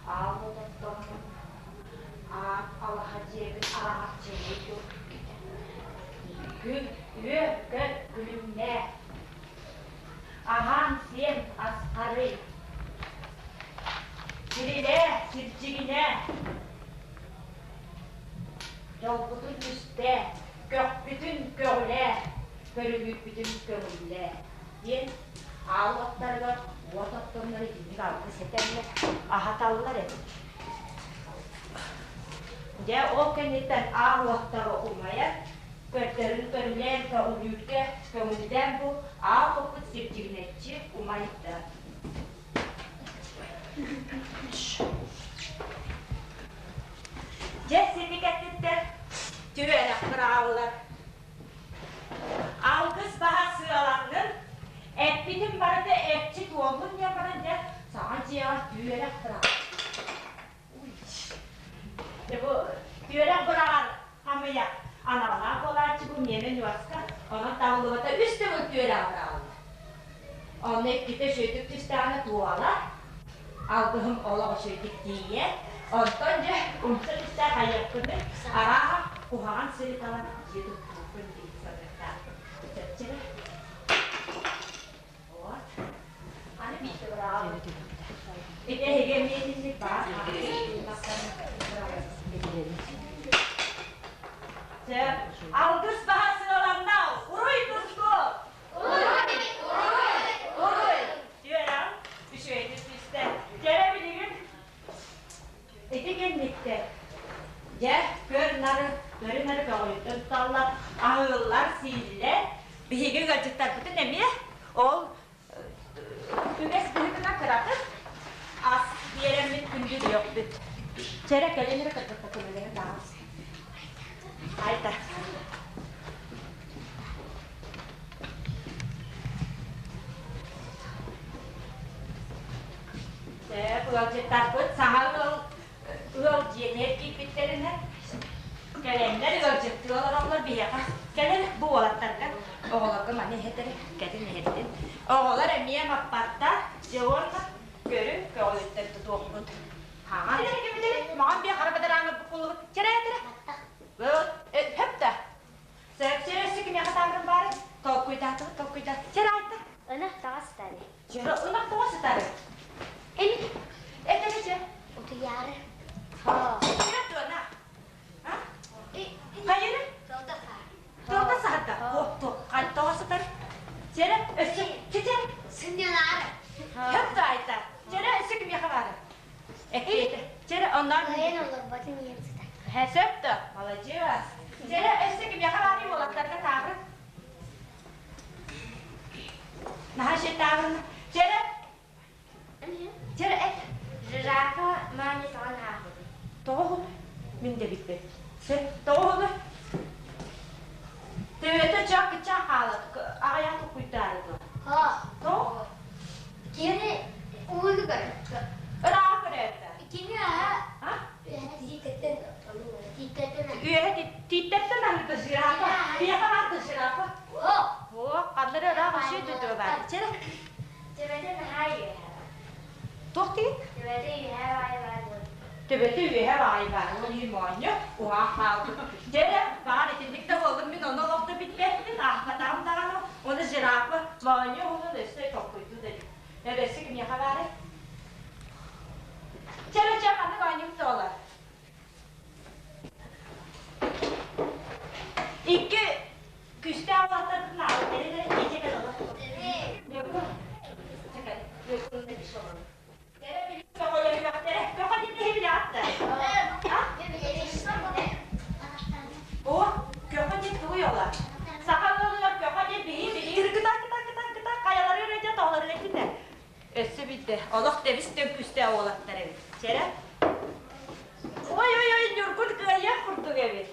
Аал ототтоммут аан алаһа дьиэбит араҥаччылыы турбут. Күн үөр-көт күлүмнээ, аһаан-сиэн асхарый, сирилээ, сирдьигинээ, дьолбутун түстээ, көхпүтүн көҕүлээ, көрүлүүрбүтүн көҥүллээ диэн аал уоттарыгар уот оттоннор итинник алгыс этэллэр, аһаталлар эбит. Дьэ, ол кэнниттэн аал уоттара умайар, көрдөрүн көрүлээн көҕүлүүргэ көҥүллээн бу аал уоппут сирдьигинэччи умайда. Дьэ, сити кэттиттэр түөрэх быраҕаллар. Алгыс баһа сыаланнын, эппитин барыта экчи туоллун диэн баран дьэ, саҥа дьиэҕэ түөрэх быраҕар. Дьэ бу түөрэх быраҕар хамыйах аналлаах буолааччы бу миэнэ ньуоска, онон табыллыбата үс төгүл түөрэҕи быраҕаллар. Онно иккитэ үчүгэйдик түстэҕинэ туолар, алгыһым олох үчүгэйдик тиийэр. Онтон дьэ умса түстээх хайыахпыный, арааһа куһаҕан сири талан дьиэ туттуохпун дии саныахтаахпын. Чэпчэрэ. Вот. Аны биирдэ быраҕабын. Ити эһиги эмиэ итинник баар. Чэ, алгыс баһа сыаланна, уруй туску! Уруй! Түөрэн, үчүгэйдик түстэ. Кэрэ билигин ити кэнниттэн дьэ көр-нары, көрү-нары көҕүлүттэн туталлар, аһыыллар, сииллэр. Биһиги ыалдьыттарбытын эмиэ ол үгэс быһыытынан кыратык ас биэрэммит күндүлүөхпүт. Чэрэ кэлин эрэ кыргыттар көмөлөһөн даҕас. Айта. Сөп, ыалдьыттарбыт саҥа ыал ыал дьиэтигэр киирбиттэринэ кэлэннэр ыалдьыттыы олороллор биһиэхэ. Кэлэн бу уолаттарга оҕолорго маны иһэтэр, кэтин иһэттин. Оҕолор эмиэ маппаттар, дьэ уонна көрүҥ көҕүлүттэн тутуохпут. Хаҥан маҕан биэ хара бадарааҥҥа буккуллубут. Чэрээтэрэ. Хөп да. Сөп, чэрэ өссө кимиэхэ таабырын баары? Толкуйдаатыбыт, толкуйдаат. Чэрэ айта. Ынах тоҕо сытары. Чэрэ ынах тоҕо сытары. Эми. Этэри чэ. Утуйаары. Чэрэ туона. Хайыры? Тылда саар. Тылда саарда. Туох, хай тоҕо сытар? Чэрэ өссө чэ Сынньанаары. Хөп да айта. Чэрэ өссө кимиэхэ баары? Эккиэтэ. Чэрэ онноор. Кыайан олорботун ийэм сытар. Сөп да, маладьыас. Дьэрэ, өссө кимиэхэ баарый уолаттарга таабырын? Наһаа шет таабырын. Дьэрэ, дьэрэ эт. Жирафа маня тоҕон аахпытый. Тоҕо уһун? Мин да билбэт. Сөп, тоҕо уһуну? Төбөтө чах кыччаах хаалат, аҕыйах туккуйдаары дуо? Тоҕо? Кини ууну көрөттө. Ыраах көрөөттө. Кини аһа тиитэттэн тиитэттэн Үөһэ тиитэттэн аһыыта жирафа. Биэхэ баарда жирафа. О, ханнары ыраах үсүө дөдөө баар. Чэрэ. Төбөтө наһаа үөһэ. Туох диин? Төбөтө үөһэ баай баар буолла. Төбөтө үөһэ баай баар. Ол иһин моонньо уһаах хаалбыт. Дьэрэ, баар итинник да буоллун мин ону олох да билбэппин, аахпатаҕым даҕаны. Оны жирафа моонньо уһунун өссө толкуйдуу да илик. Өссө кимиэхэ баарый? Чэрэ, чэ, ханнык оонньуу туола? Икки күстээх улааттарбытын аҕалан эрэ эрэ кэл олор. Көҕө диэн билэҕит да? О, көҕө диэн тугуй ола? Саха ыалыгар көҕө диэн биһи билии кыта кыта кыта кыта хайалары эрэ тоҕолорун этинэ. Өссө билдэ. Олох тэбис төҥкүстээх уолаттар эбит. Чэрэ. Ой ой ой Ньургун кыайыах курдук эбит.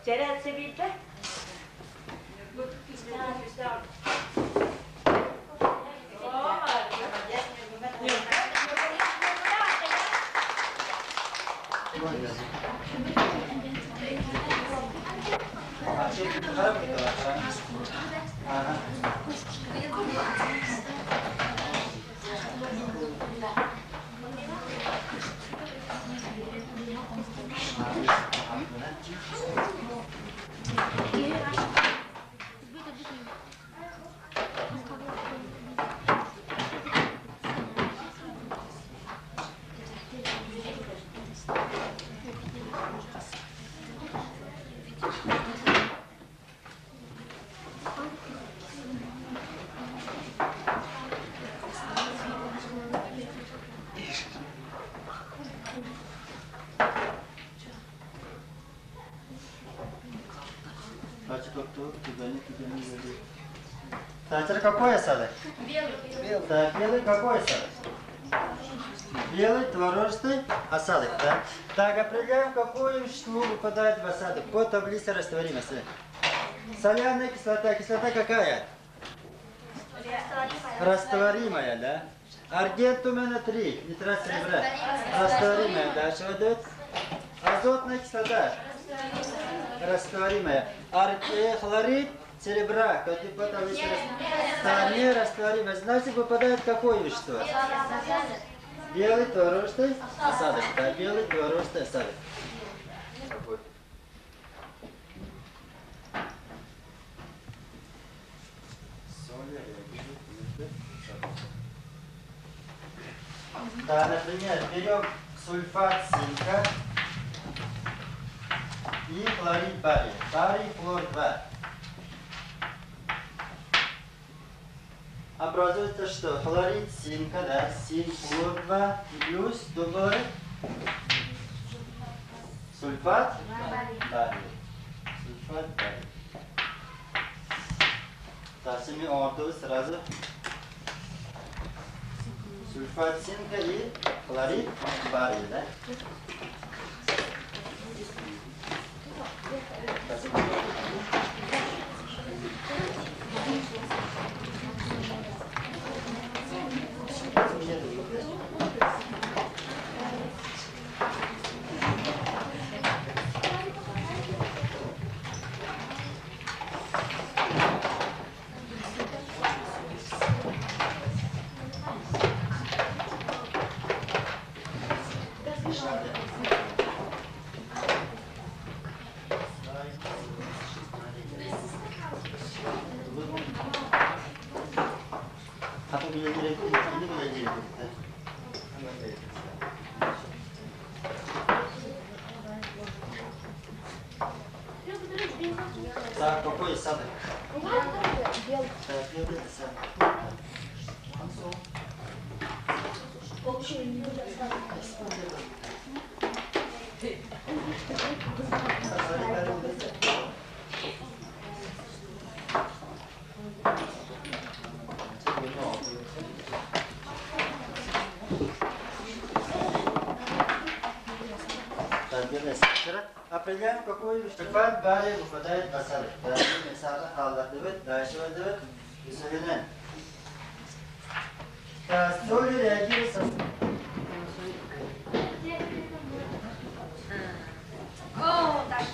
Чэрэ өссө биирдэ. О, молодец. Так, какой осадок? Белый. Так, белый какой осадок? Белый творожный осадок, да? Так, определяем, какое вещество выпадает в осадок по таблице растворимости. Соляная кислота. Кислота какая? Растворимая, да? Аргентум 3, нитрат серебра. Растворимая, да? Что дает? Азотная кислота. Растворимая. Хлорид серебра, по таблице Да, нерастворимая. Значит, выпадает какое вещество? Белый творожный осадок. Да, белый творожный осадок. Какой? Соли реагируют. Да, например, берем сульфат цинка и хлорид бария. Барий хлор 2. Образуется что? Хлорид цинка, да, цинк хлор 2 плюс добавить сульфат бария. Сульфат бария. Так, şimdi orada сразу сульфат цинка и хлорид бария, да? Так, какой осадок? Белый. Так, белый осадок. Так, белый осадок. Определяем, какой сульфат бария выпадает в осадок. Дальше выдает инсулин. Так, соли реагируют со... О, так.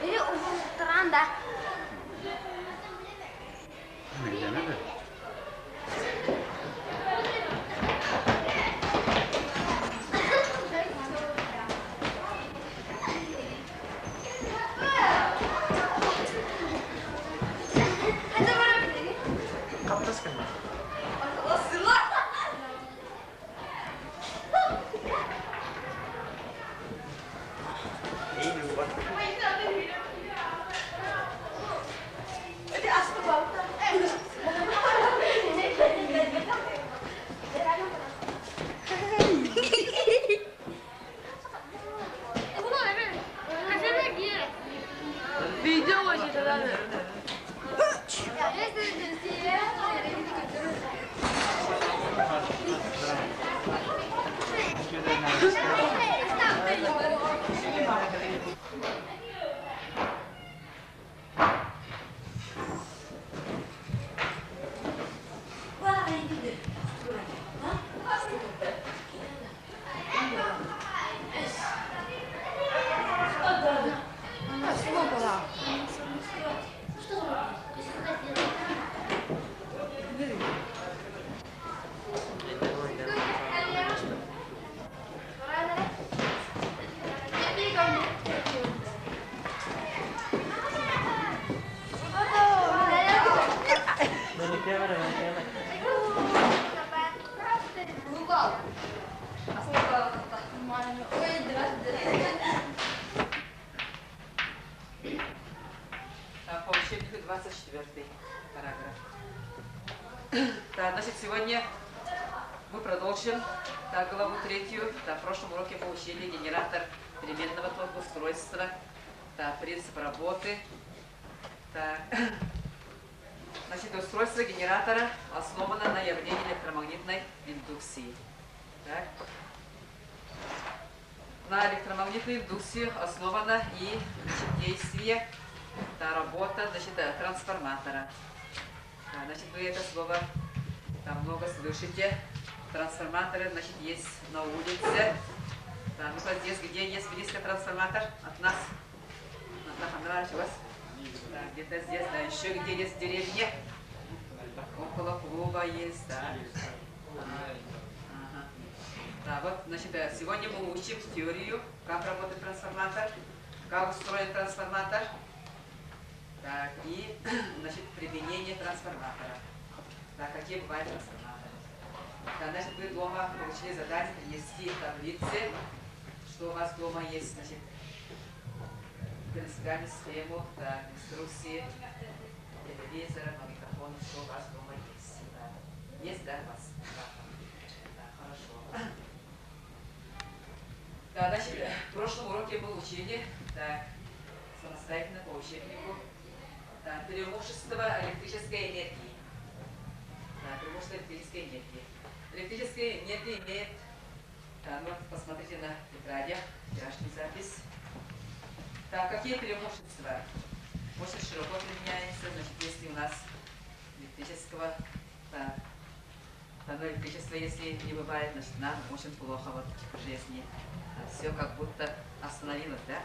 Или утранда. 24 параграф. Да, значит, сегодня мы продолжим, да, главу третью. Да, в прошлом уроке мы учили генератор переменного тока, устройства, да, принцип работы. Так. Значит, устройство генератора основано на явлении электромагнитной индукции. Так. На электромагнитной индукции основано и, значит, действие, да, работа, значит, трансформатора. Да, значит, вы это слово там много слышите. Трансформаторы, значит, есть на улице. Да, ну здесь, где есть близко трансформатор от нас? На у вас? Да, где-то здесь, да, еще где есть в деревне. Около клуба есть, да. Ага. Да, вот, значит, сегодня мы учим теорию, как работает трансформатор, как устроен трансформатор, так, и, значит, применение трансформатора. Да, какие бывают трансформаторы. Да, значит, вы дома получили задание принести таблицы, что у вас дома есть, значит, принципиальную схему, да, инструкции, телевизора, магнитофона, что у вас дома есть. Да. Есть, да, у вас? Да. Да, хорошо. Да, значит, в прошлом уроке мы учили, так, самостоятельно по учебнику, да, преимущество электрической энергии. Да, преимущество электрической энергии. Электрическая энергия имеет, да, ну, посмотрите на тетрадях, вчерашний запись. Так, какие преимущества? Очень широко применяется, значит, если у нас электрического, да, да, электричества, если не бывает, значит, нам очень плохо вот в жизни. Все как будто остановилось, да?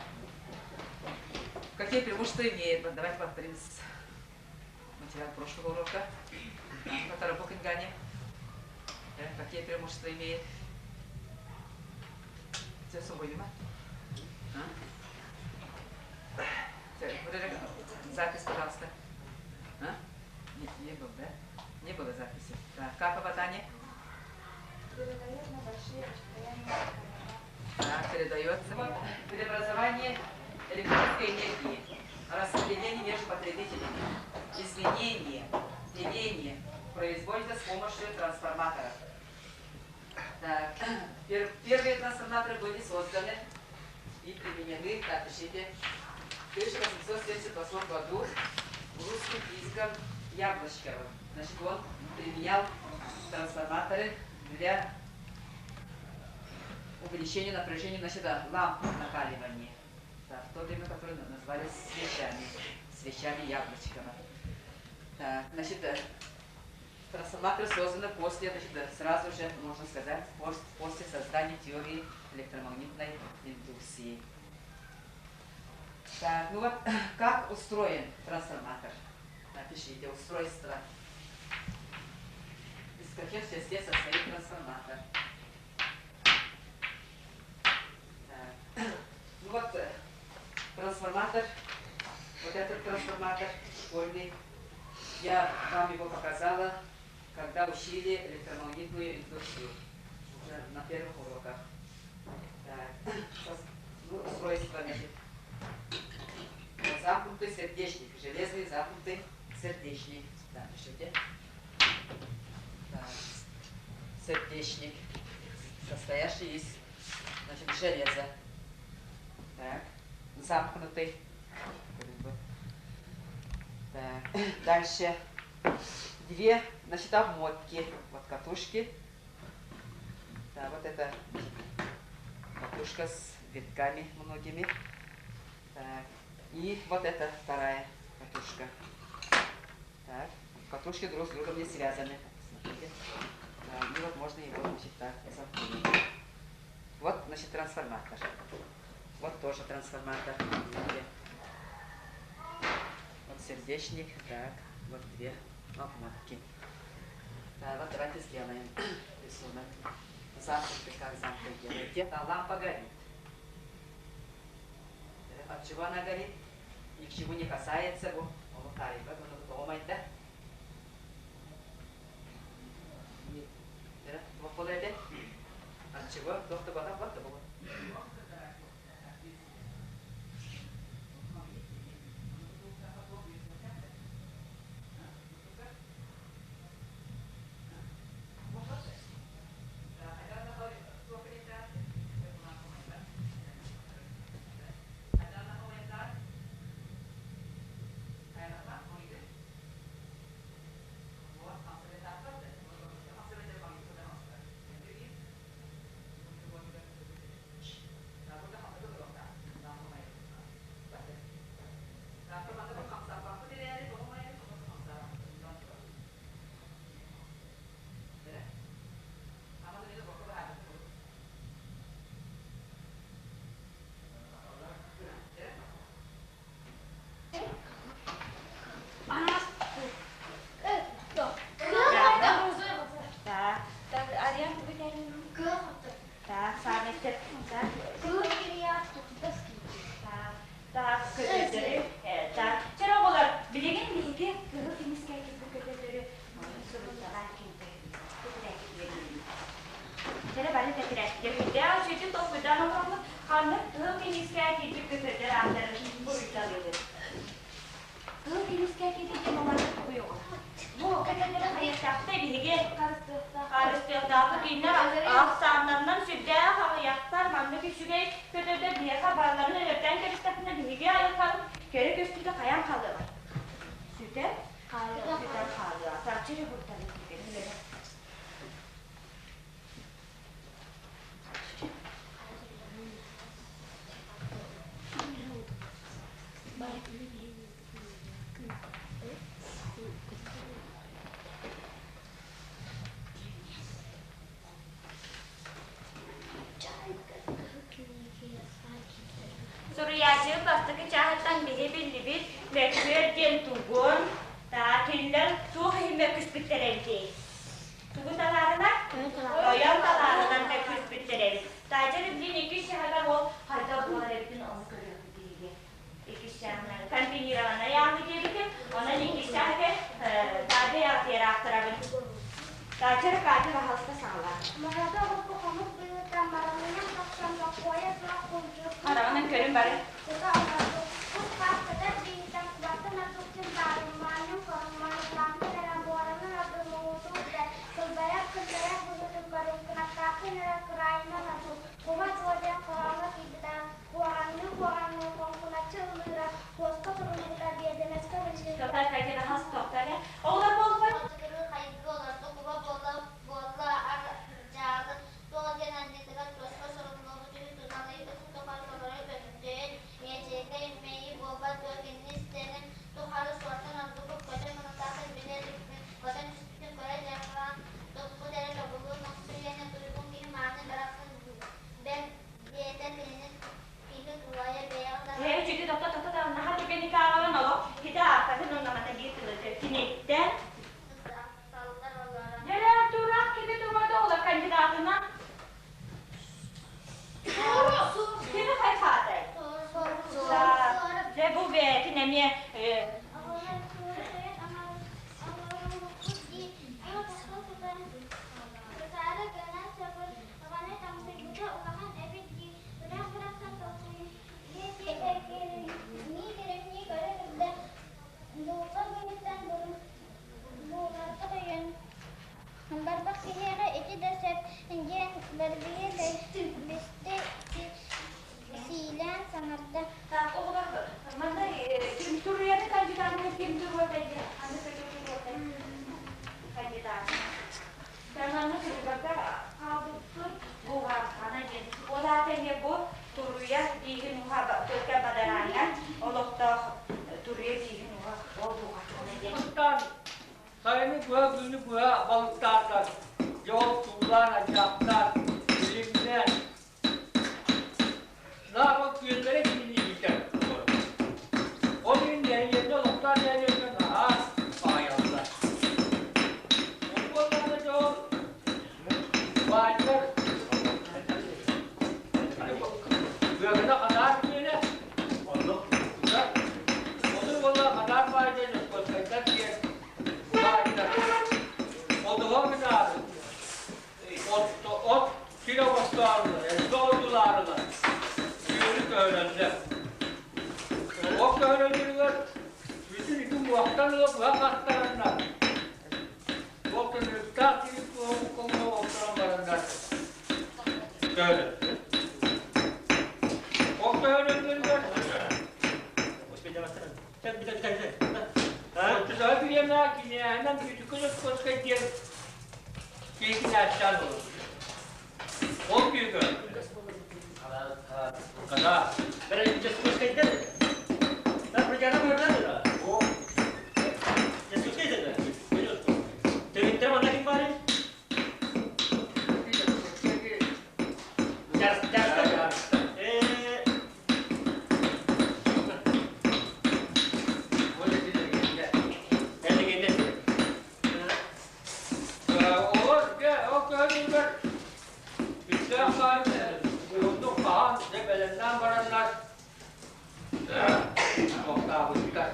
Какие преимущества имеет? Вот давайте повторим материал прошлого урока. Какие преимущества имеет? Все А? Запись, пожалуйста. А? Не, не было, да? Не было записи. Да. Как попадание? Передает на большие расстояния. Да, передается. Преобразование электрической энергии, распределение между потребителями, изменение, деление производится с помощью трансформатора. Так, первые трансформаторы были созданы и применены, так, пишите, в 1878 году русским физиком Яблочковым. Значит, он применял трансформаторы для увеличения напряжения, значит, ламп накаливания. Да, в то время, которые назвались свечами, свечами Яблочкова. Так, значит, трансформаторы созданы после, значит, сразу же, можно сказать, после создания теории электромагнитной индукции. Так, ну вот, как устроен трансформатор? Напишите, устройство. Из каких частей состоит трансформатор? Так. Ну вот, трансформатор, вот этот трансформатор школьный, я вам его показала, когда учили электромагнитную индукцию, уже на первых уроках. Так. Ну, устройство, значит, замкнутый сердечник, железный замкнутый сердечник. Да, пишите. Так. Сердечник, состоящий из, значит, железа. Так, замкнутый. Так. Дальше две, значит, обмотки. Вот катушки. Да, вот это катушка с витками многими. Так. И вот это вторая катушка. Так. Катушки друг с другом не связаны. Смотрите. Да, и вот можно его, значит, так замкнуть. Вот, значит, трансформатор. Вот тоже трансформатор. Видите? Вот сердечник. Так, вот две обмотки. Да, вот давайте сделаем рисунок. Замкнутый, как замкнутый делаете. А лампа горит. От чего она горит? Ни к чему не касается. Да? От чего? Көтөрдөр ааттарын буруйдалыыбыт. Кыһыл көмүскэ киирбит олорбут тугуйуҕа. Бу көтөрдөрү хайыахтаахпытай биһиги? Харыстыахтаахпыт. Кинилэр ахсааннарынан сүрдээх аҕыйахтар. Маннык үчүгэй көтөрдөр биһиэхэ барыларын өлөртөөн кэбистэхпинэ биһиги айылҕабыт кэрэ көстүүтэ хайаан хаалыаҕай? Сүтэн хаалыа. Сүтэн хаалыа. Тарчы эрэ бурданы Суруйааччы бастакы чааһыттан биһи биллибит мөккүөр диэн тугун, таа кинилэр туох иһин мөккүспүттэр эбитий? Тугу талаарынан? Тойон талаарынан мөккүспүттэр эбит. Таайдьар билин иккис чааһыгар ол хайдах буолар эбитин ону көрүөхпүт биһиги. Иккис чааһынан комбинированнай аамы диэбитим. Онон иккис чааһыгар таабы аахтарабын. Таачар Катя баһалыста саҕалаа. Морото урукку хомус быһыыта маранынан тахсан бокуойа суох булдьук Хараҕынан көрүн бары. тута олорбут. Кус-хаас көтөр бииһиттэн кубаттан ордук син баарыммаанын коруммаанын эрэ буоранын ордук муҥутуур да сылбайар кыллайар быһыытын көрүҥ кынаттаахтын эрэ кыраайынан ордук куба дуо диэн хороонго киирбитэ куоҕаҥныы-куоҕаҥныы хоҥкуначчы ыллыыра туоска суруллубута биэрдэмэскэ биллибитэ Тотой Катя баһалыста тохто эрэ. Оҕолор буолбут. Хачыгырыы хайгыы олордо куба буолла буолла ар дьаалы туох диэн анньыытыгар туоска суруллубут үһү туналыйбытын тухары толору көмүрдьүйэн миэчэйкэй мэйии буолбат дуо кинини истэрин тухары суортан ордугу көтөр муннуктаахтар билэ иликпин көтөн түспүтүн көрө дьарҕаан туппут эрэ тобулуу мөхсүйэнэ туйгун киһи мааны барахсан бэл диэтэр кинини киһи тулайа бэйэҕин да Ээ, үчүгэй тохто тохто да наһаа түргэнник ааҕабын олох хите ааттатын оннамата биир тылы киниттэн саллар олорон Дьэ, тураах кими туруорда ола кандидатынан Кими хайхаатай? Дьэ, бу бэйэтин эмиэ Барбах киһиэхэ ити да сөп диэн Барбига бистэ сиилээн саҥарда. Так, оҕолор манна ким туруйаны кандидатынан ким туруотай диэн аны көтө туруотай кандидат. Манна туруйбакка хаалбыппын буҕааххана диэн. Ол аата эмиэ бу туруйа бииһин уһа көкө бадараанҥа олохтоох туруйа бииһин уһа ол буҕааххана диэн. Сайыны быһа, күнү быһа балыктаатар, дьол туулаан, адьаахтаан, илимнээн, наар ол күөллэрэ кинини иитэр. Ол иһин нэһилиэнньэ олохтоох нэһилиэнньэ наһаа баайаллар. Ол буоллаҕына дьол баайдар Быакына хадаар күөлэ, оннук Ону буола хадаар баайдар Дьокуускайдар диэн баайдар Одуһа гынаары от, от сир оҥостоорулар, элбэх ойуулаарылар күөлү көһөрөллөр. Ол көһөрөллөрүгэр бүтүн ити муохтан ыла быһа хаттараннар, ол тыныктаах киһи куһуҥҥа олорон бараннар көһөрөллөр. Ол көһөрөллөрүгэр Оччотооҕу бириэмэҕэ кинээһинэн Бүтүкү Дьокуускай диэн киһи кинээстээн олорбут. Ол күүкө Хана. Олор ол көһөрүллэр үстээх хаан уһуннук хаһан дьэ бэлэмнээн бараннар тохтообуттар.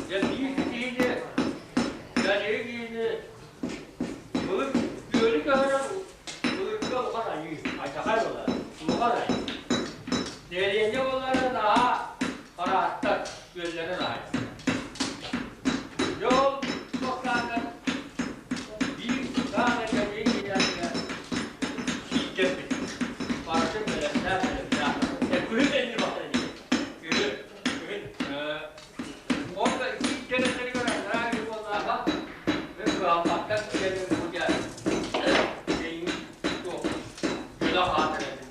Дьэ биир киһини бэлиэ киһини былыр күөлү көһөрөр былыргы улахан айыы, айдахай буолар, улахан айыы. Дэриэбинэ буоллара наһаа араастар, күөллэрэ наһаа. Дьэ ол туохтаатар биир даана кэлиэ киирээригэ сииккэрбит. Барытын бэлэмнээх бэлэмнээх. Күһүн энни бахтар ини. Күһүн. Күһүн. Ол да сииккэрэллэригэр анараа киһи буоллааҕа мен кыһалҕаттан кэлин бу дьэ эйигин туох дьоно хаатар этим.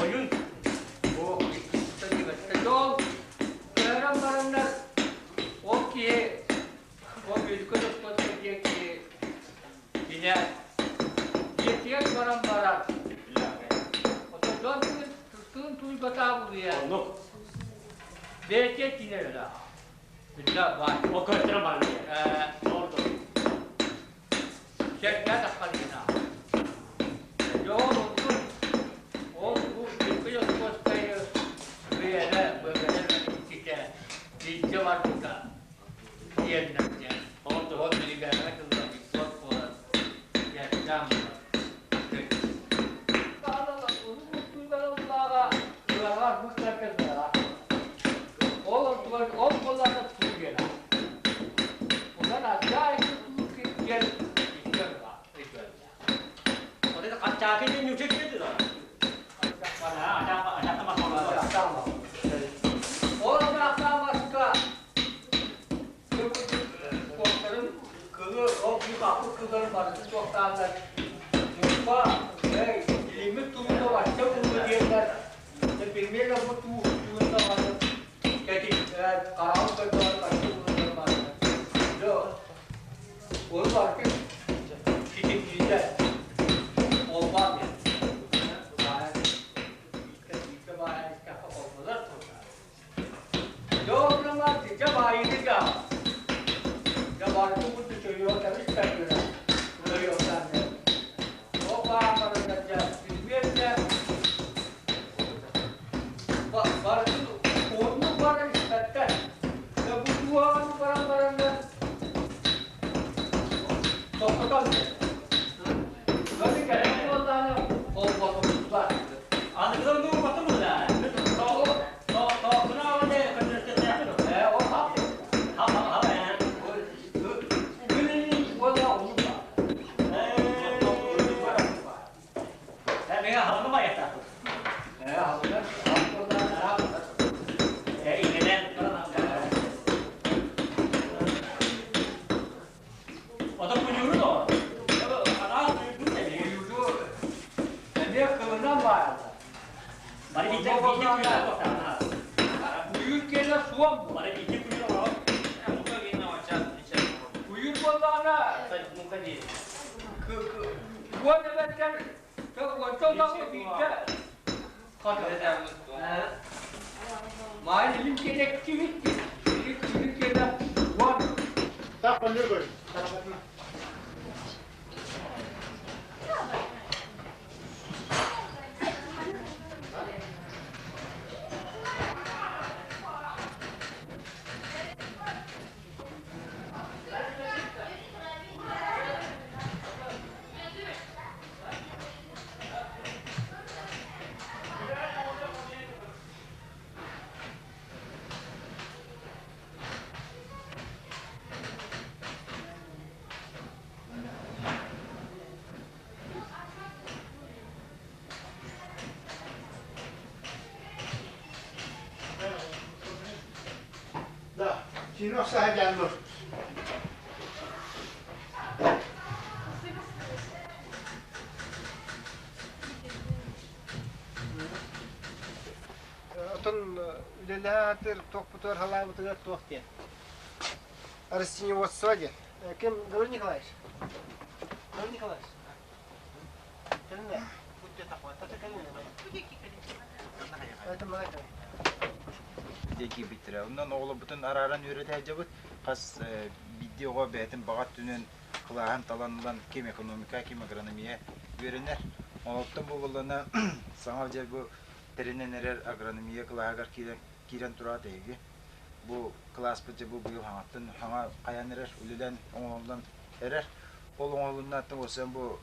Ойун. Ол киһи ол бүлкүн оспотун диэки Кини дьиэтигэр баран баран, оттон дьон тыын тууйбатаа булуйа. Оннук. Бэйэтэ тиийэр эрэ. Биллэ баар. Ол көрдөрөн баран диye. Орду. Сэргэ таххалыына. Дьон онтун ол бу Дьөккөй Оскуоскайы бэйэлэ бөбөлөр иччитэ илдьэ барбыта. Диэннэр диэн. Орду. Ол биригээдэҕэ тылла иккиот буолан дьарыктаан Ол онтугар ол буоллаҕына туу диэн Онон адьаа туу диэн икки Вот это хаччаакы диэн ньучча диэти да. Ол анаахтаамаска Куоптарын кылы ол кыыс кылларын барытын туохтааннар Муспа эй илиммит туута бачча ууну диэннэр примерно бу туу туунна бары кэтит хараҕын көрдөҕөр бачча ууну бары дьэ ол барытын китикиитэ олбаан диэн бииргэ баайан истэххэ холболор туруктаах Аныгылар нуурбатын була. Да, кино саһадьанныр. Отон үлэлэһэ туохпутугар халаабытыгар туох диэн. Растениеводство диэн. Ким Гаврил Николаевич? Гаврил Николаевич. Кэлин Диэки биттэрэ. Онон оҕолорбутун арааран үөрэтэ сылдьабыт. Хас биирдии оҕо бэйэтин баҕа өттүнэн. кылааһын талан ылан ким экономика, ким агрономия үөрэнэр. Олортон бу буоллана саҥа дьэ бу тэринэн эрэр агрономия кылааһыгар киирэн киирэн тураат эһиги. Бу кылааспыт дьэ бу быйыл хаҥаттан хаҥа хайан эрэр, үлэлээн оҥоһуллан эрэр. Ол оҥоһулуннааттан уоссан бу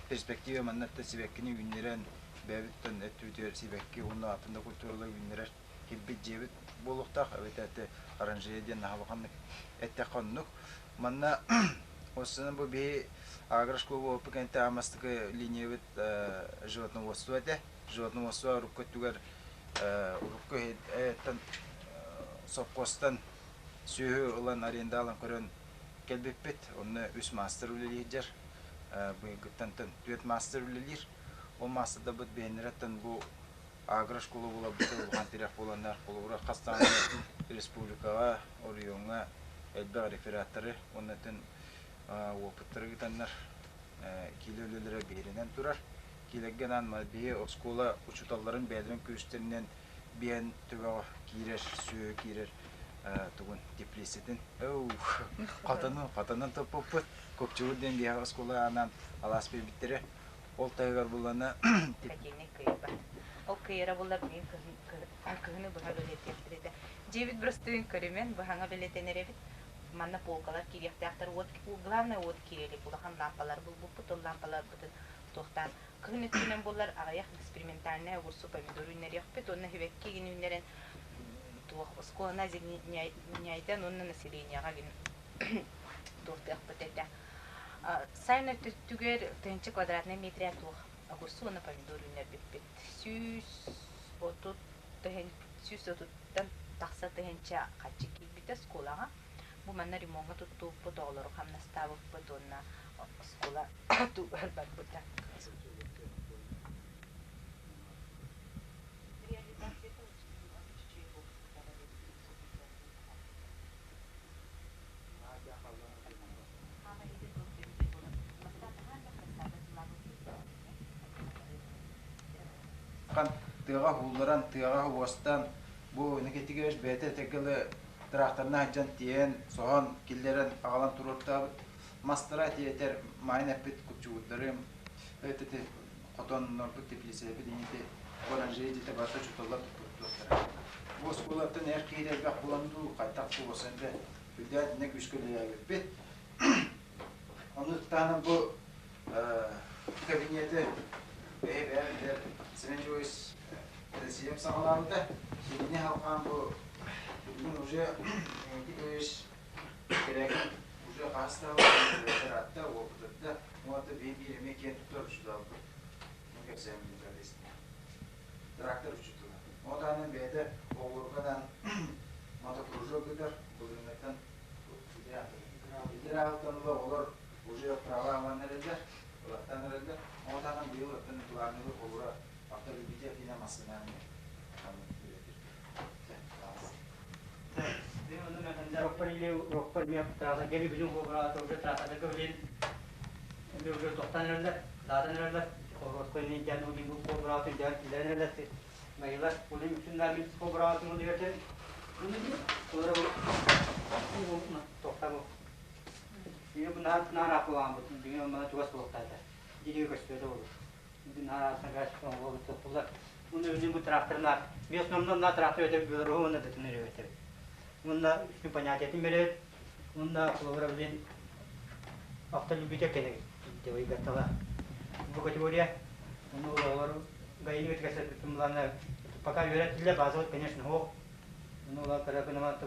перспектива маннаттан сибэккини үүннэрэн бэйэбиттэн өттүбүтүгэр сибэкки уонна атын да культуралары үүннэрэр кирбит дьиэбит буолуохтаах эбэтэр ити оранжерея диэн наһаа улаханнык эттэххэ оннук. Манна уоссанан бу биһи агрошкола буолбут кэнтэ аамастыкы линиябыт животноводство этэ. Животноводство урукку өттүгэр урукку эттэн сопхуостан сүөһү ылан аренда ылан көрөн кэлбиппит. Онно үс маастар үлэлиир. Быйылгыттан түөрт маастар үлэлиир. Ол маастардабыт биһиннэрэттэн бу агрошкола буоларбыта улахан тирэх буоланнар, холобура хас даҕаны республикаҕа, оройуоҥҥа элбэх рефераттары уонна уопуттары ыытаннар киилэ үлэлэрэ биһирэнэн турар. Киилэргэ анаан биһи оскуола учууталларын бэйэлэрин күүстэринэн биэн төбөҕө киирэр, сүөһү киирэр тугун теплицэтин хотонун хотонун туппуппут. Купчугур диэн биһиэхэ оскуола анаан алаас биэрбиттэрэ. Ол таһыгар буллана Котельнай кыайбат. Ол кыайара буллар билигин кыһыны быһа үлэлэтиэхтэр этэ. Дьиэбит бырастыын көрүмэн, быһаҥа үлэлэтэн эрэбит. Манна полкалар киириэхтээхтэр. Уот, главное уот киирэ илик. Улахан лампалар булбуппут. Ол лампаларбытын туохтаан кыһын өттүнэн буоллар аҕыйах экспериментальнай огурсу, помидор үүннэриэхпит уонна сибэкки игин үүннэрэн туох оскуолана озеленяйдан уонна населениеҕа игин туохтуохпут этэ. Сайын өттүгэр тыһыынча квадратнай метрэ туох огурсу уонна помидор үүннэрбиппит. 130 130-тан тахса тыһыынча харчы киирбитэ оскуолаҕа. Бу манна ремоҥҥа туттубуппут, оҕолору хамнастаабыппыт уонна оскуола тугар барбыта. Тыаҕа уһуулларан, тыаҕа уостан, бу Никитигэвич бэйэтэ этэргэ тыраахтарынан сылдьан тиэйэн, соһон, киллэрэн аҕалан туруортаабыт мастара тиэтэр маайын эппит купчугурдарым, ити хотоннорбут теплицэбит инити оранжерея дьиэтэ барыта учууталлар туппуттара. Бу оскуолаттан эр киһи элбэх буолан дуу, хайдах буолсан да үрдээн иннэ күүскэ үлэлээбиппит. Ону таһынан бу кабинеты бэйэ-бэйэ Семен Львович Россиям саҕалаабыта. Кинини халҕаан бу бүгүн уже Никитович Кэрээкин уже хас да ыраатта, уопутурда. Уонна биир эмиэ киэн туттар учууталбыт. Ну, кэпсээн Трактор учуутала. Ол таһынан бэйэтэ оҕолорго мотокружок ыытар, былырыҥҥыттан Федералтан ыла оҕолор уже права ылан эрэллэр, ылаттан эрэллэр. Ол таһынан быйыл оттон главныйы оҕолоро автолюбитель диэн массыынаны Рокпар миэ трасса кели билин буолбараата уже трассадарга билин уже тохтан эрэллэр, даатан эрэллэр, Холбоско дьан улин бу буолбараатын дьан киллэрэн эрэллэр Майылар улин үксүн мин буолбараатын улиэтин олора тохтабы Үйэ бу наар наар акылааммыт дьиҥэ мана чугас буолуохтаата. Дьиҥэ көстүбэтэ буолуо. Наар аасарга туттулар. Уонна билигин бу тракторын би основном на трактор өтө Беларуһу уонна дытын өрөбөтөбүт. Уонна үстүн понятиятын берет. Уонна холобура билин автолюбитель кэлэбит. Девайгаттала. Бу категория. Уонна олоҕор гаини өтүкэсэ булана пока үөрэтиллэ базовый конечно хоох. Уонна ола кыра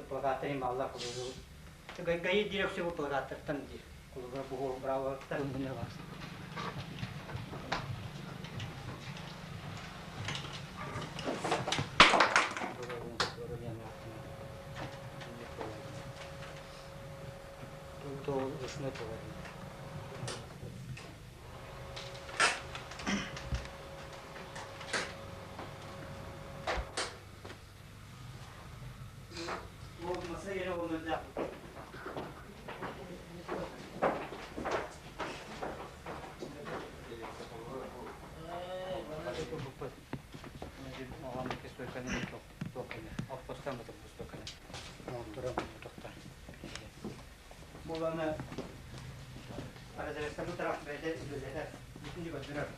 плакаттар им баллар холобура. Гаи дирекция бу плакаттартан диир. Холобура бу браво-тан Буолана Эстэ бу трактор бэйэтэ үлэлэтэр, бүтүннүү көрдөрөр.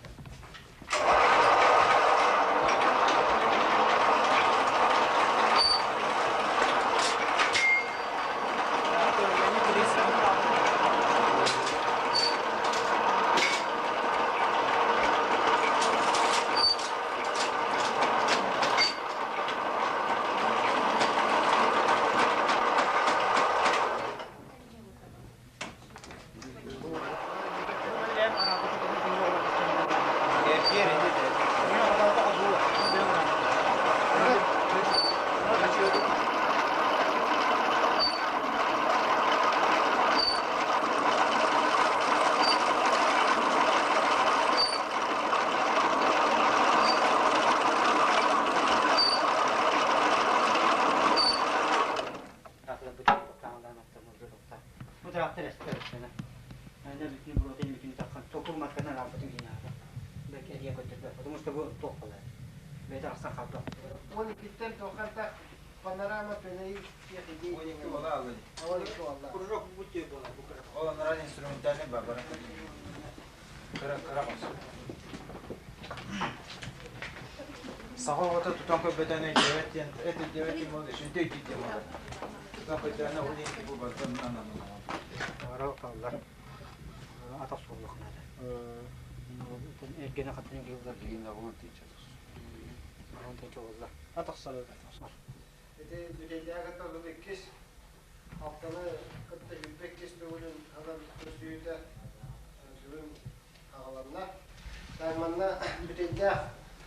Бу трактор эстэр өссөнө. Аны бүтүн буруотун бүтүн таххан токур матканан араабытын киһи бэк эрийэ көрдөрбөт, потому что бу туох буолар. Бэйэтэ тахсан хаалбат. 12-тэн тоққанта панорама төлөй 12 буола алын. 12 буолла. Кружок бу тиэ буола бу кыра. Ол анараа инструментальный бабара. Кыра кыра хос. Саха оҕото тутан көрбөтөнө өйдөөбөт диэн, эт өйдөөбөт диэн буолла, сүнтэ өйдүүр диэн буолла. Тутан көрдөөнө ол иһин бу барыта онно ананан. Ара қаллар. Атах суоллах наада. Эргене хаттын киһилер. Онтон чоҕулла. Атах салыта. Ити бүтэйдээҕи тылын иккис алтаны кытта 22 төгүлүн анан көрсүһүүтэ бүгүн аҕаланна. Манна Бүтэйдээх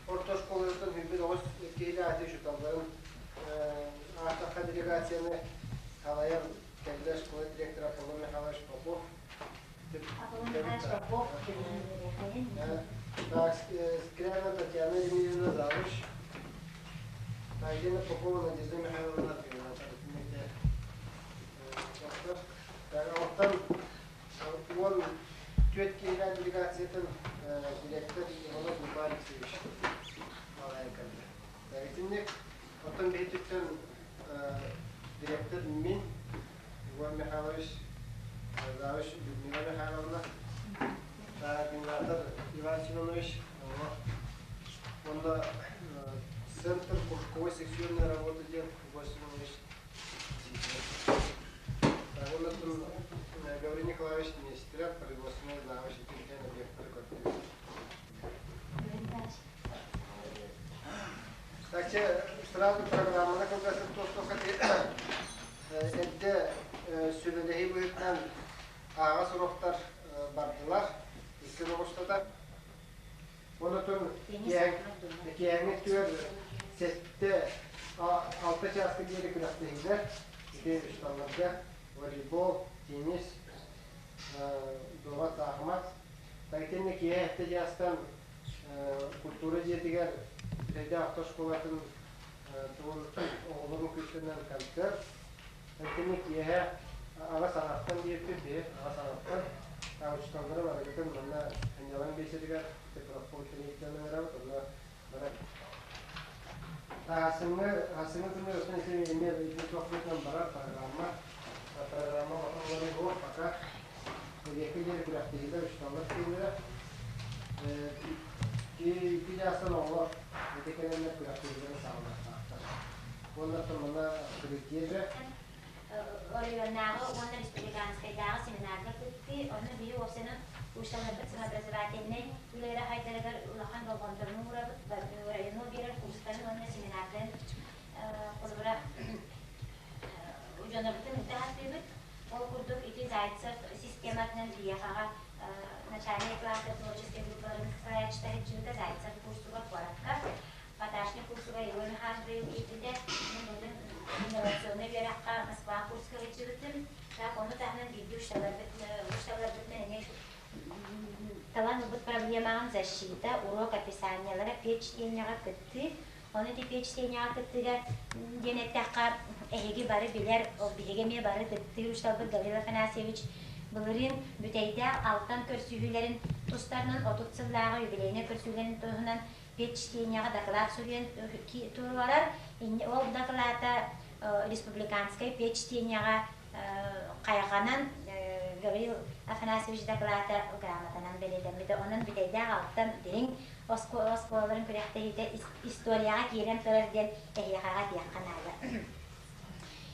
орто оскуолатыттан 29 киһилээх ати учууталларын аатахха делегацияны салайан кэллэ школа директора Аполлон Михайлович Попов. Аполлон Михайлович Попов. Так, Скряна Татьяна Демидовна Завуч. Елена Попова Надежда Михайловна Оттон 14 киһилээх делегациятын директор Иванов Николай Алексеевич салайан кэллэ. Итинник оттон биһиттиттэн директор мин Иван Михайлович, завуч Людмила Михайловна, координатор Иван Семенович, уонна Центр кружковой секционной работы диэн Егор Семенович Уонна Гаврил Николаевич Нестеров, производственный завуч итинтэн объектары көрдүбүт. Так, сразу программаны кылгасып туохтуохха эрдэ сүбэлэһии быһыытынан ааҕа суруктар бардылар икки оҕустата. Онотон киэһэҥҥи өттүгэр сэттэ алта чааска диэри күрэхтэһиилэр ити шталларга волейбол, теннис, дуобат, саахымат. Итиннэ киэһэ сэттэ чаастан культура дьиэтигэр Бүтэйдээх орто оскуолатын тугун оҕолорун күүстэринэн концерт. Итиннэ киэһэ аҕа саҥаттан диэппит биһи аҕа саҥаттан учууталларым арыгытын манна сынньалаҥ биэчэригэр профком кэниттэн ыҥырабыт онно барар. Сарсыҥҥы сарсыҥҥы күнү өстөн ити эмиэ ыйбыт туохпутунан барар программа. Программа уларый буох пока Эбиэккэ диэри күрэхтэһиилэр учууталлар кииннэрэ. Икки чаастан оҕолор ити кэлэннэр күрэхтэһиилэрин саҕалыахтаахтар. Уонна манна коллективе Оройуоннааҕы уонна республиканскайдааҕы семинарга кыттыы, онно биһи уопсайынан учууталларбыт самообразовательнай үлэлэрэ хайдарыгар улахан болҕомтону уурабыт, районо биэрэр курстарын уонна семинардарын холобура дьонобутун ыыта сатыыбыт. Ол курдук ити Зайцев систематынан биһиэхэҕэ начальнай класс творческой группаларын салайааччыта сылдьыбыта Зайцев курсугар куоракка Поташник курсугар Егор Михайлович быйыл киирбитэ. Мин бутун инновационнай үөрэххэ Москва курска сылдьыбытым. Так, ону таһынан биирдии учууталларбытынан эмиэ талан ылбыт проблемаҕын защита, урок описаниелара, печь-чтениеҕа кыттыы. Ону ити печь-чтениеҕа кыттыыга диэн эттэххэ, эһиги бары билэр, ол биһиги эмиэ бары кыттыыр учууталбыт Гаврил Афанасьевич былырыын Бүтэйдээх Алтан көрсүһүүлэрин тустарынан 30 сыллааҕы юбилейнай көрсүһүүлэрин туһунан печь-чтениеҕа доклад суруйан туруорар. Ол доклада республиканскай печь-чтениеҕа хайҕанан. Гаврил Афанасьевич дакылаата грамотанан бэлиэтэммитэ. Онон Бүтэйдээх Алтан дириҥ оскуолаларын күрэхтэһиитэ историяҕа киирэн турар диэн эһиэхэҕэ этиэххэ наада.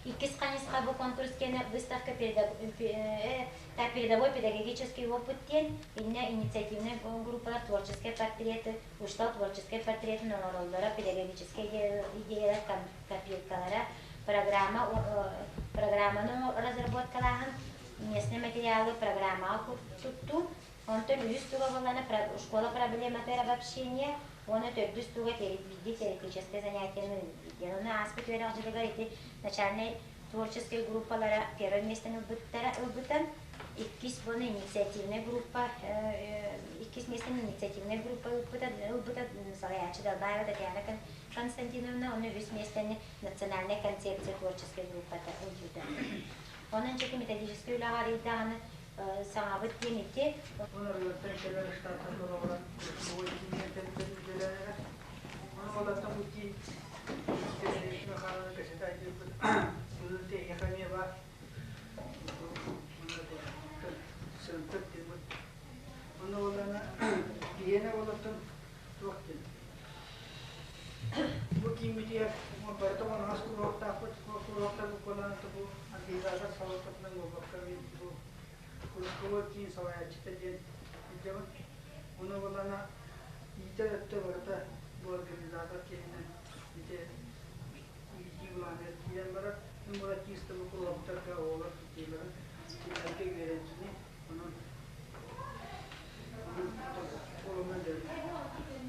Иккис хайысха бу конкурс киэнэ выставка передовой педагогический опыт диэн иннэ инициативнай группалар творческай портреты, учтал творческай портретын оҥороллоро, педагогическай идеялар копилкалара, программа программаны разработкалааһын, местный материалы программаҕа туттуу, онтон үһүс туга буоллаҕына школа проблемата обобщение уонна төрдүс туга биирдии теоретическое занятиены диэн. Ону ааспыт үөрэх дьылыгар ити начальнай творческай группалара первое миэстэни ылбыттара ылбытан, иккис буону инициативная группа иккис миэстэни инициативная группа ылбыта ылбыта салайааччы Далбаева Татьяна Константиновна, ону үһүс миэстэни национальная концепция творческой группата ылбыта. Онон чеки методическай үлэҕэ арыйдаҕына саҥабыт диэн ити. Ол кэлэр штаттан олоҕуран курсовой кииннэртэн үлэлээнэрэ. Ону олортон бу киин Михайловна кэсэтэ айдыырбыт былыр тэйиэхэ эмиэ баар. Сынтык диэн Ону олорна киһиэнэ олортон туох диэн. Бу кииммитигэр барыта оҥоһос куруоктаахпыт. Ол куруоктар буквалаан бу организатор салалтатынан буолбакка бу Курсковой киин салайааччыта диэн илдьэбин. Ону буоллаҕына иитэр өттө барыта бу организатор киһинэн ити иитии былааныгар киирэн барар. Мин була чисто бу куруоктарга оҕолор киирэлэрин кинилэргэ үөрэтиини онон онон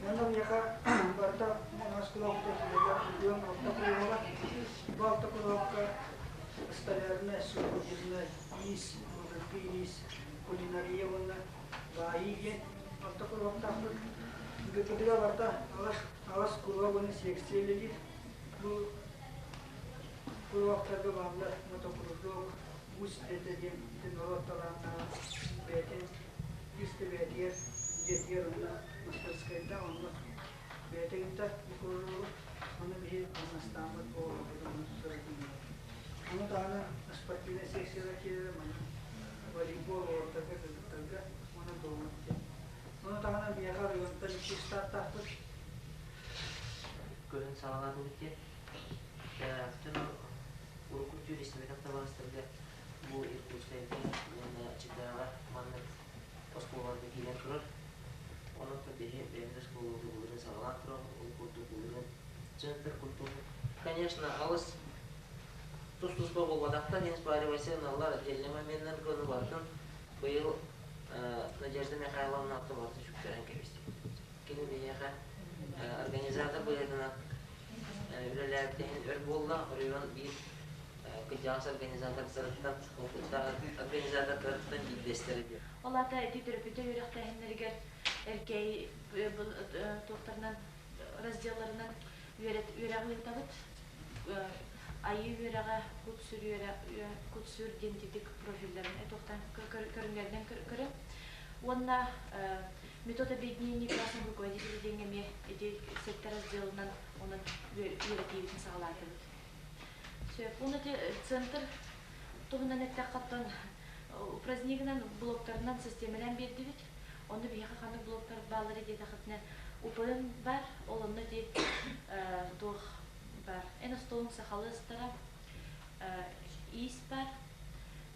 Манна миэхэ барыта мас куруокта кинилэр үтүөн алта куруола. Бу алта куруокка столярная, суккудинная, иис, былыргы иис, кулинария уонна баайыы диэн алта куруоктаахпыт. Гыппытыгар барыта алас, алас куруок уонна секция үлэлиир. Бу куруоктарга бааллар мотокружок, уус идэтэ диэн ити норуот талааннааҕа бэйэтин ис төбөтүгэр, дьиэтигэр уонна мастерскайда онно бэйэтэ ыытар бу кружогу. Ону биһи хамнастааммыт оҕолорбутун сырытыннарар. Ону таһынан спортивнай секцияда киирэр манна волейбол уолаттарга, кыргыттарга уонна дуомат диэн. Ону таһынан биһиэхэ оройуонтан икки штаттаахпыт. Кыһын саҕалаатыбыт диэн. Оттон урукку түүл истибэтэх табаарыстарга бу Иркутскайга уонна Читаҕа маннык оскуолаларга киирэн турар. Онон биһи бэйэбит оскуолабытын былырыын саҕалаан тураммыт, ол курдук былырыын Центр культуры. Конечно, алыс тус-туспа буолбатахтар, не спаривайся, наллар отдельный моменттарга ону барытын быйыл Надежда Михайловна атты барыты сүктэрэн кэбистибит. Кини биһиэхэ организатор быһыытынан үлэлээбит иһин өр буолла, оройуон биир кырдьаҕас организатордарыттан, опыттаах организатордарыттан биирдэстэрэ диэн. Ол аата ити төрөппүттэр үөрэхтээһиннэригэр эркээйи туохтарынан разделларынан үөрэҕи ыытабыт. Айыы үөрэҕэ, кут-сүр үөрэ, кут-сүр диэн профилларын туохтан көрүҥнэринэн көрөн. Уонна метод объединения классных руководителей диэҥҥэ эмиэ ити сэттэ разделынан онон үөрэтиибитин саҕалаатыбыт. Сөп. Уонна ити центр туһунан эттэххэ оттон упразднигынан блоктарынан систиэмэлээн биэрдибит. Онно биһиэхэ ханнык блоктар бааллар диэтэххитинэ УПН бар, ол онно ити туох бар. Эн остуолуҥ сахалыы астара, иис бар,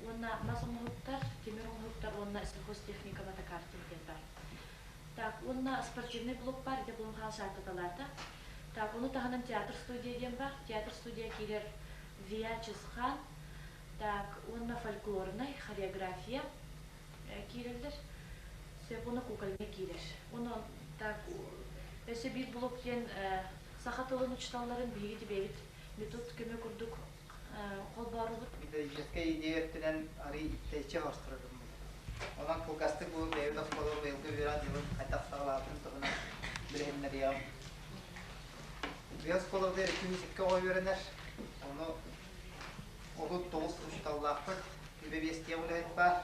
уонна мас оҥоһуктар, тимир оҥоһуктар уонна сельхозтехника мотокартинг диэн бар. Так, уонна спортивный блок бар, ити булун хаал сааттаталаата. Так, ону таһынан театр студия диэн бар. Театр студия киирэр Виа Чысхан, так, уонна фольклорнай хореография киирэллэр. Сөп, уонна кукольнай киирэр. Уонна так, өссө биир блок диэн саха тылын учууталларын биһиги тибэбит метод көмө курдук холбоорубут. Методическай идея өттүнэн арый иттэйчи оҥосторорбут. Онон кылгастык бу бэйэбит оскуола быйылгы үөрэх дьылын хайдах саҕалаабытын туһунан билиһиннэриэҕим. Быйыл оскуолабытыгар 202 оҕо үөрэнэр. Ону 39 учууталлаахпыт, үбэ биэстиэх үлэһит баар.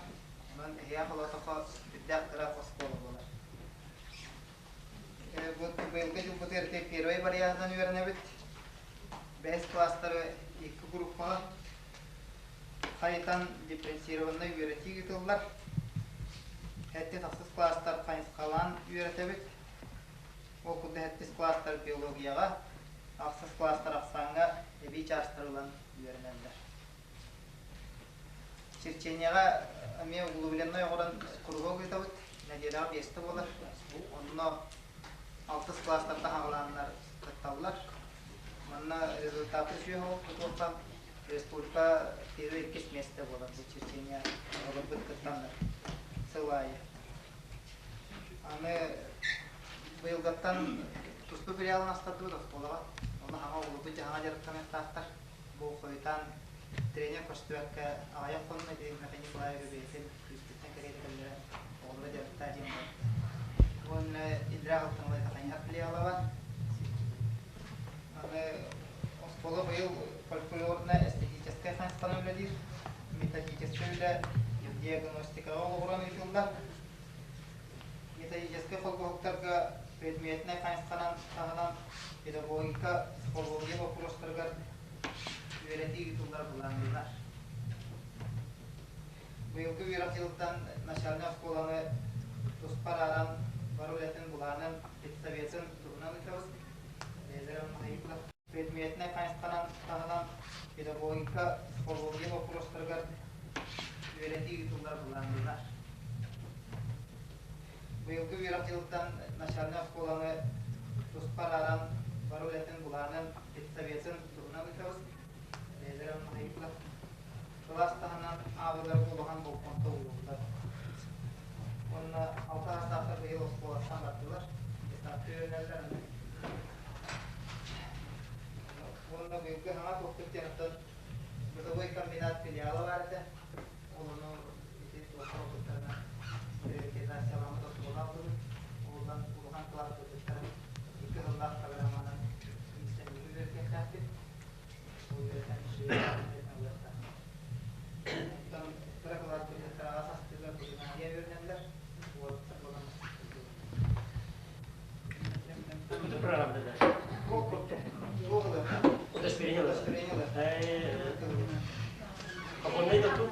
Онон эһиэхэ холоотоххо сүрдээх кыра оскуола буолар. Бу быйылгы дьылбытыгар ити первый вариантынан үөрэнэбит. Бэһис класстары икки группаҕа. хайытан дифференцированнай үөрэтии ыытыллар. Сэттис ахсыс кылаастар хайысхалаан үөрэтэбит. Ол курдук сэттис кылаастар биологияҕа, ахсыс кылаастар ахсааҥҥа эбии чаастар ылан үөрэнэллэр. Черчениеҕа эмиэ углубленнай оҥорон куруһуок ыытабыт. Нэдиэлэҕэ биэстэ буолар. Онно алтыс кылаастартан хаҕалааннар кытталлар. Манна результаты сүөх тутуохха республика первый иккис место буолар бу черчение оҕолорбут кыттаннар сыл аайы. Аны быйылгаттан тустуу филиалын астардыбыт оскуолаҕа. Онно хаҥа оҕолорбут дьаһаҥа дьарыктаныахтаахтар. Бу хойутаан тренер көстүбэккэ аҕыйах хонно ити Михаил Николаевич бэйэтин күүспүттэн кэриэтэ кэллэрэ оҕолоро дьарыктаа диэн барда. Уонна Индра Алтанлайта хайыһар филиала Аны оскуола быйыл фольклорно-эстетическэй хайысханы үлэлиир. Методическай үлэ диагностикаҕа олоҕуран ыытыллар. Методическай холбоһуктарга предметнэй хайысханан таһынан педагогика, психология боппуруостарыгар үөрэтии ыытыллар былааннанар. Быйылгы үөрэх дьылыттан начальнай оскуоланы туспа арааран бары үлэтин былаанын педсоветын туһунан ыытабыт. Бэйэлэрэ онно Предметнэй хайысханан таһынан педагогика, психология боппуруостарыгар үөрэтии ыытыллар былааннанар. Быйылгы үөрэх дьылыттан начальнай оскуоланы туспа арааран бары үлэтин былаанын педсоветын туһунан ыытабыт. Бэйэлэрэ онно Кылаас таһынан ааҕыыларга улахан болҕомто ууруллар. Уонна алта саастаахтар быйыл оскуолаттан бардылар. Детсадка үөрэнэллэр аны. Уонна быйылгы саҥа туохпут диэн оттон бытовой комбинат филиала баар этэ. Ол ону ити туохха ылбыттарына приватизацияламмыт оскуола ыллыбыт. Улахан улахан кылаас кыргыттара икки сыллаах программанан иистэнньиги үөрэтиэхтээхпит. Ол үөрэтэн Оттон кыра кылаас кыргыттара ас астыыга кулинария үөрэнэллэр. Уолаттар буолан Это программа, да? Удостоверение. Хоконнай да ту?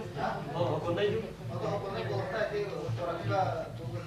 Хоконнай ду? Хоконнай буолта ти торакка тулгы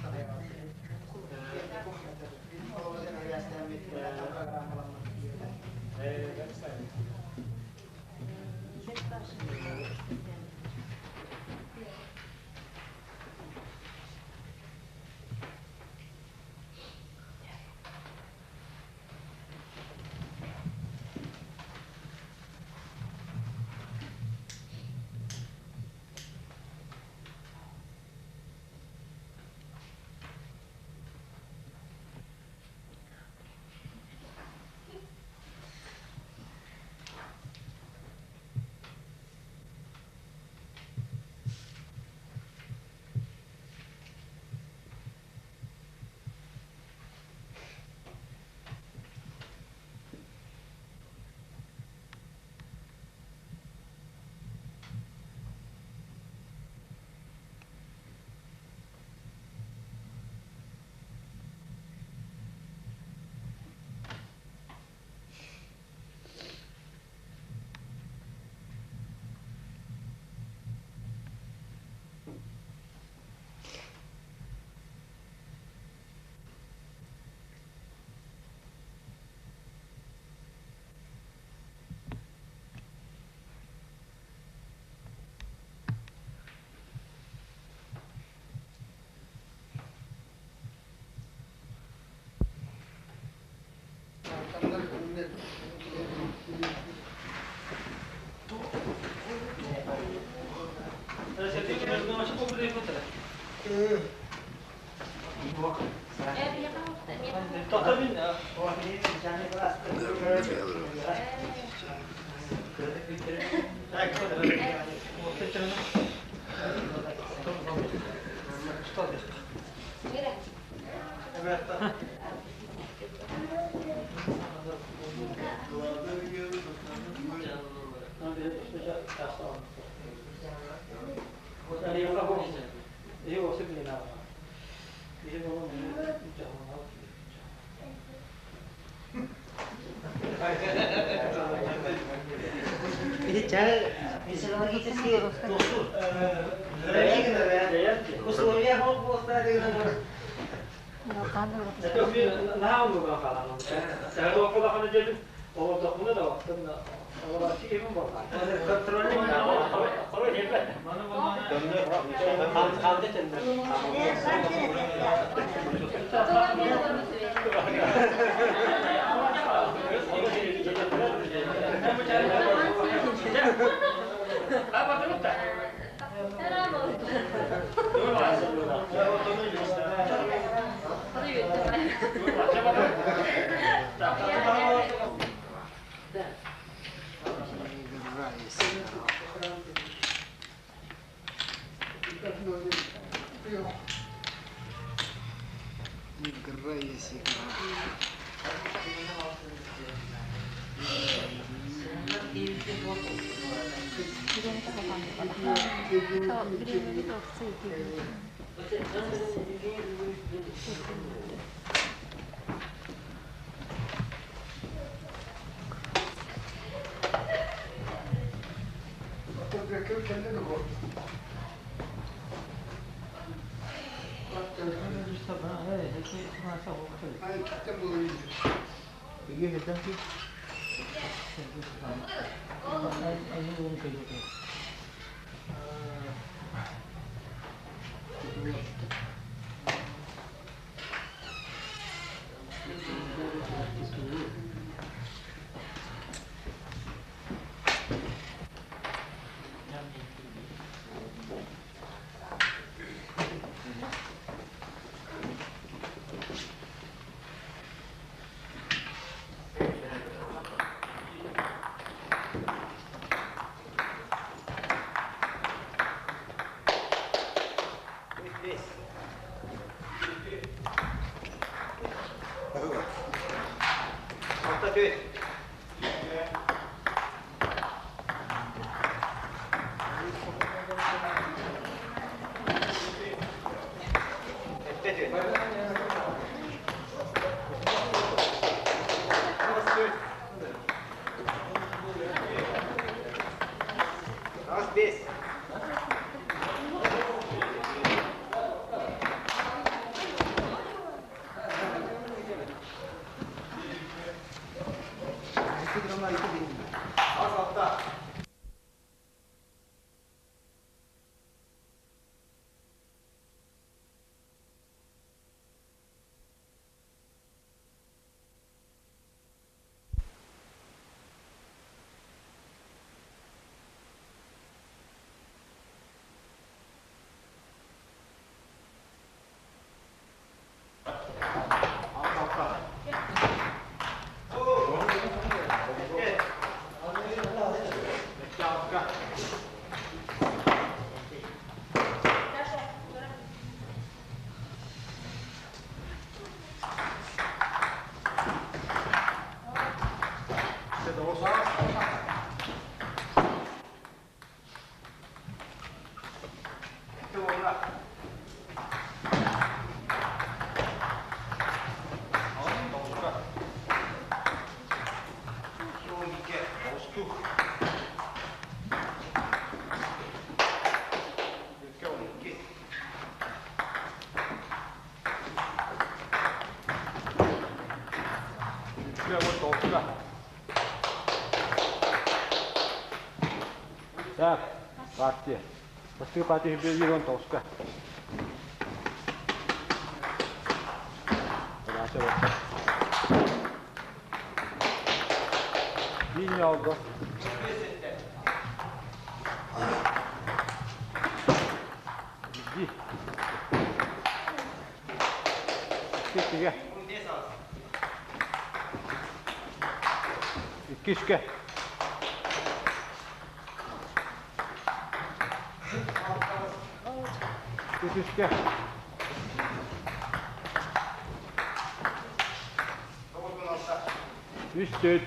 Физиологические условия Игра есть игра. Так, партия. Бастыгы партия бир тоска. Линия oldu. Иди. Иккиге. Иккишке. Үсүскэ. Үс төрт.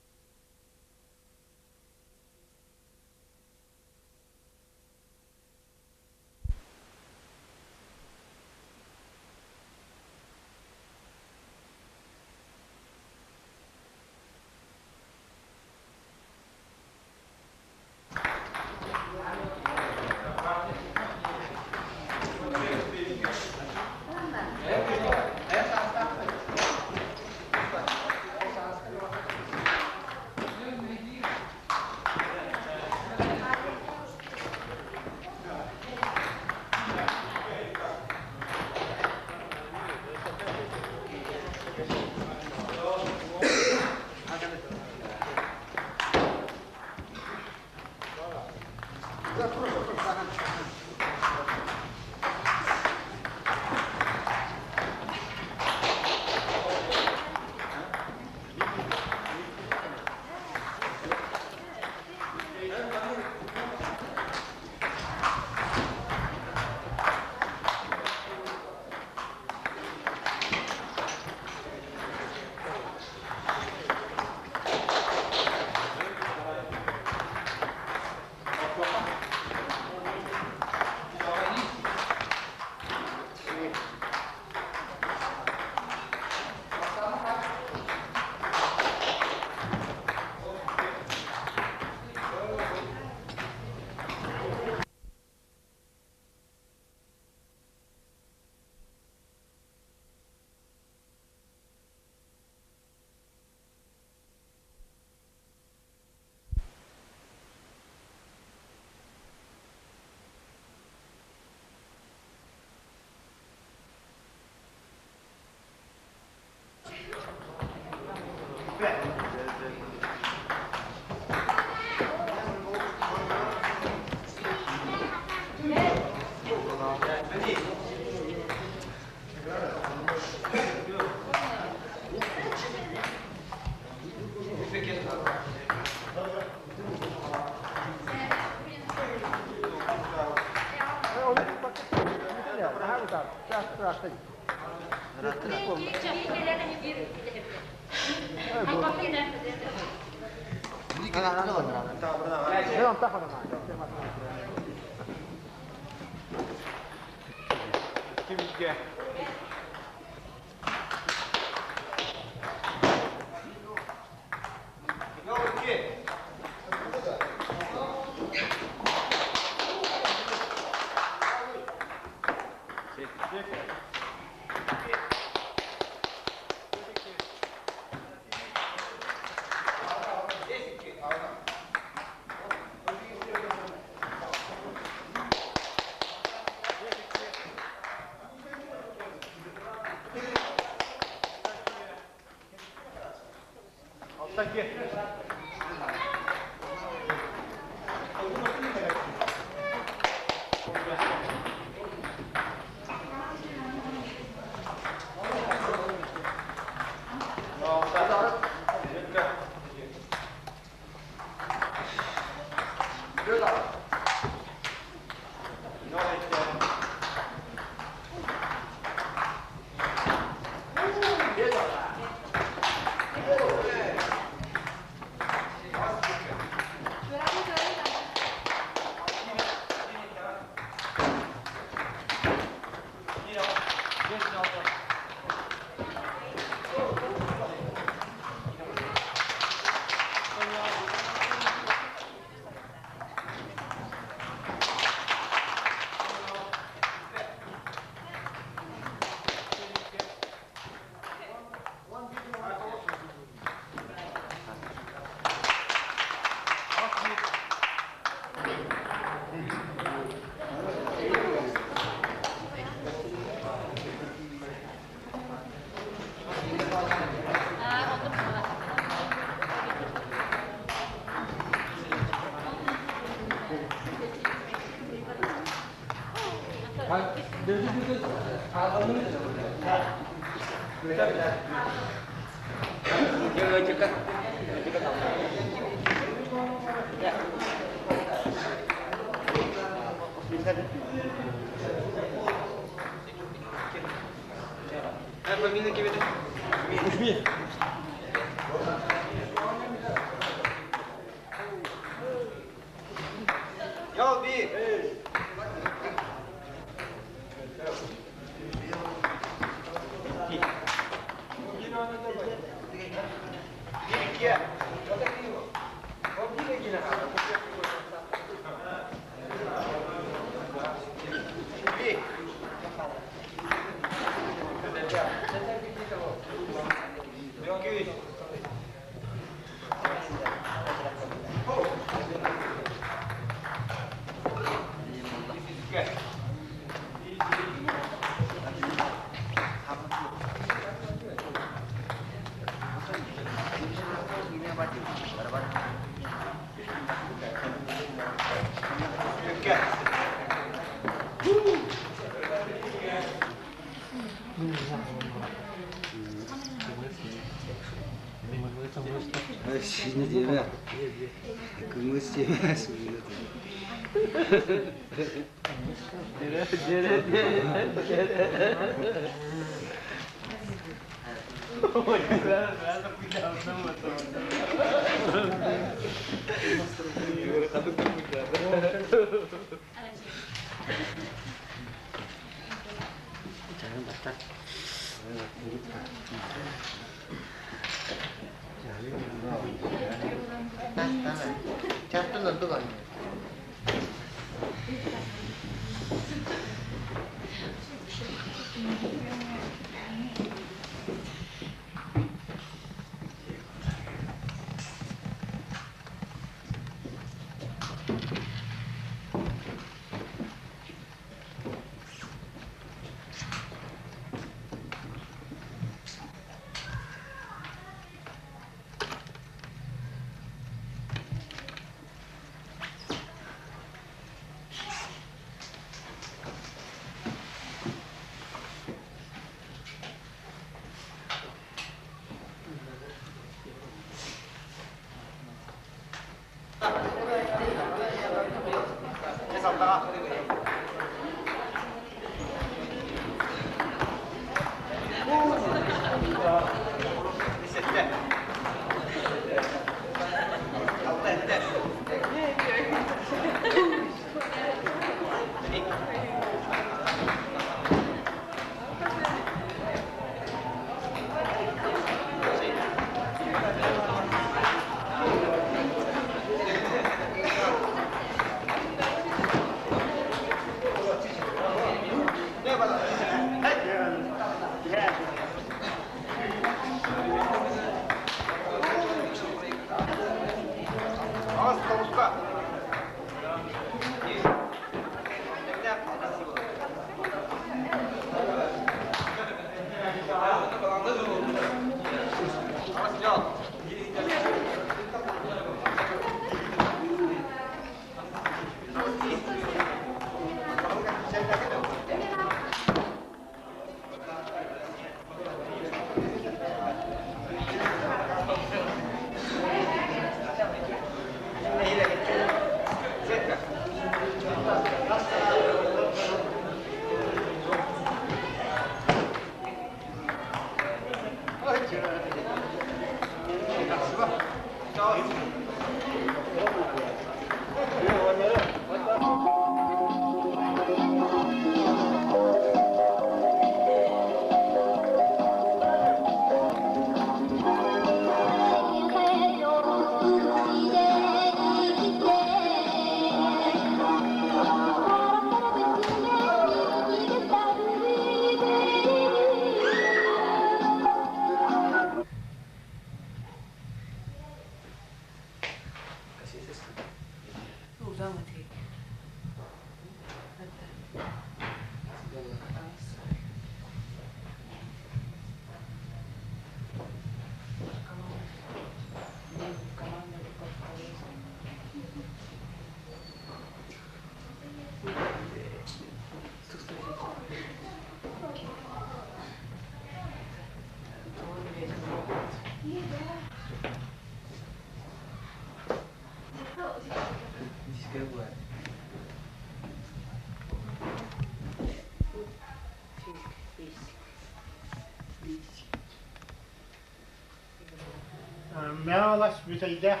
Мэҥэ Бүтэйдээх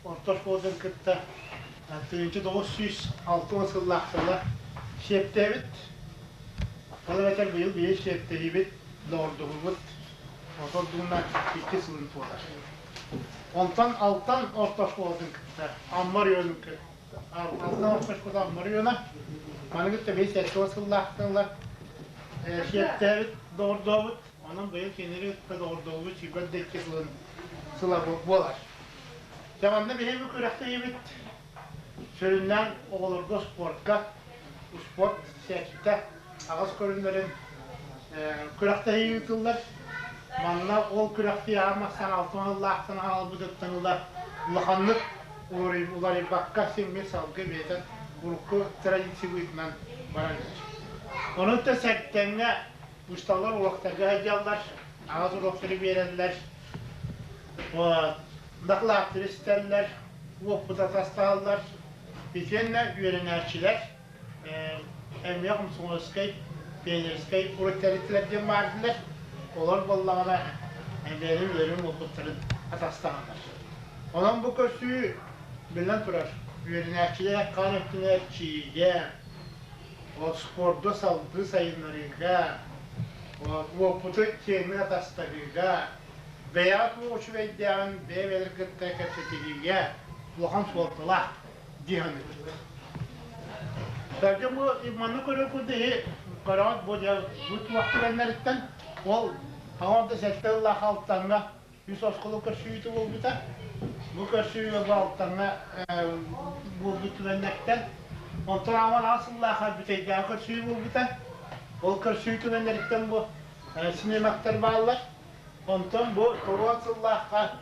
орто оскуолатын кытта 1960 сыллаах сыла сиэптээбит. Ол эбэтэр быйыл биһи сиэптэһиибит, доҕордоһуубут отор дугуна икки сылын туолар. Онтон Алтан орто оскуолатын кытта Амма оройуонун кытта Алтан орто оскуолата Амма оройуона маны кытта биһи 70 сыллаахтан ыла сиэптээбит, доҕордообут. Онон быйыл кинилэри кытта доҕордоһуубут сүүрбэт да икки сылын сыла буолар. Дьэ манна биһиги күрэхтэһиибит сүрүннээн оҕолорго спортка, спорт сэттэ аҕыс көрүҥнэрин күрэхтэһии ыытыллар. Манна ол күрэхтии ааммастан алтан ыллаахтан аҕалбытыттан ыла улаханнык уларыйбакка симмит салгыы бэйэтин урукку традициябытынан баран иһэр. Онон да сэртэҥҥэ Усталлар уруоктарга сылдьаллар, аҕыс уруоктары биэрэллэр, дакылааттары истэллэр, уопут атастаһаллар. Итиэннэ үөрэнээччилэр эмиэ комсомольскай, пионерскай уруоктар диэн баардылар. Олор буоллаҕына бэйэлэрин үөрүн уопуттарын атастаһаллар. Онон бу көрсүү, биллэн турар, үөрэнээччилэр хаан өттүнэр чиигэ, спорду салгыы сайыннарыыга, уопуту киэҥник атастаһыыга, бэйэҕэ туох үчүгэйдээҕин бэйэ-бэйэлэрин кытта кэпсэтиһиигэ улахан суолталаах дии саныыбын. Сэргэ бу манна көрөр курдук көрөҕүт бу дьэ бу туох түгэннэриттэн ол хаҥа да сэттэ ыллаах алтаҥҥа үс оскуола көрсүһүүтэ буолбута. Бу көрсүһүүгэ бу Алтаҥҥа буолбут түгэннэртэн, онтон аҕам аҕыс сыллаахха Бүтэйдээҕи көрсүһүү буолбута. Ол көрсүһүү түгэннэриттэн бу снимоктар бааллар. Онтон бу тоҕус сыллаахха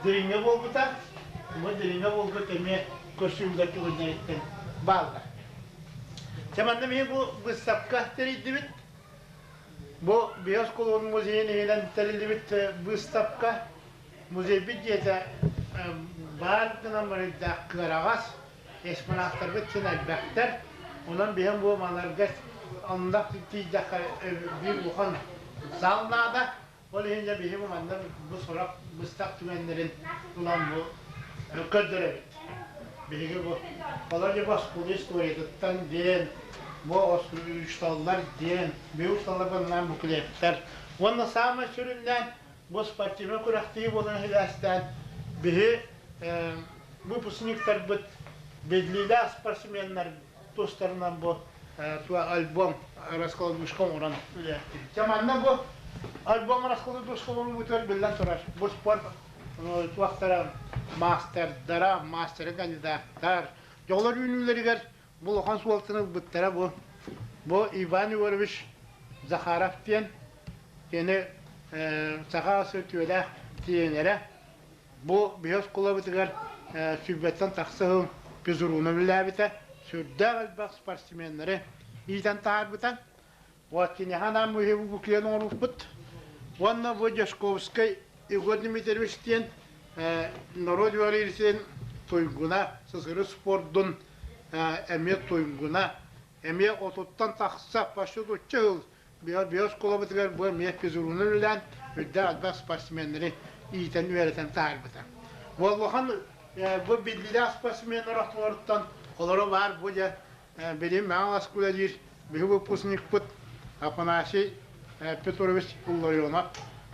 Дириҥҥэ буолбута. Бу Дириҥҥэ буолбут эмиэ көрсүһүүлэр түгэннэриттэн бааллар. Дьэ манна биһиги бу быыстапка тэрийдибит. Бу Биос кулуун музейын иһинэн тэриллибит быыстапка музейбит дьиэтэ баар гынан барыйдаах кыараҕас, экспонаттарбыт син элбэхтэр. Онон биһиги бу маларга онно тиийдэххэ биир улахан зал наада. Ол иһин дьэ биһиги манна бу сорох быстах түгэннэрин ылан бу көрдөрөбүт. Биһиги бу олор бу оскуола историятыттан диэн, бу учууталлар диэн, биһиги учууталлар баннаан буклеттар. Уонна саамай сүрүннээн бу спортивнай күрэхтэһии буолан сибээстээн биһи выпускниктарбыт биллиилээх спортсменнар тустарынан бу альбом раскладушка оҥорон үлэлэттибит. Дьэ манна бу альбом раскладушка оҥорбутугар биллэн турар бу спорт туохтара маастардара, мастера кандидаттар, дьоллор үүнүүлэригэр бу улахан суолтаны ылбыттара бу бу Иван Егорович Захаров диэн кини саха үтүөлээх тиэнэрэ Бу биһи оскуолабытыгар сүүрбэттэн тахса сыл физруна үлэлээбитэ, сүрдээх элбэх спортсменнары иитэн таһаарбыта. Вот киниэхэ анаан бу буклет оҥорбуппут. Уонна бу Дьашковскай Егор Дмитриевич диэн норуот үөрэҕин туйгуна, сысыры спордун эмиэ туйгуна, эмиэ отуттан тахса почти отучча сыл Биоскуолабытыгар бу эмиэ физрунан үлэлээн, үрдээх элбэх спортсменнары иитэн үөрэтэн таһаарбыта. Буоллахан бу биллиилээх спортсменнар ортолоруттан олоро баар бу дьэ билим Маҥаласка үлэлиир биһи выпускникпыт Афанасий Петрович Илларионов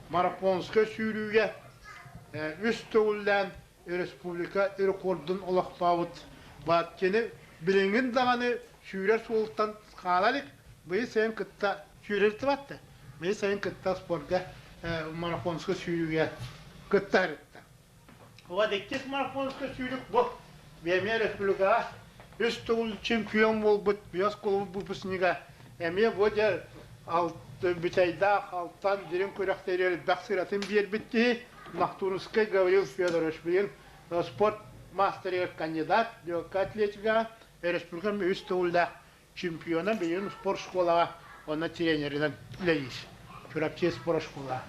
марафонскай сүүрүүгэ үс төгүллээн республика рекордун олохтообут кини билиҥҥин даҕаны сүүрэр суолтан хаала илик быйыл сайын кытта сүүрэр тыбатта быйыл сайын кытта спорга марафонска сүүрүүгэ кытта сырытта вот иккис марафонска сүүрүк бу эмиэ республикаҕа үс төгүл чемпион буолбут биос клуб выпускнига эмиэ бу дьэ бүтэйдээх алтан дириҥ күрэхтэригэр элбэх сыратын биэрбит киһи Махтурскай Гаврил Федорович билигин спорт мастерыгар кандидат, легкая атлетикаҕа республика үс төгүллээх чемпиона, билигин спорт школаҕа уонна тренеринэн үлэлиир. Чурапчы спорт школа.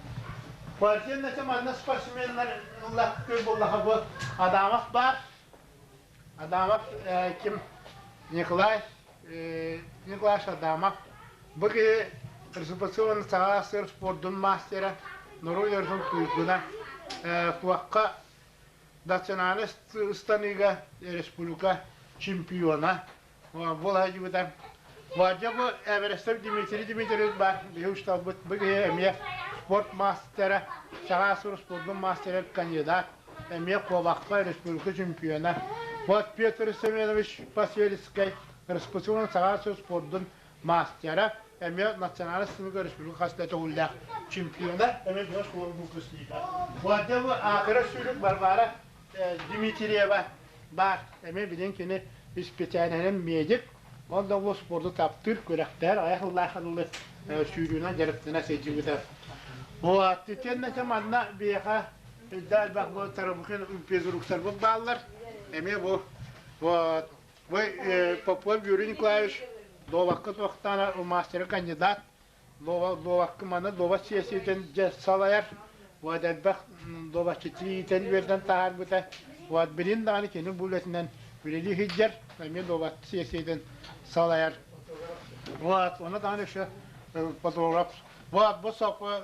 Партия манна спортсменнар ыллах буоллаха бу Адамов баар. Адамов ким? Николай Николай Адамов. Бу киһи республиканың саҥа сыр спордун мастера, норуот өрүтүн туйгуна. туохха национальнай ыстаныыга республика чемпиона буола сылдьыбыта. Вадя бу Эверестов Дмитрий Дмитриевич баар, биһи учууталбыт, бу киһи эмиэ спорт мастера, саҥа сыл спордун мастера кандидат, эмиэ куобахха республика чемпиона. Вот Петр Семенович Посельскай, республика саҥа сыл спордун мастера, эмиэ национальнай сылга республика хас да төгүллээх чемпиона, эмиэ биһи оскуола выпускнига. Вадя бу аатыра сүүрүк Варвара Дмитриева баар, эмиэ билин кини исписээлинэн медик, ол да бу спорду таптыыр, күрэхтэһэр, аҕыйах сыллаах ыллы сүүрүүнэн дьарыктана сылдьыбыта. Вот, итиэннэ манна биһиэхэ элбэх элбэх бу Тарабукин физруктарбыт бааллар. Эмиэ бу вот бу Попов Юрий Николаевич дуобакка туохтаана мастера кандидат дуобакка манна дуобат сиэссийэтин дьэ салайар. Вот элбэх дуобатчыты иитэн үөрдэн таһаарбыта. Вот билин даҕаны кини бу үлэтинэн үлэлии сылдьар, эмиэ дуобат сиэссийэтин салайар. Вот, оны даҕаны еще фотограф. Вот, бу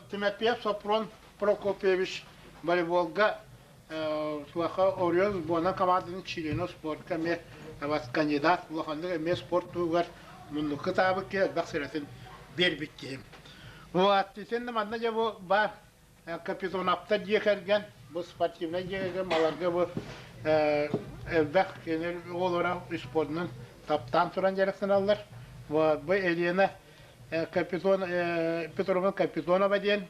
Тимофеев Сопрон Прокопьевич волейболга Суоха Орион сборная командатын чилиэнэ спортка эмиэ кандидат улаханнык эмиэ спорт туһугар муннукка таабыт киһи элбэх сыратын биэрбит киһи. Вот, итиннэ манна дьэ бу баар Капитоновтар дьиэ кэргэн, бу спортивнай дьиэ кэргэн маларга бу элбэх кини оҕолоро спордунан таптаан туран дьарыктаналлар. Вот, бу Елена Капитон Петровна Капитонова диэн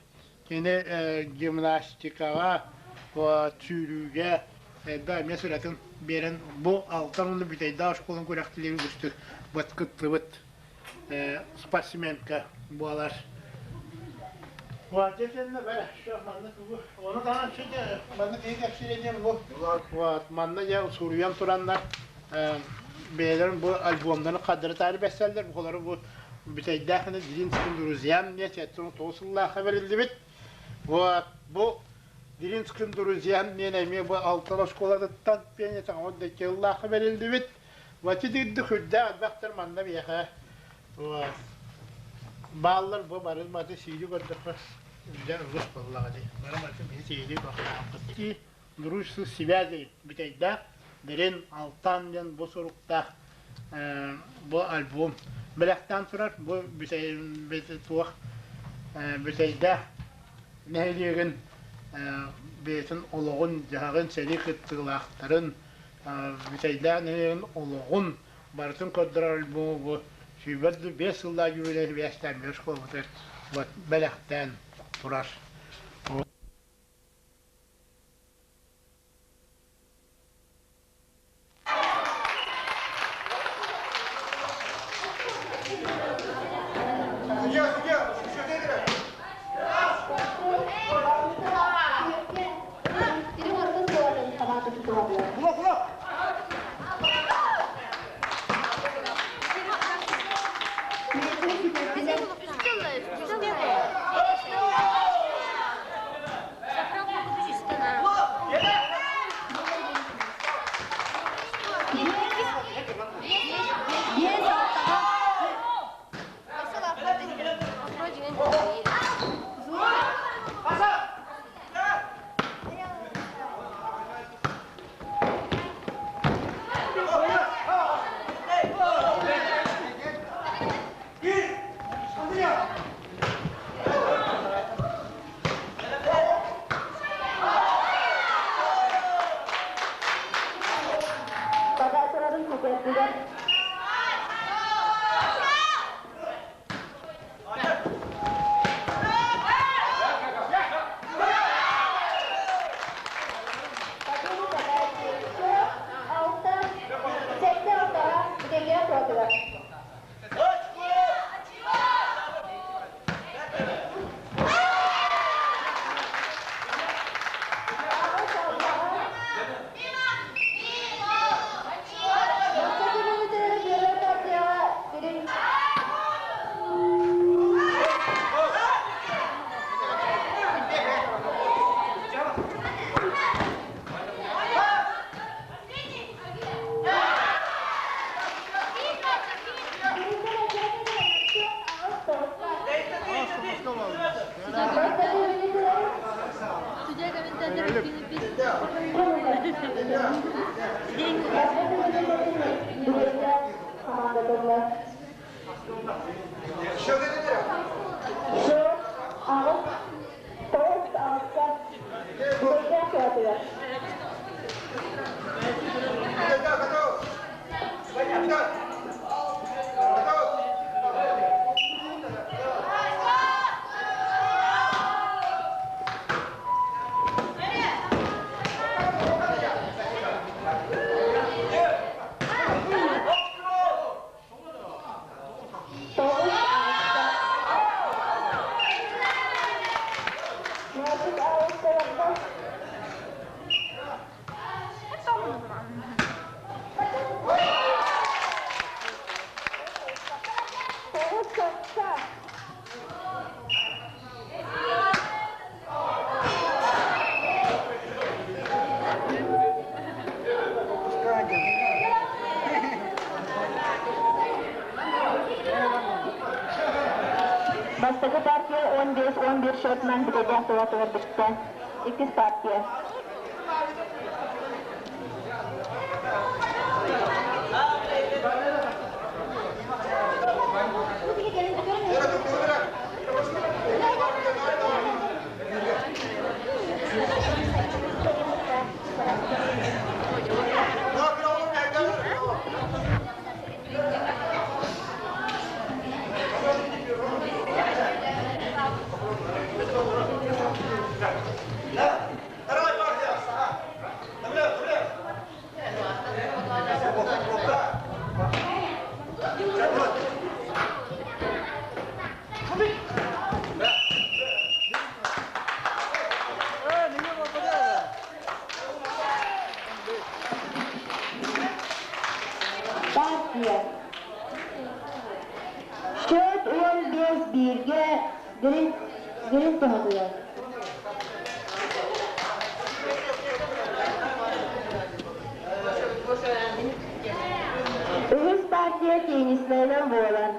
Кини гимнастикаҕа, сүүрүүгэ элбэх эмиэ сыратын биэрэн, бу Алтан уонна Бүтэйдээх оскуолатын күрэхтэһиилэрин үгүстүк кыттыбыт спортсменка буолар. Ону таһынан маннык киһи кэпсиирэ диэн бу манна дьэ суруйан тураннар бэйэлэрин бу альбомнарын хардары таары бэссэллэр, бу бу Бүтэйдээх Диринским друзьям диэн 79 сыллаахха бэриллибит. Вот бу Диринским друзьям диэн эмиэ бу Алтан оскуолатыттан пианитаҕа сыллаахха бэриллибит. Вот итирдик үрдээх элбэхтэр манна биһиэхэ вот бааллар бу бары маты сиили көрдөххө үрдэ үгүс буоллаҕа дии. Бары маты биһи сиили бахтаахпыт. Дружество связи бүтэйдээх Дирин Алтан диэн бу суруктаах бу альбом бэлэхтээн турар. Бу туох бүтэйдээх нэһилиэгин бэйэтин олоҕун-дьаһаҕын, сэрии кыттыылаахтарын, бүтэйдээх нэһилиэгин олоҕун барытын көрдөрөр альбому бу 25 сыллаах юбилей сибээстээн биир оскуолабытыгар бэлэхтээн турар. Бастакы партия 15-11 счетынан бүтэйдээх тула бүттэ. Иккис партия. Партия. Счет 15-1-ге Грин туһатыгар. Үһүс партия теннисменен буолар.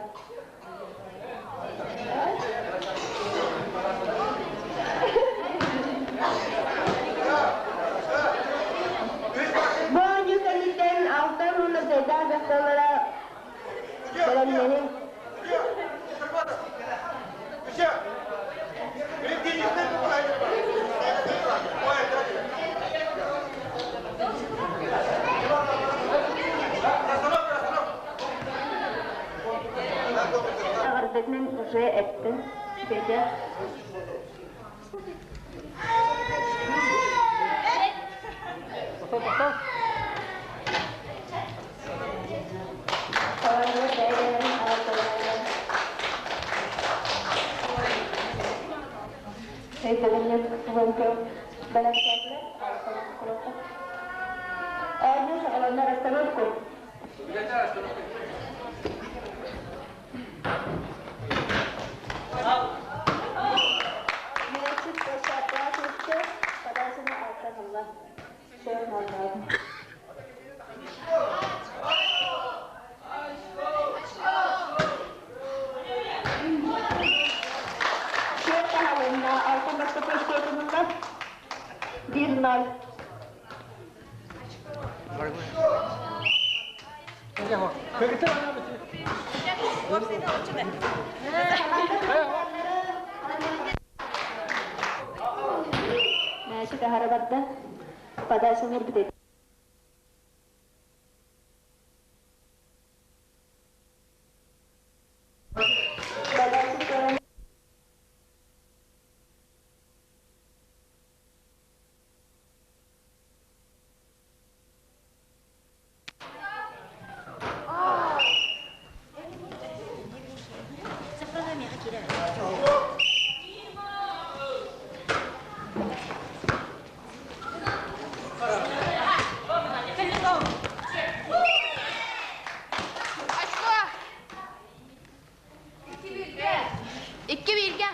Бу оонньуу кэнниттэн Алтан уонна Сайдаах дьахталлара бэлэмнэнин. Аҕырдытынан уже эттин. Бэдэ. Bir nol. Мәчик аһара Подача битет. İki birge.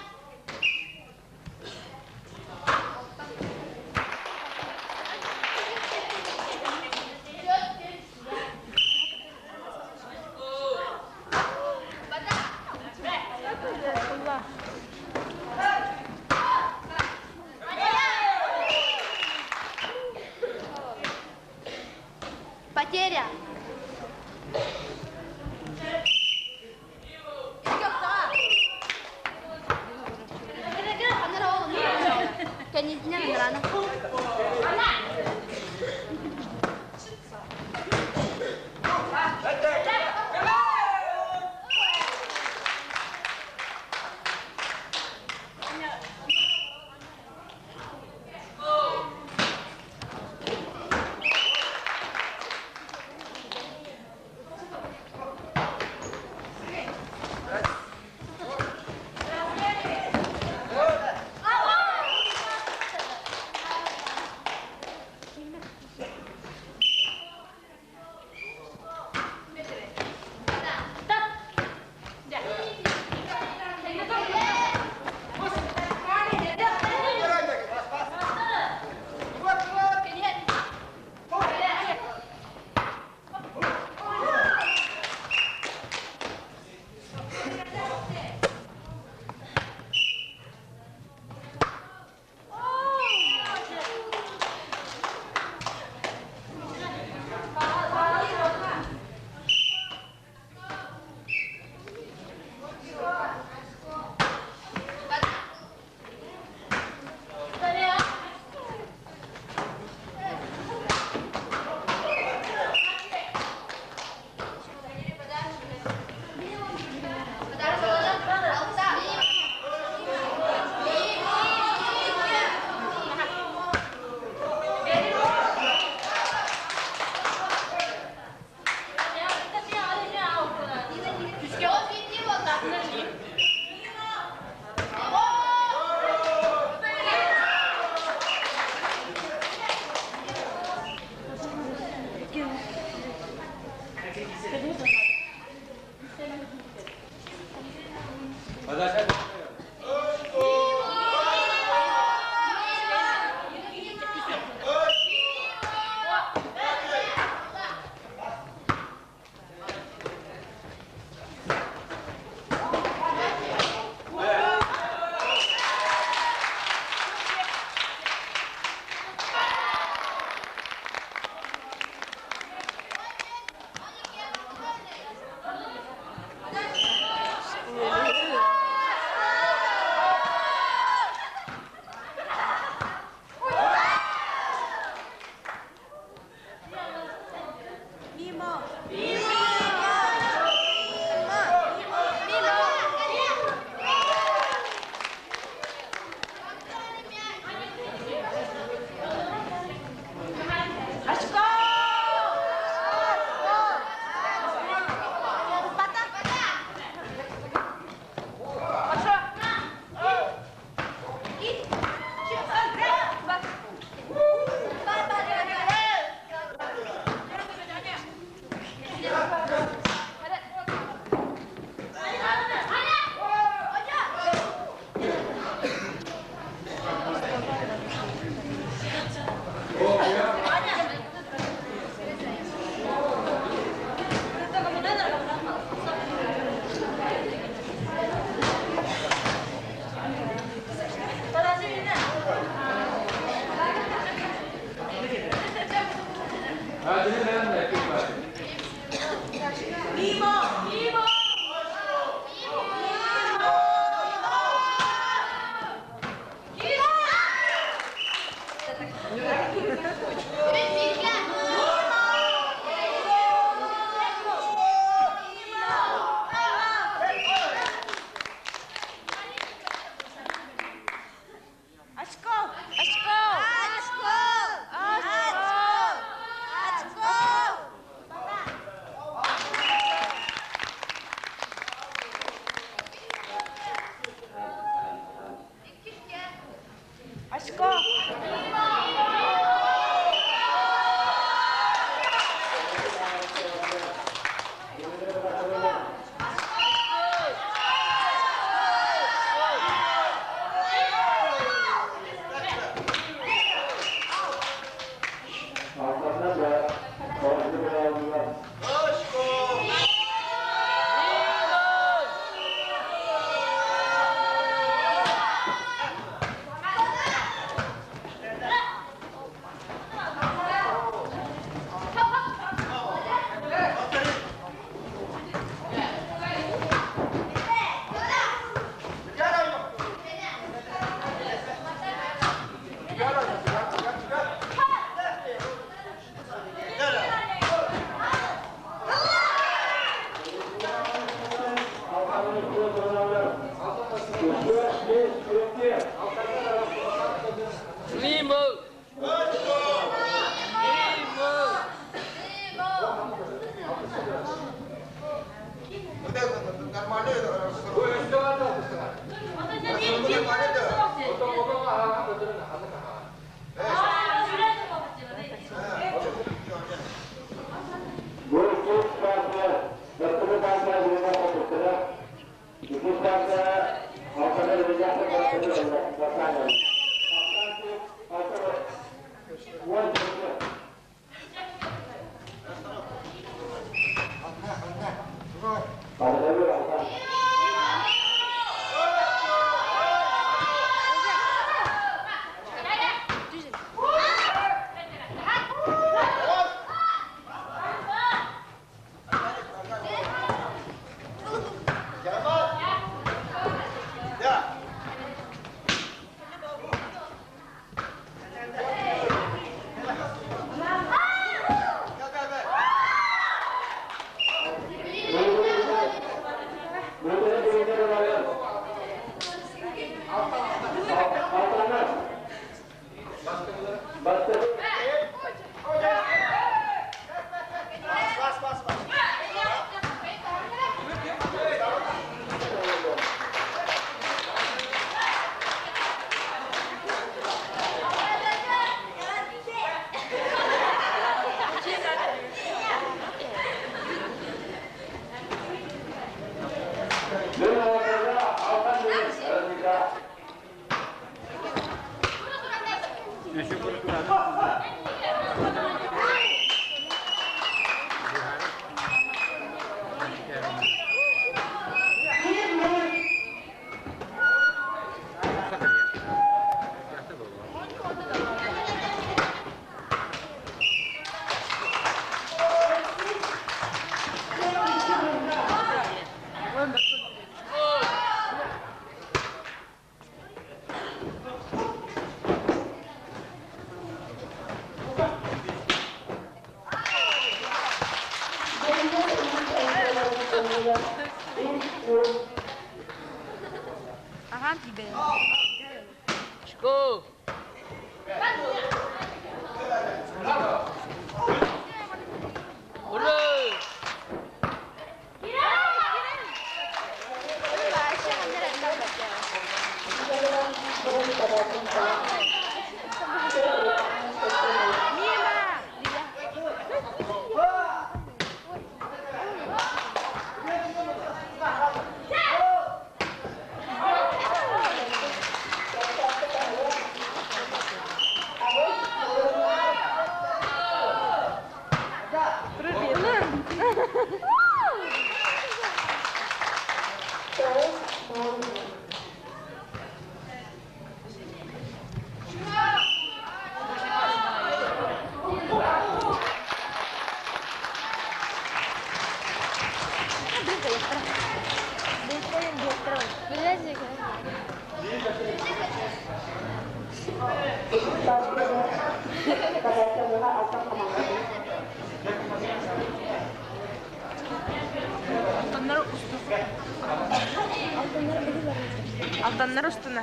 Алтаннар устуна.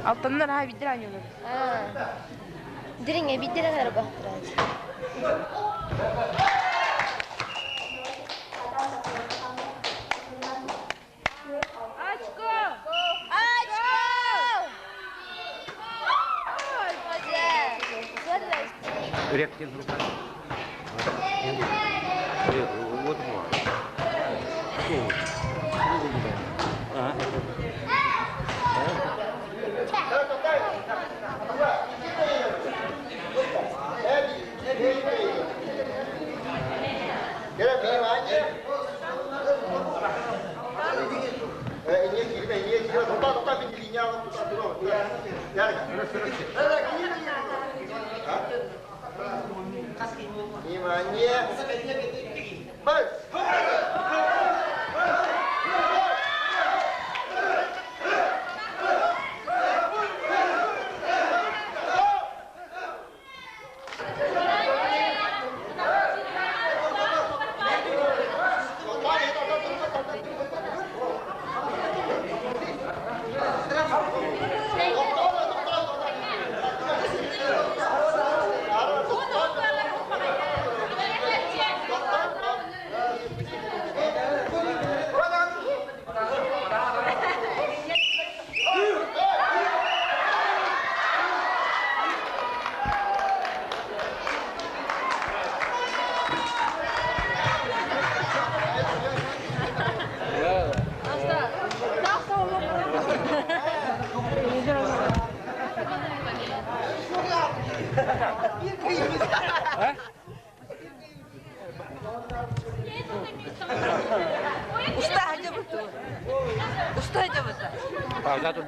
Алтаннар аха бидир анюлар. Дириҥэ бидир анар бахтыраач. Очко! Очко! Реактив рука. Вот Внимание! Марш! Usta hadi bu. Usta hadi bu. Пауза тут.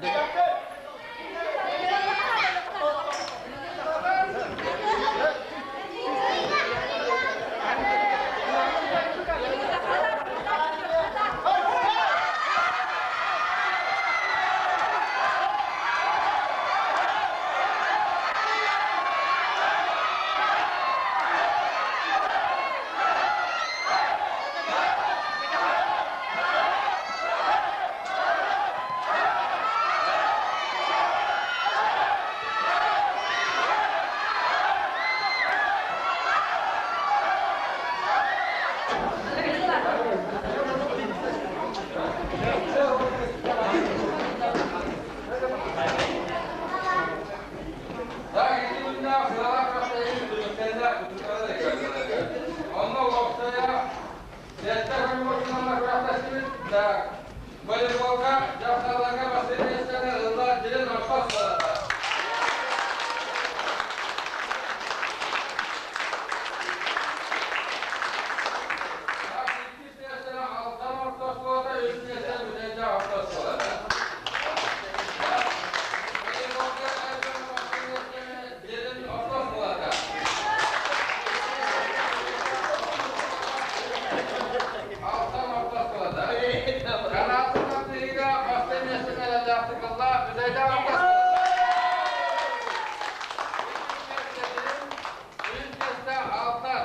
Мочунанна күрэхтэстибит. Так, волейболга дьахталларга бастакы миэстэни ылла Дилин орто оскуолата. Так, иккис миэстэни Алтан орто оскуолата, үс миэстэни Бүтэйдээх орто оскуолата. Так, волейболга эр дьоҥҥо бастакы миэстэни Дилин орто оскуолата. Алтан орто оскуолата. Канаатын тардыһыыга бастакы миэстэни эрэллээхтик ылла Бүтэйдээх орто оскуолата. Үс миэстэ Алтан.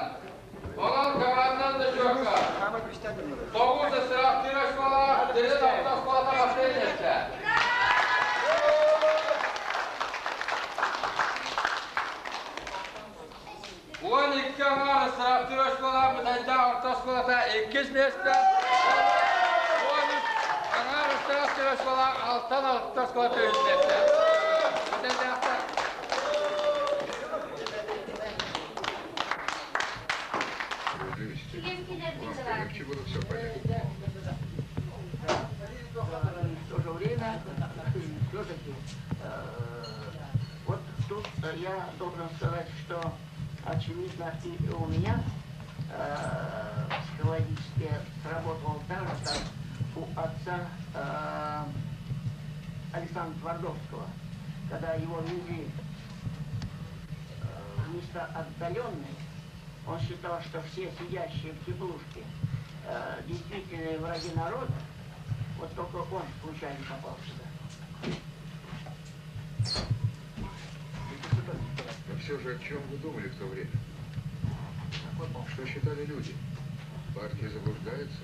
Онон команданан зачетка. 9 ысыраахтыыр оскуола, Дирин орто оскуолата бастакы миэстэ. 12 аҥаар ысыраахтыыр оскуола, Бытайдаах орто оскуолата иккис миэстэ. 13 аҥаар ысыраахтыыр оскуола, Алтан орто оскуолата үс миэстэ. Бытайдаахтар. Привести. Просто легче было все понять. В то же время, все-таки, вот тут я должен сказать, что очевидно и у меня психологически сработало так же, как у отца Александра Твардовского, когда его везли в места отдаленные, он считал, что все сидящие в теплушке действительно враги народа, вот только он случайно попал сюда. Но все же о чем вы думали в то время? Что считали люди? Партия заблуждается?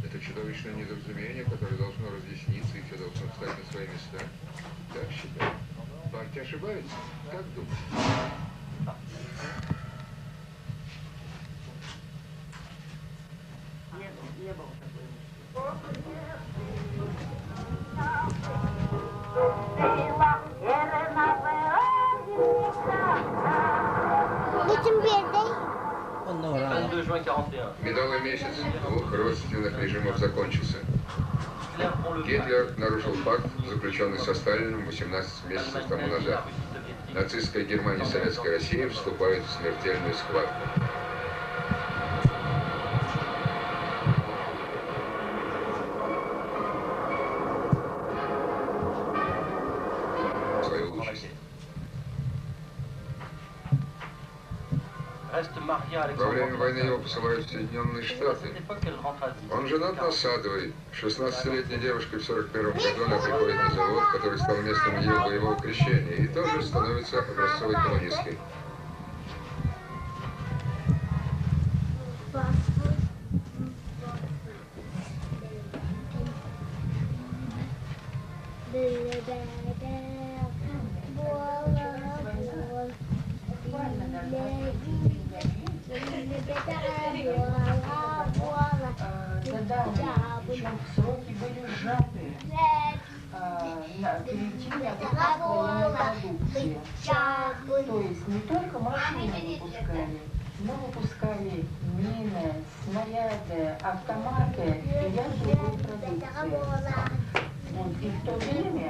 Это чудовищное недоразумение, которое должно разъясниться и все должно встать на свои места? Так считали? Партия ошибается? Как думаете? Не, не было такой мысли. Медовый месяц двух родственных режимов закончился. Гитлер нарушил пакт, заключенный со Сталиным 18 месяцев тому назад. Нацистская Германия и Советская Россия вступают в смертельную схватку. Свою участь. Во время войны его посылают в Соединенные Штаты. Он женат на Садовой. 16-летней девушкой в 41 году она приходит на завод, который стал местом ее боевого крещения, и тоже становится образцовой коммунисткой. Да, причем сроки были сжатые. Перейти на выпуск военной продукции. То есть не только машины выпускали, но выпускали мины, снаряды, автоматы и ряд другой продукции. Вот. И в то время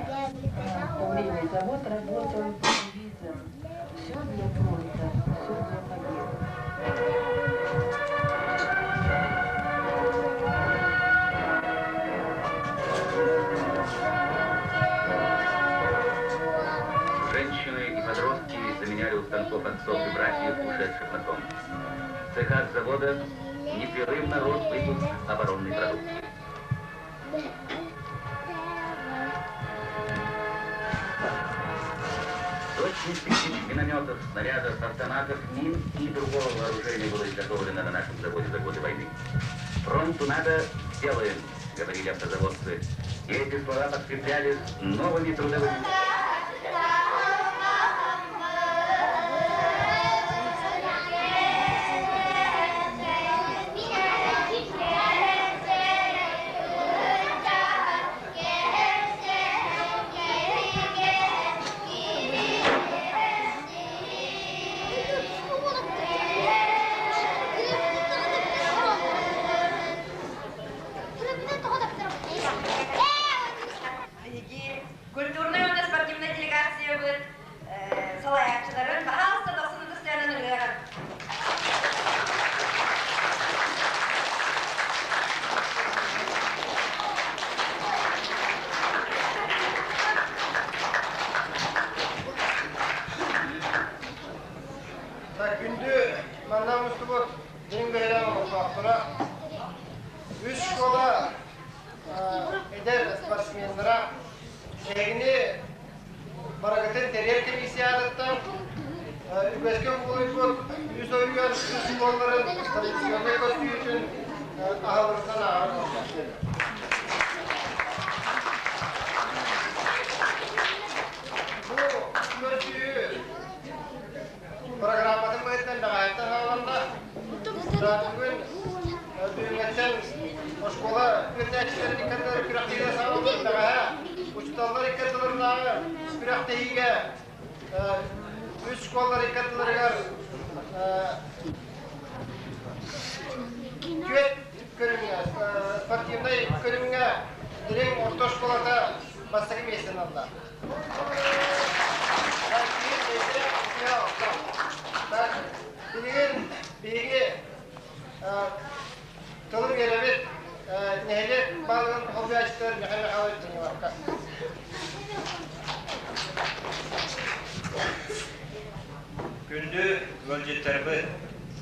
завод работал по девизам «Все для фронта, все для победы». Женщины и подростки заменяли у станков отцов и братьев, ушедших на фронт. В цехах завода непрерывно рос выпуск оборонной продукции. Сотни тысяч минометов, снарядов, автоматов, мин и другого вооружения было изготовлено на нашем заводе за годы войны. Фронту надо, сделаем, говорили автозаводцы. И эти слова подкреплялись новыми трудовыми... Эһигини барыгытын тэрийэр комиссия аатыттан үгэскэ кубулуйбут үс ойуон үс суолларын традиционнай көрсүһүүтүн аһыллыбытынан ааҕар Бу көрсүһүү программатын быһыытынан бэҕэһээттэн саҕаланна. Бүгүн бүгүҥҥэттэн оскуола үөрэнээччилэрин иккардылар күрэхтэһиигэ саҕаламмыт бэҕэһээ учууталлар иккардыларынааҕы күрэхтэһиигэ үс школалар иккардыларыгар түөрт көрүҥҥэ спортивнай көрүҥҥэ Дириҥ орто оскуолата бастакы миэстэни ылла. Билигин биһиги тылы биэрэбит нэһилиэк баһылыгын солбуйааччытыгар Михаил Михайлович Даниловка. Күндү ыалдьыттарбыт,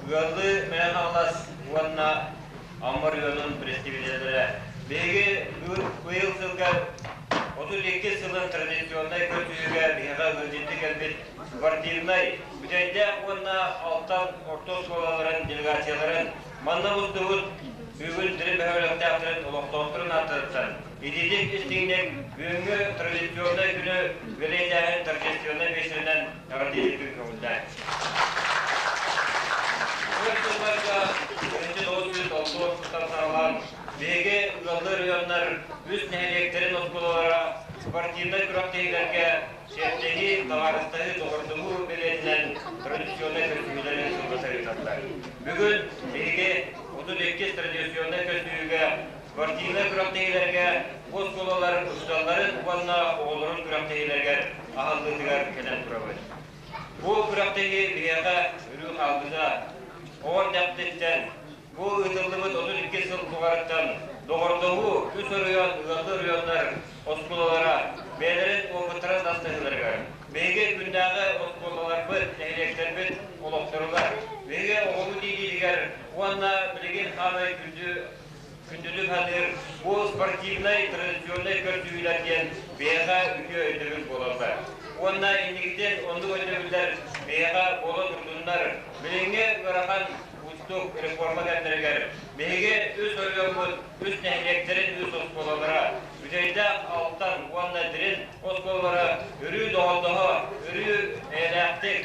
ыаллыы Мэҥэ Хаҥалас уонна Амма оройуонун представителлэрэ биһиги быйыл сылга 32 сылын традиционнай көрсүһүүгэ биһиэхэ ыалдьыттыы кэлбит спортивнай, Бүтэйдээх уонна Алтан орто оскуолаларын делегацияларын манна мустубут бүгүн дириҥ бөһүөлэктээхтэрин олохтоохторун ааттарыттан итиитик истиҥник бүгүҥҥү традиционнай күнү бэлиэтээһин торжественнай биэчэринэн эҕэрдэлиирбин көҥүллээн. Өр сылларга 1960 сылтан саҕалаан биһиги ыаллар районнар үс нэһилиэктэрин оскуолалара спортивнай күрэхтэһиилэргэ сиэрдэһии, табаарыстаһыы, доҕордоһуу бэлиэтинэн традиционнай көрсүһүүлэри сыллата ыыталлар. Бүгүн биһиги 32 традиционнай көрсүһүүгэ спортивнай күрэхтэһиилэргэ бу оскуолалар учууталларын уонна оҕолорун күрэхтэһиилэригэр аһыллыытыгар кэлэн турабыт. Бу күрэхтэһии биһиэхэ өрүү хаалбыта. Оҕо эрдэхпититтэн бу ыытыллыбыт 32 сыл тухарыттан доҕордоһуу үс оройуон ыаллыы оройуоннар оскуолалара бэйэлэрин опыттарын тастаһыыларыгар биһиги күннээҕи оскуолаларбыт, нэһилиэктэрбит олохторугар, биһиги оҕобут иитиитигэр уонна билигин хаамай күндү күндүлүк саныыр бу спортивнай традиционнай көрсүһүүлэр диэн биһиэхэ үтүө өйдөбүл буолаллар. Уонна инникитин оннук өйдөбүллэр биһиэхэ буола турдуннар. Билиҥҥи ыарахан уустук реформа кэмнэригэр биһиги үс оройуоммут үс нэһилиэктэрин үс оскуолалара Бүтэйдээх, Алтан уонна Дириҥ оскуолалара өрүү доҕордоһо, өрүү эйэлээхтик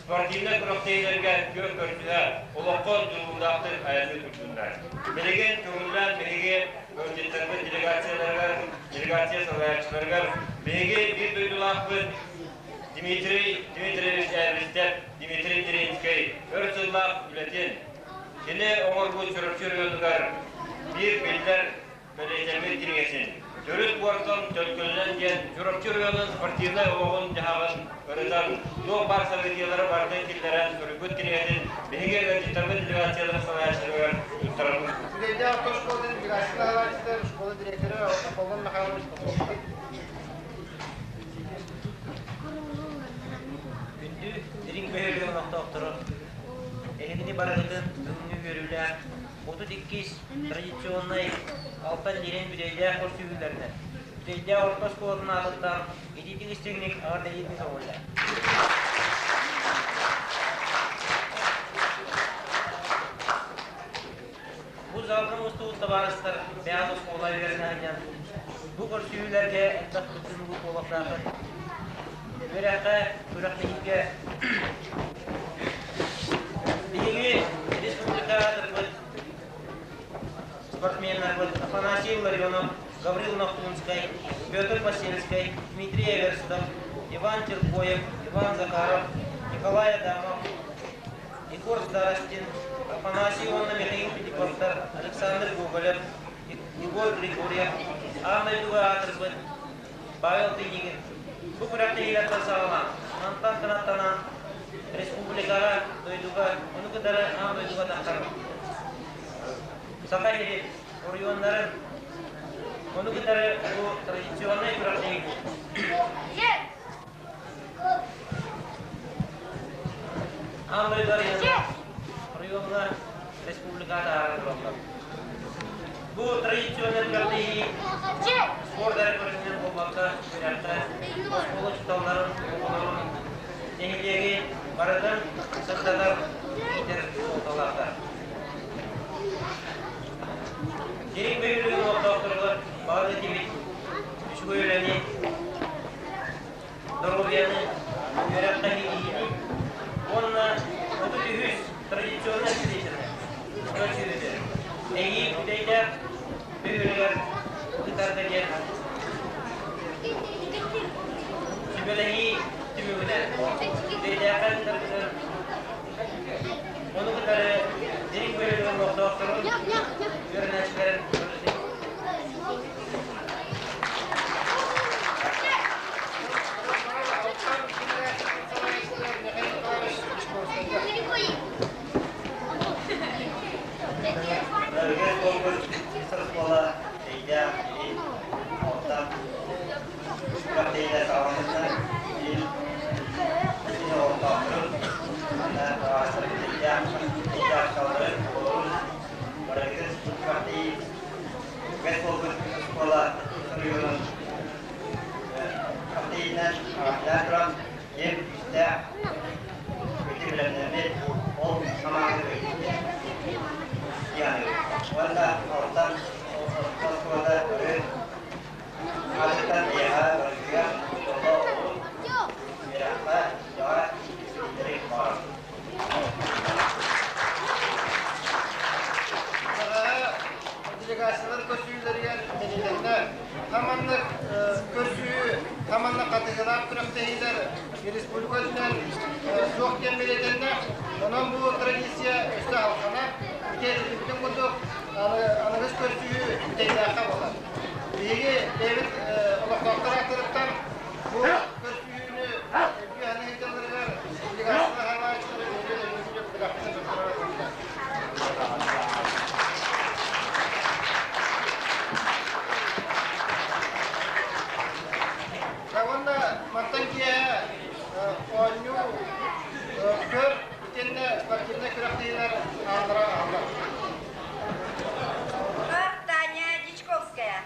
спортивнай күрэхтэһиилэргэ күөн көрсүһэ, олоххо дьулуурдаахтык айанныы турдуннар. Билигин көҥүллээн биһиги ыалдьыттарбыт делегацияларыгар, делегация салайааччыларыгар биһиги биир дойдулаахпыт Дмитрий Дмитриевич Эрлистер, Дмитрий Диринскэй өр сыллаах үлэтин, кини оҥорбут Чурапчы оройуонугар биир биллэр бэлиэтэммит кинигэтин Төрүт буортан төлкөлөнөн диэн Чурапчы оройуонун спортивнай олоҕун-дьаһаҕын ырытан, туох баар событиелары барытын киллэрэн суруйбут кинигэтин биһиги ыалдьыттарбыт делегацияларын салайааччыларыгар туттарабыт. Үгэйдээх орто школатын делегация салайааччыта, школа директора Аполлон Михайлович Попов. Күндү дириҥ бөһүөлэгин олохтоохторо, эһигини барыгытын бүгүҥҥү үөрүүлээх 32 традиционнай Алтан Дириҥ Бүтэйдээх көрсүһүүлэринэн Бүтэйдээх орто оскуолатын аатыттан итиитик истиҥник эҕэрдэлиирбин көҥүллээ. Бу залга мустубут табаарыстар бэйэҕит оскуола үөрэнэ сылдьан бу көрсүһүүлэргэ элбэх кыттыыны буолуохтааххыт. Үөрэххэ, күрэхтэһиигэ биһиги республика спортсменнарбыт Афанасий Ларионов, Гаврил Нохтунскай, Петр Посельскай, Дмитрий Эверстов, Иван Тербоев, Иван Захаров, Николай Адамов, Егор Старостин, Афанасий уонна Михаил Филипповтар, Александр Гоголев, Егор Григорьев, Анна Дойдуга аатырбыт Павел Пинигин бу күрэхтэһиилэртэн саҕалаан, мантан кынаттанан республикаҕа, дойдуга, ону кытары аан дойдуга тахсар Саха сирин оройуоннарын, ону кытары бу традиционнай күрэхтэһии Аан дойду оройуоҥҥа республика таһааран тураллар. Бу традиционнай күрэхтэһии Спорт эрэ көрүҥүнэн буолбакка, үөрэххэ, оскуола учууталларын, оҕолорун, нэһилиэги барытын сырдатар, иитэр суолталаахтар. Дириҥ бөһүөлэгин олохтоохторугар баҕар этибит үчүгэй үлэни, доруобуйаны, үөрэхтэһиини уонна 33 традиционнай встречаны көрсүүтэ эйиил бүтэйдээх бөһүөлэгэр ыытарга диэн сүбэлэһии түмүгүнэн бүтэйдээххэ ыытаргытын ону кытары дириҥ бөһүөлэгин олохтоохторун үөрэнээччилэрин Өргөс буолбут оскуола өйдөөх илин алтан күрэхтэһиилэр саҕаламмыттар. Илин илин олохтоохторун уонна баҕастарбыт өйдөөх өйдөөх чалларын оҕолорун барыгытын күрэхтэһии үгэс буолбут оскуола суруйуунун күрэхтэһиитинэн аҕатынан туран киэҥ күүстээх ити бэлэмнэммит ол хамаанда кыайбыт уонна алтан оскуолата өрүн аатыттан эйэҕэ барытыгар дьоллоох үөрэххэ үлэҕэ ситиһиилэри баҕарабын. Делегациялар көрсүүлэригэр бэлиэтэннэ. Хаманнык көрсүү, хаманнык хатыһыылаах күрэхтэһиилэр республика үрдүнэн суох диэн бэлиэтэннэ. Онон бу традиция өссө алҕанар. Ити этиллибитин курдук, аныгыс көрсүһүү бүтэйдээххэ буолар. Биһиги бэйэбит олохтоохтор ааттарыттан бу көрсүһүүнү элбии аныгы дьылларыгар делегациялар хаалааччылары бэйэбит бэлэхтэн туттарар. Уонна мантан киэһэ оонньуу, көр итиэннэ спортивнай күрэхтэһиилэр ааллара аһыллар. Таня Дичковская.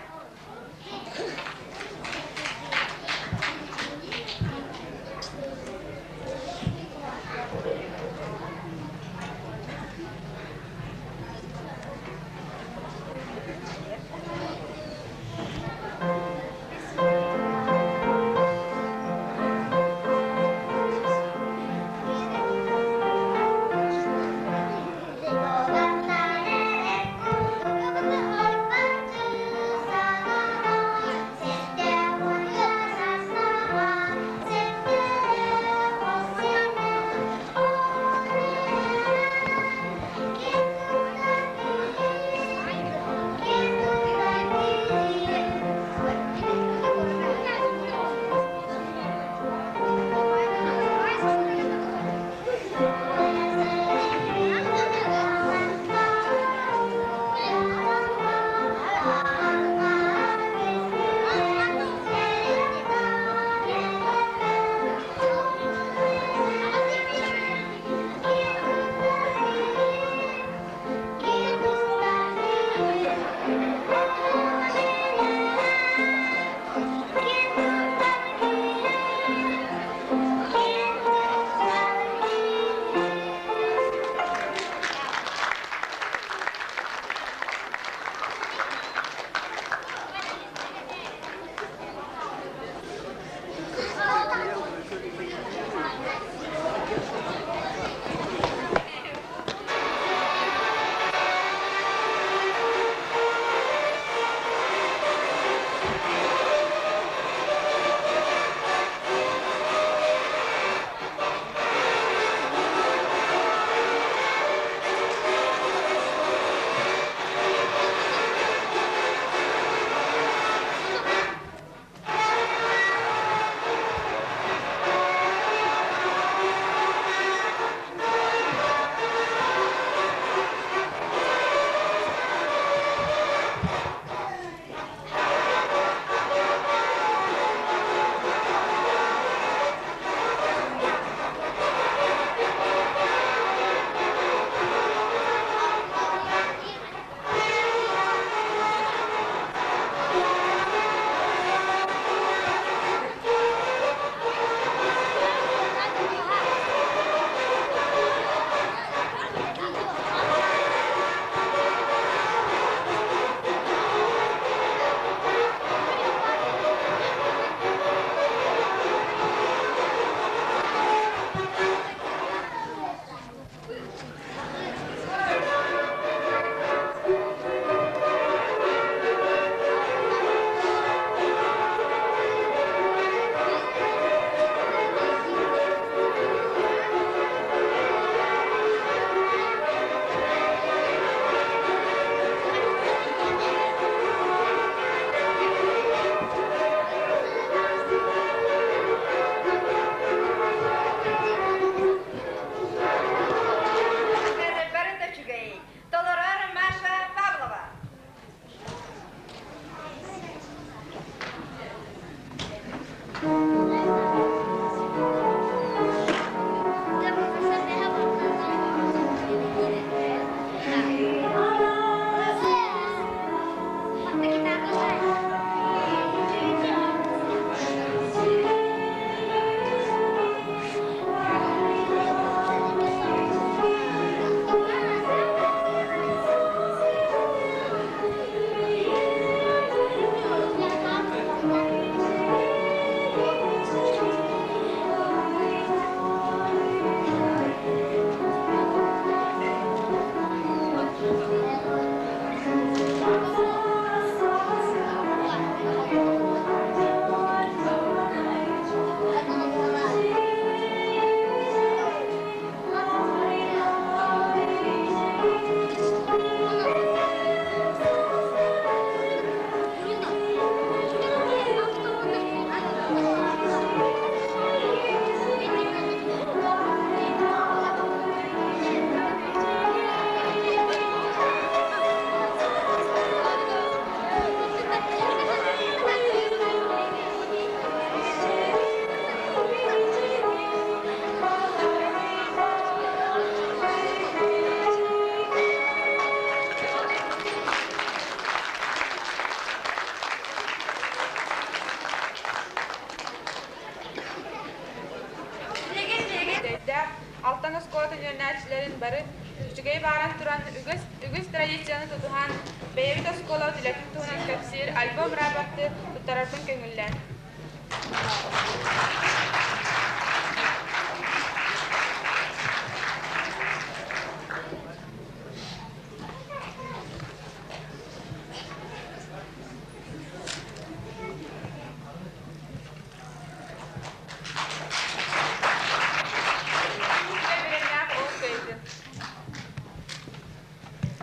Бары үчүгэй бааран туран үгүс, үгүс традицияны тутуһан, бэйэбит оскуолабыт үлэтин туһунан кэпсиир альбом-рапорты туттарарбын көҥүллээн.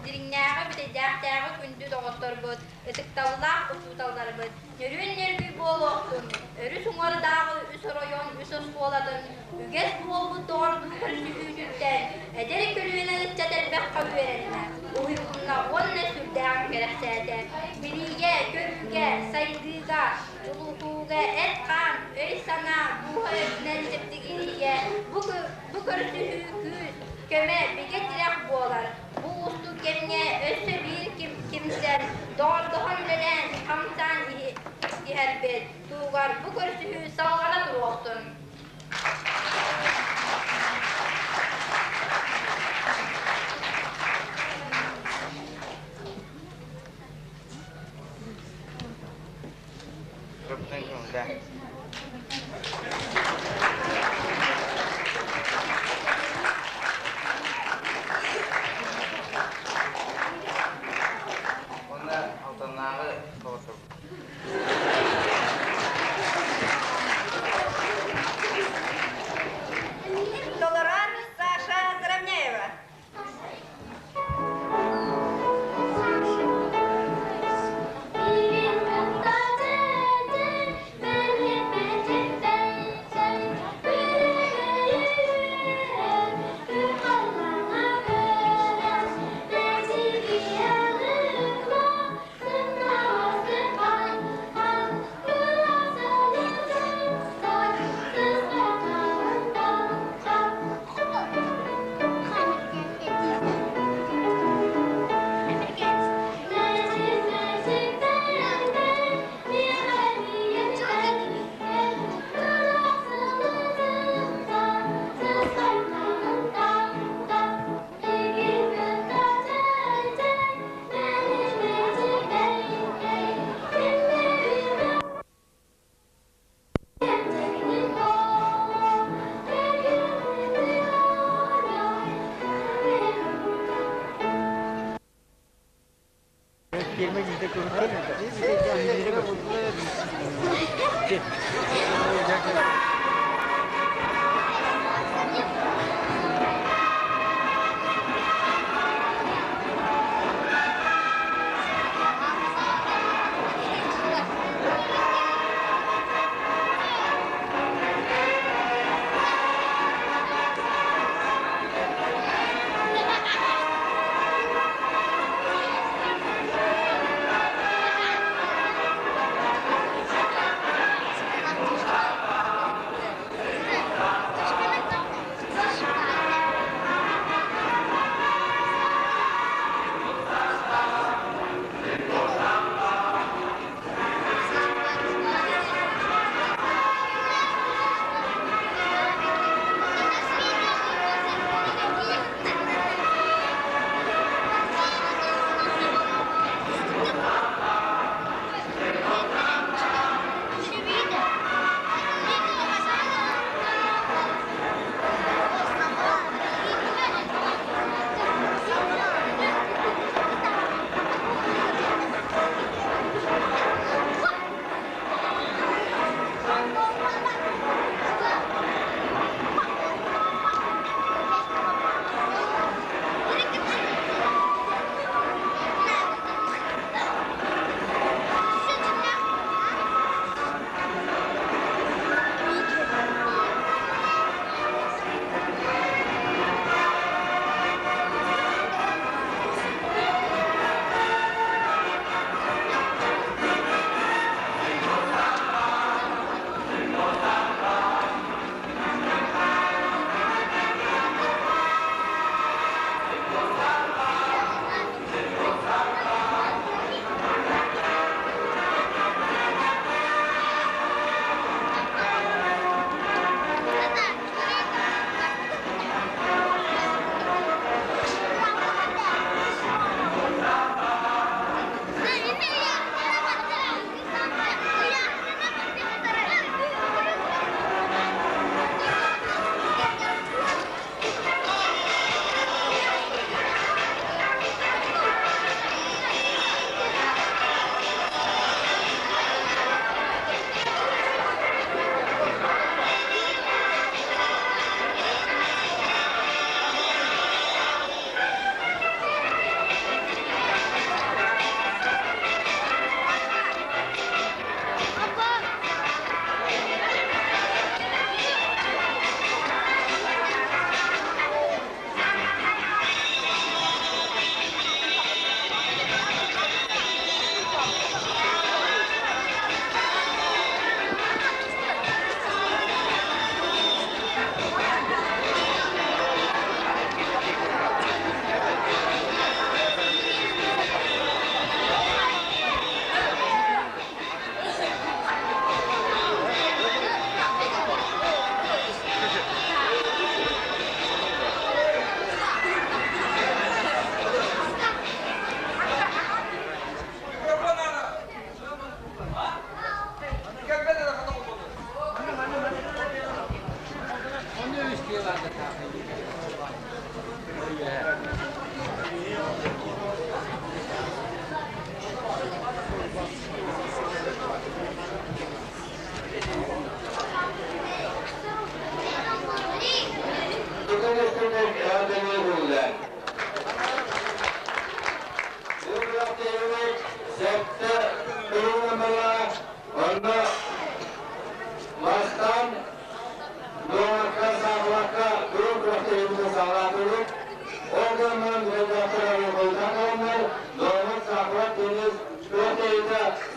Дириҥнээҕи бүтэйдээхтээҕи күндү доҕотторбут, ытыктабыллаах учууталларбыт, нөрүөн нөргүй буолуохтун, өрүс уҥуордааҕы үс оройуон үс оскуолатын үгэс буолбут доҕордуу көрсүһүүтүттэн эдэр көлүөнэ ыччат элбэххэ үөрэннэ, уһуйулунна уонна сүрдээҕин кэрэхсээтэ. Билиигэ, көрүүгэ, сайдыыга, дьулуһууга эт-хаан, өй-санаа, дууһа өттүнэн чэбдигириигэ бу, бу көрсүһүү күүс, көмө, бигэ тирэх буолар. Бу уустук кэмҥэ өссө биир ким кимсэн, доҕордоһон үлэлээн, хамсаан иһэрбит туһугар бу көрсүһүү салҕана туруохтун. Уонна Алтаннааҕы доҕотторбут. Толорор Саша Заровняева.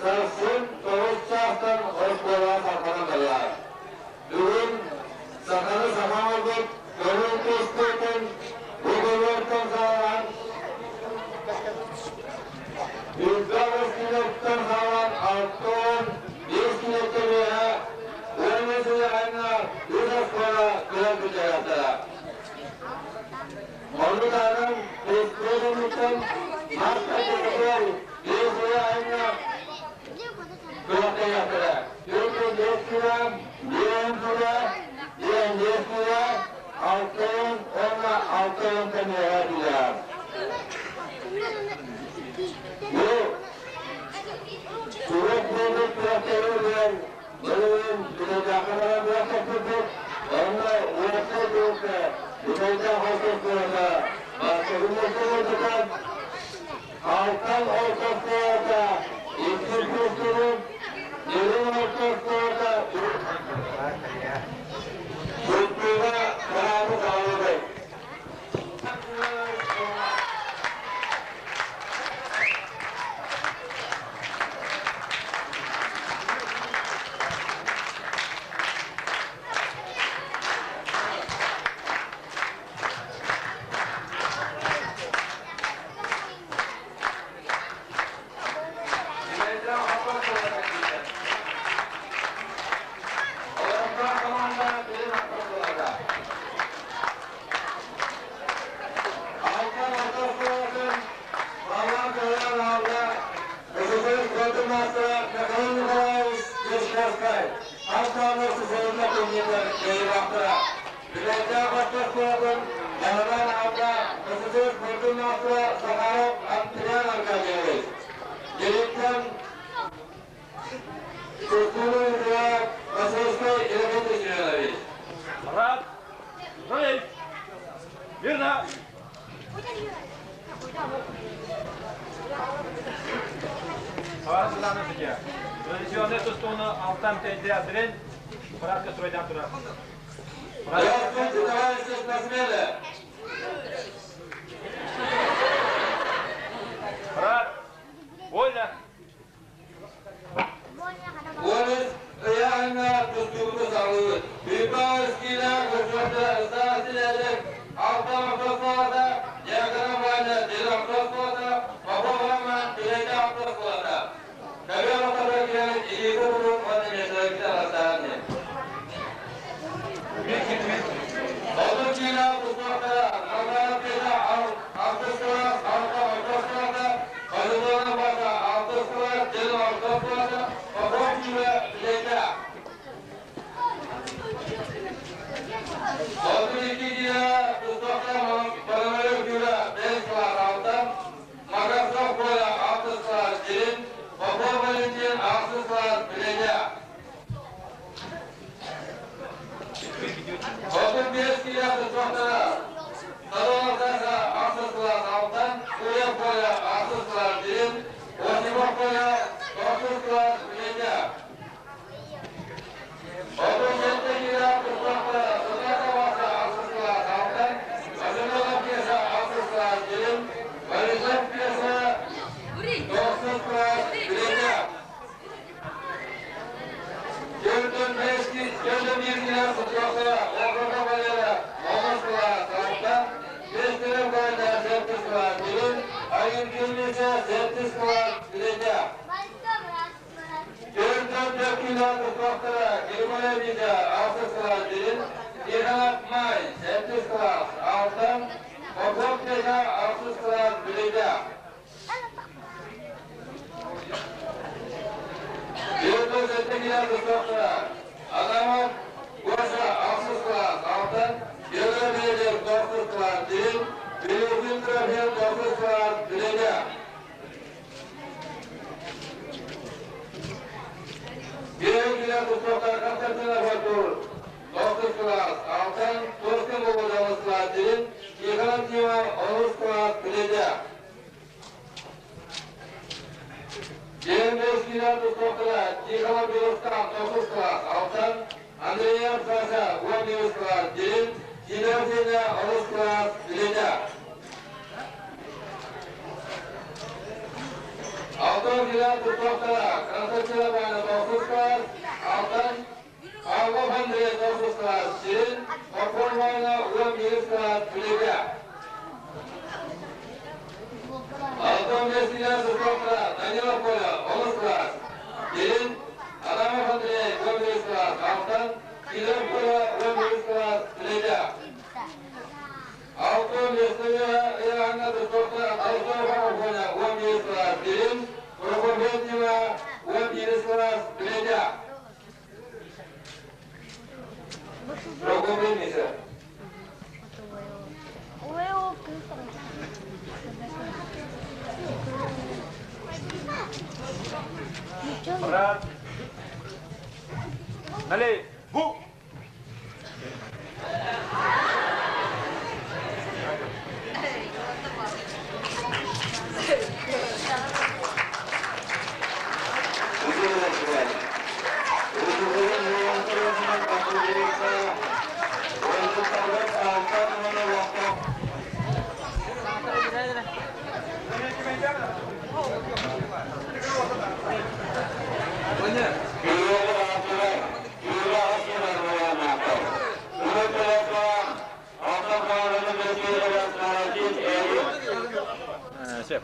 сарсын тоҕус чаастан оскуола салҕанан барыаҕа. Бүгүн саханы саха оҥорбут көҥүл тустуутун бу көбүөртэн саҕалаан Үрдэх килоттан саҕалаан 65 килоттан үөһэ уонна сүрэҕэҥҥэ үс оскуола кыһан бүтэрэллэрэ. Ону таһынан тустуу кэнниттэн мас тардыһыытыгар биир сүрэҕэҥҥэ күрэхтэһиэхтэрэ. 45 кило, 50 кило, 55 кило, 60 уонна 60 тэмиэхэ кило. Бу Күрэх буолбут күрэхтэһиитигэр былырыын Бүтэйдээххэ баран күрэхтэспиппит. Онно уопсай түмүккэ Бүтэйдээх орто оскуолата бастакы миэстэ буолбута. Алтан орто оскуолата иккис миэстэни, Дириҥ орто оскуолата Культура параады саҕалыыбыт. Алтан орто оскуолатын Павлов Кыһыл аалла СССР спордун маастара Михаил Николаевич Дьячковскай хас даҕаны сысыырына турнирдар кыайыылаахтара. Бүтэйдээх орто оскуолатын Янадан аалла СССР спордун маастара Захаров Андриан Аркадьевич. Директор Культура Васильевской Иннокентий Семенович. Рад, Жень, мирно! Сылааны судья. Традиционный тустууну алтан тэйде Адрен парадка стройдан турар. Здравствуйте, товарищи спортсмены! Парад! Вольно! Уолус ыйааһыҥҥа тустуубуту саҕалыыбыт. Быйбаҕас киилээх көрсүөхтэрэ ыстаах силээлик, Алтан Ортоскуолата, Дьяконов Ваня, Дин Ортоскуолата, Попов Роман, Түлэйдэ Ортоскуолата. Көбүөр ортотугар киирэн илиитэ тутун уонна миэстэлэргитин арастаан иһин. Отут киилээх тустуохтара Назаров Петя алтыс кылаас, Алтан Ортоскуолата, Хойутуонов Вася алтыс кылаас, Дин Ортоскуолата, Попов Юра Түлэйдэ. 32 киилэ тустуохтара Пономарев Юра бэс кылаас алтан, Макарцов Коля алтыс кылаас Дирин, Попов Валентин ахсыс кылаас Түлэйдэ. 35 киилээх тустуохтара Садовов Саша ахсыс кылаас алтан, Уев Коля ахсыс кылаас Дирин, Осипов Коля тохсус кылаас Түлэйдэ. 37 киилээх тустуохтара Сатасов Вася ахсыс кылаас алтан, Ожемелов Кеша ахсыс кылаас Дирин, Борисов Кеша тохсус кылаас Түлэйдэ. Төрдөн бэски, төрдөн биир килээх тустуохтара Округа Валера онус кылаас алтан, Бэстэрэ Ваня сэттис кылаас Дирин, Айыҥкын Миша сэттис кылаас Түлэйдэ. Төрдөн төрт килээх тустуохтара Григорий Витя ахсыс кылаас Дирин, Тихонов Май сэттис кылаас алтан, Попов Петя ахсыс кылаас Түлэйдэ. 407 килээх тустуохтара Адамов Гоша ахсыс кылаас алтан, Федор Федор тохсус кылаас Дирин, Билюкин Трофим тохсус кылаас Түлэйдэ. Биир килээх тустуохтара Константинов Артур тохсус кылаас алтан, Тоскин Володя онус кылаас Дирин, Тихонов Тима онус кылаас Түлэйдэ. Биир киилээх тустуохтара Тихонов Белостан тохсус кылаас алтан, Андреев Саша 11 кылаас Дирин, Сидоров Сеня онус кылаас Билетя. Алтан килэ тустуохтара Красавчина Ваня тохсус класс, Алтан Павлов Андрей тохсус класс, Сирин Хоппон Ваня 11 класс Билигэ. Алтан бес килэ тустуохтара Данилов Коля онус класс, Сирин Адамов Андрей 11 класс, Алтан Килев Коля 11 класс Билигэ. Алтан миэстэгэ ыйааһыҥҥа тустуохтара Толстова Офоня 11 класс, Сирин Прокопьева 11 класс Билигэ. Прокопьевница. Брат. Налей. Бу. Сөп,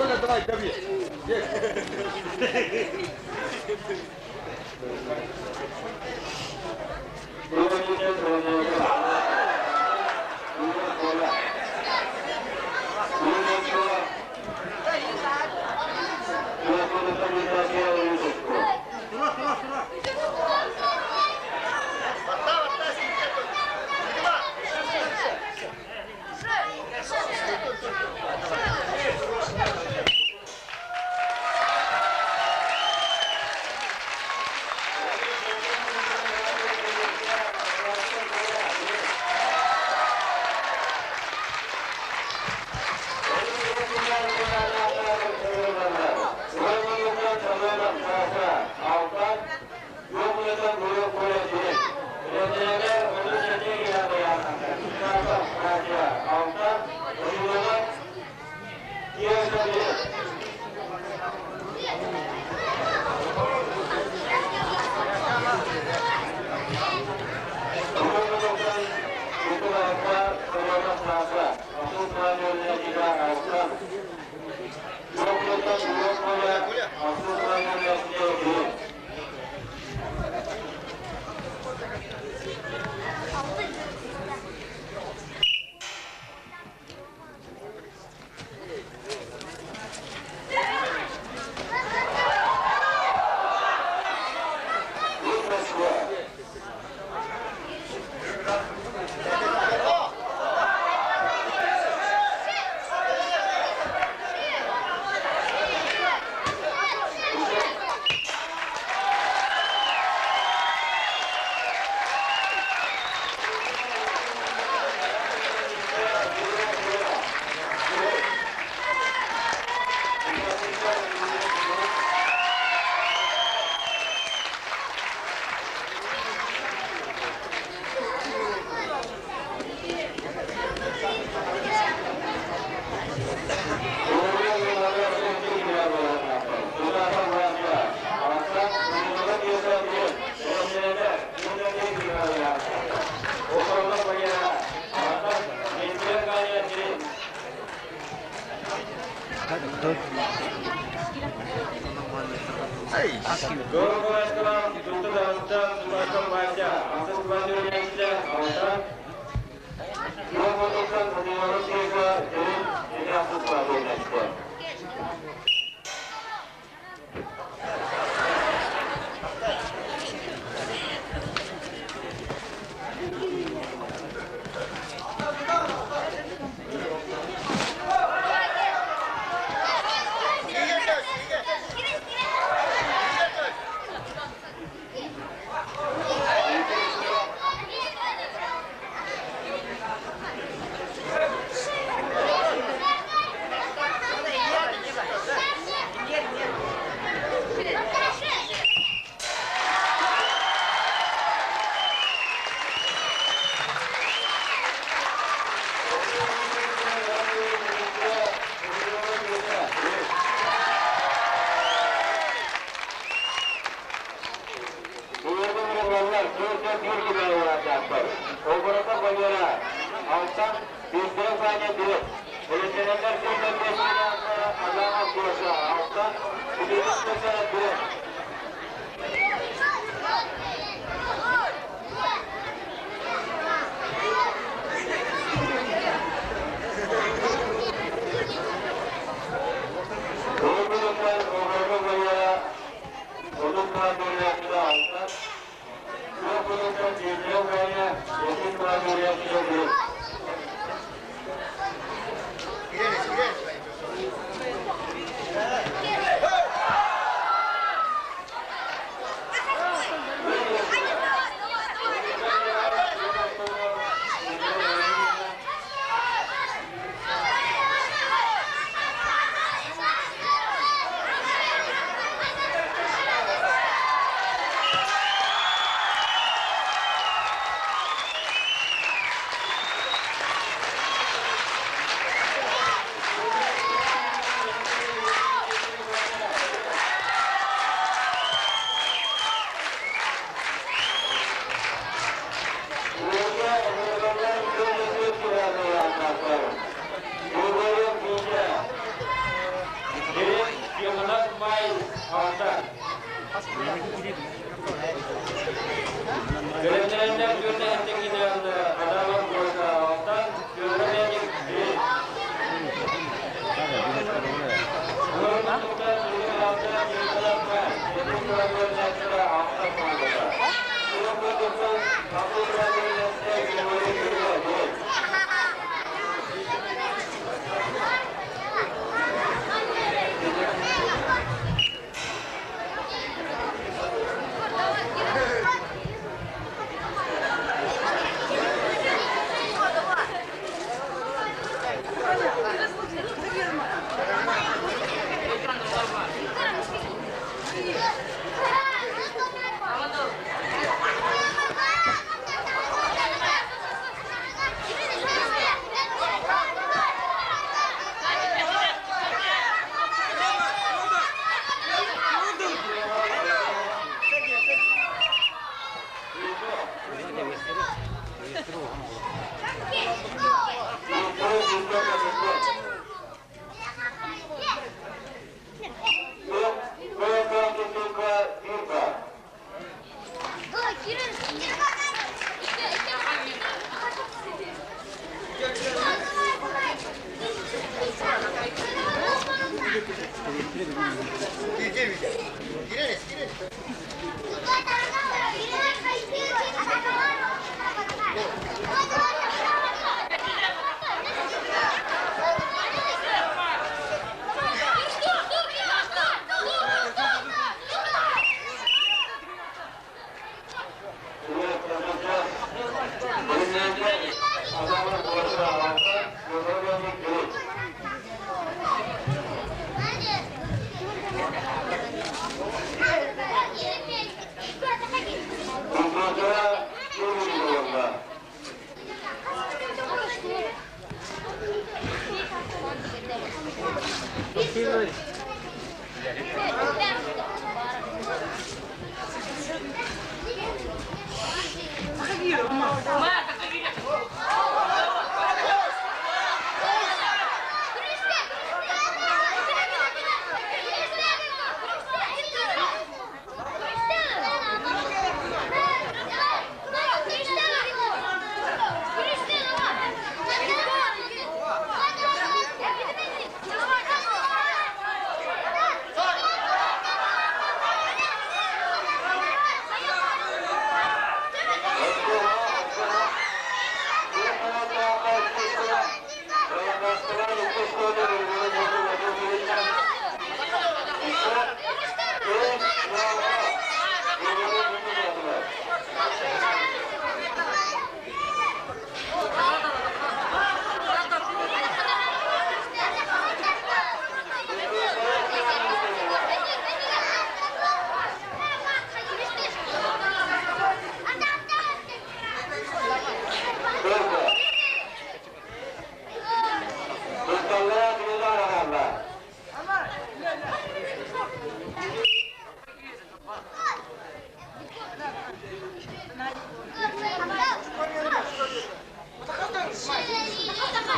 Коля, давай, ко мне.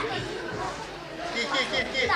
Ки, ки, ки, ки.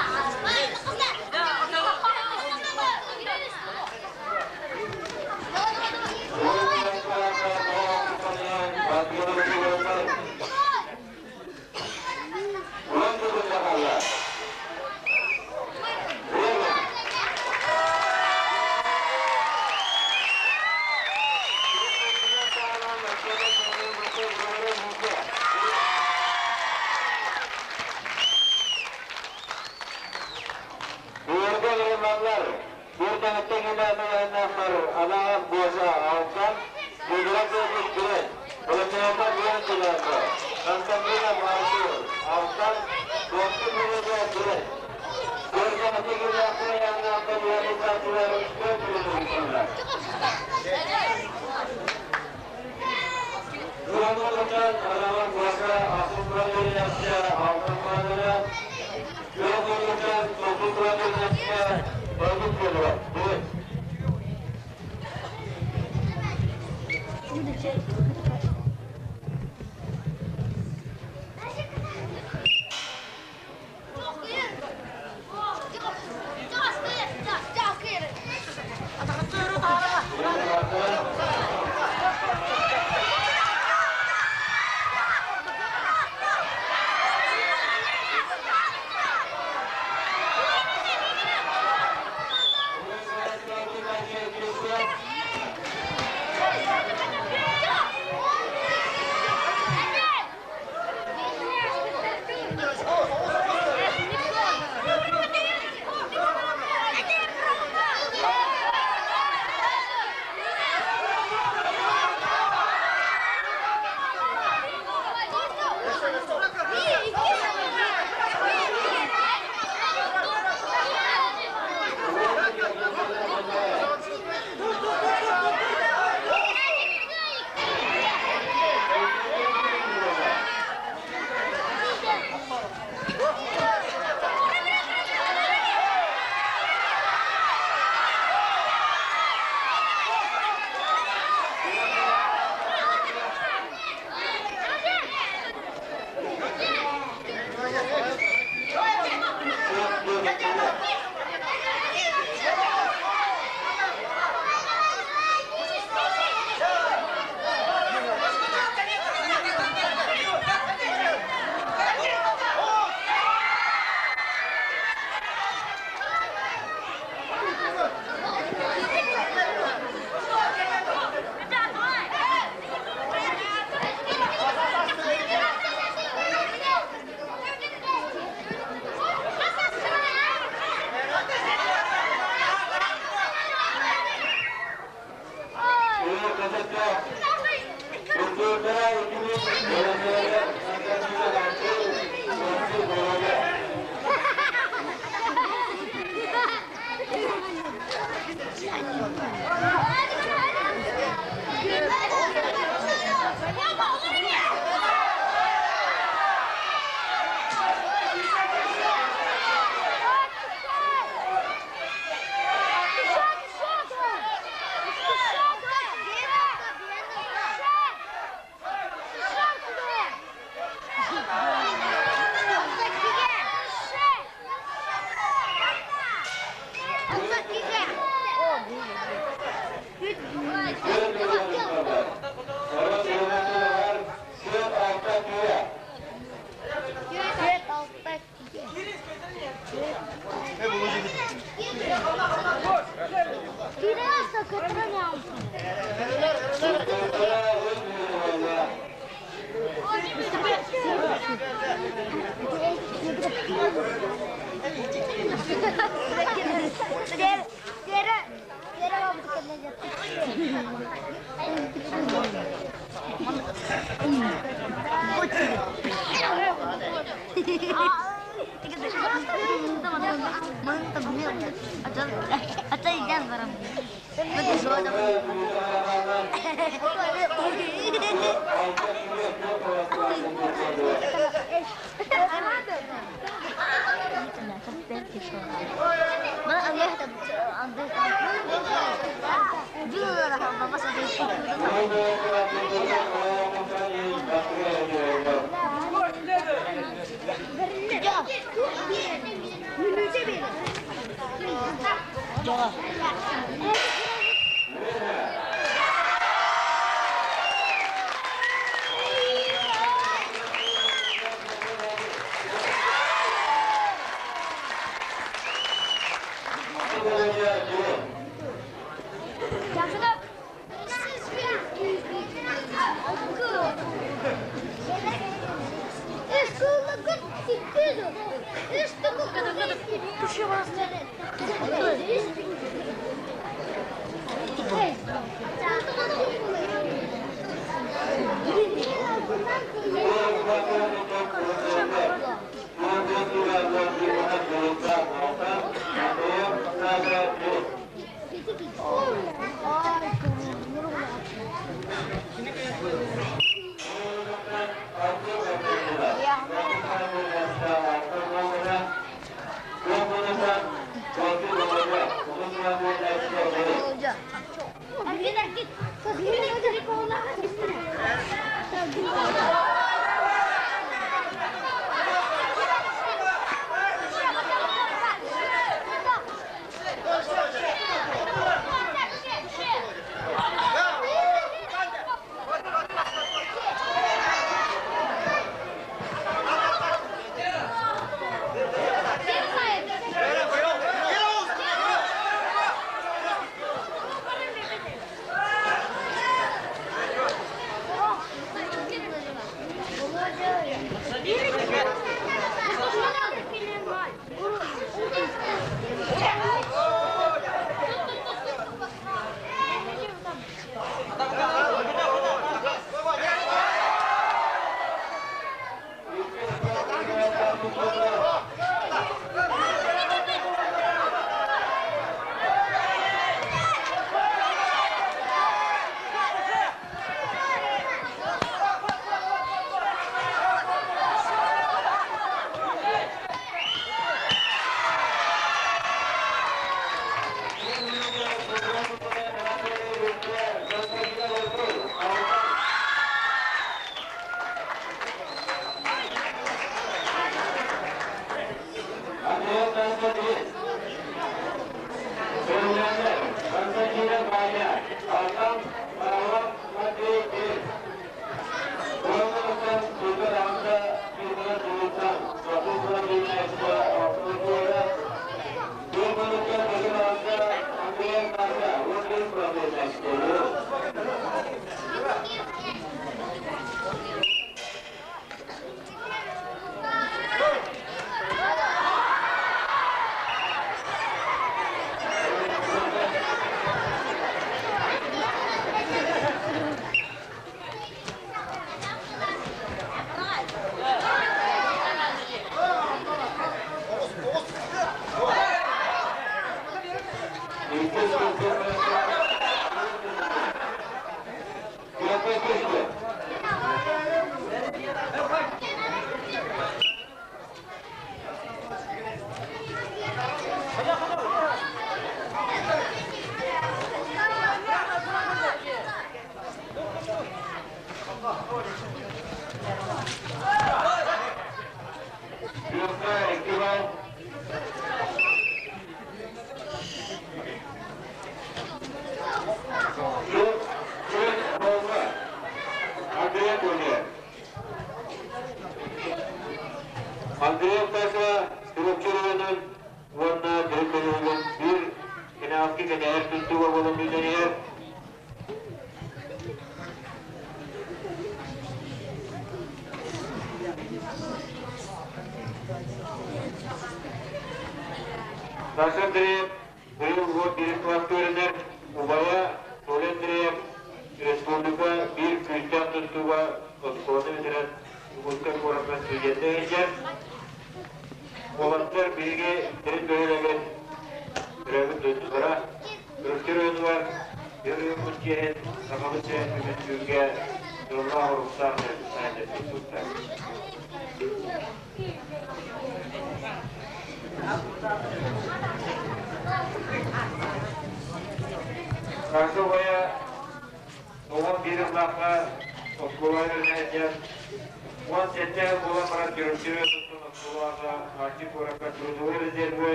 оскуолаҕа Нальчик куоракка трудовой резервы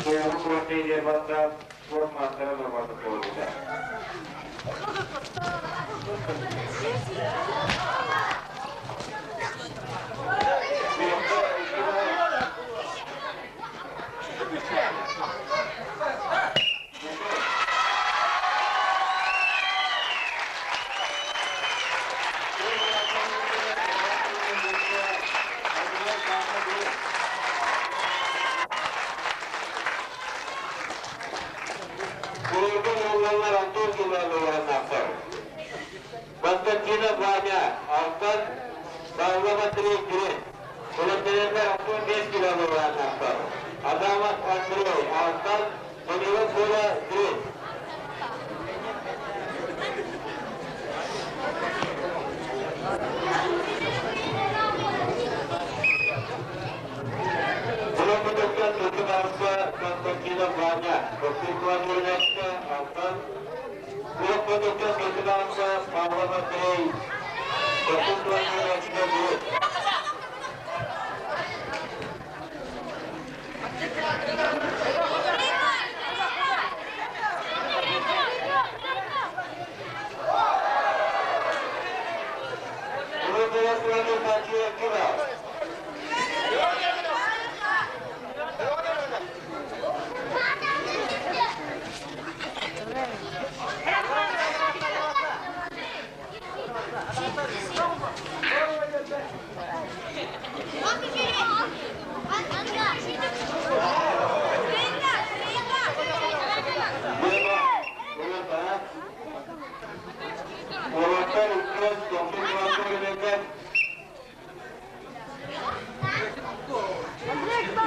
Куоҕу куорат бастаан спорт маастара нормата буолбута. Курорга уоллаллар Антон Килалованнаахтар. Константинов Ваня, Алтан, Павлов Андрей Кирин. Волонтердар Антон 5 килограммнаахтар. Адамов Андрей, Алтан, Данилов Коля, Кирин. Булан Тутунарса Константинов Ваня, Константин Алтан, Булан Тутунарса Павлов Андрей, Константин Кирин.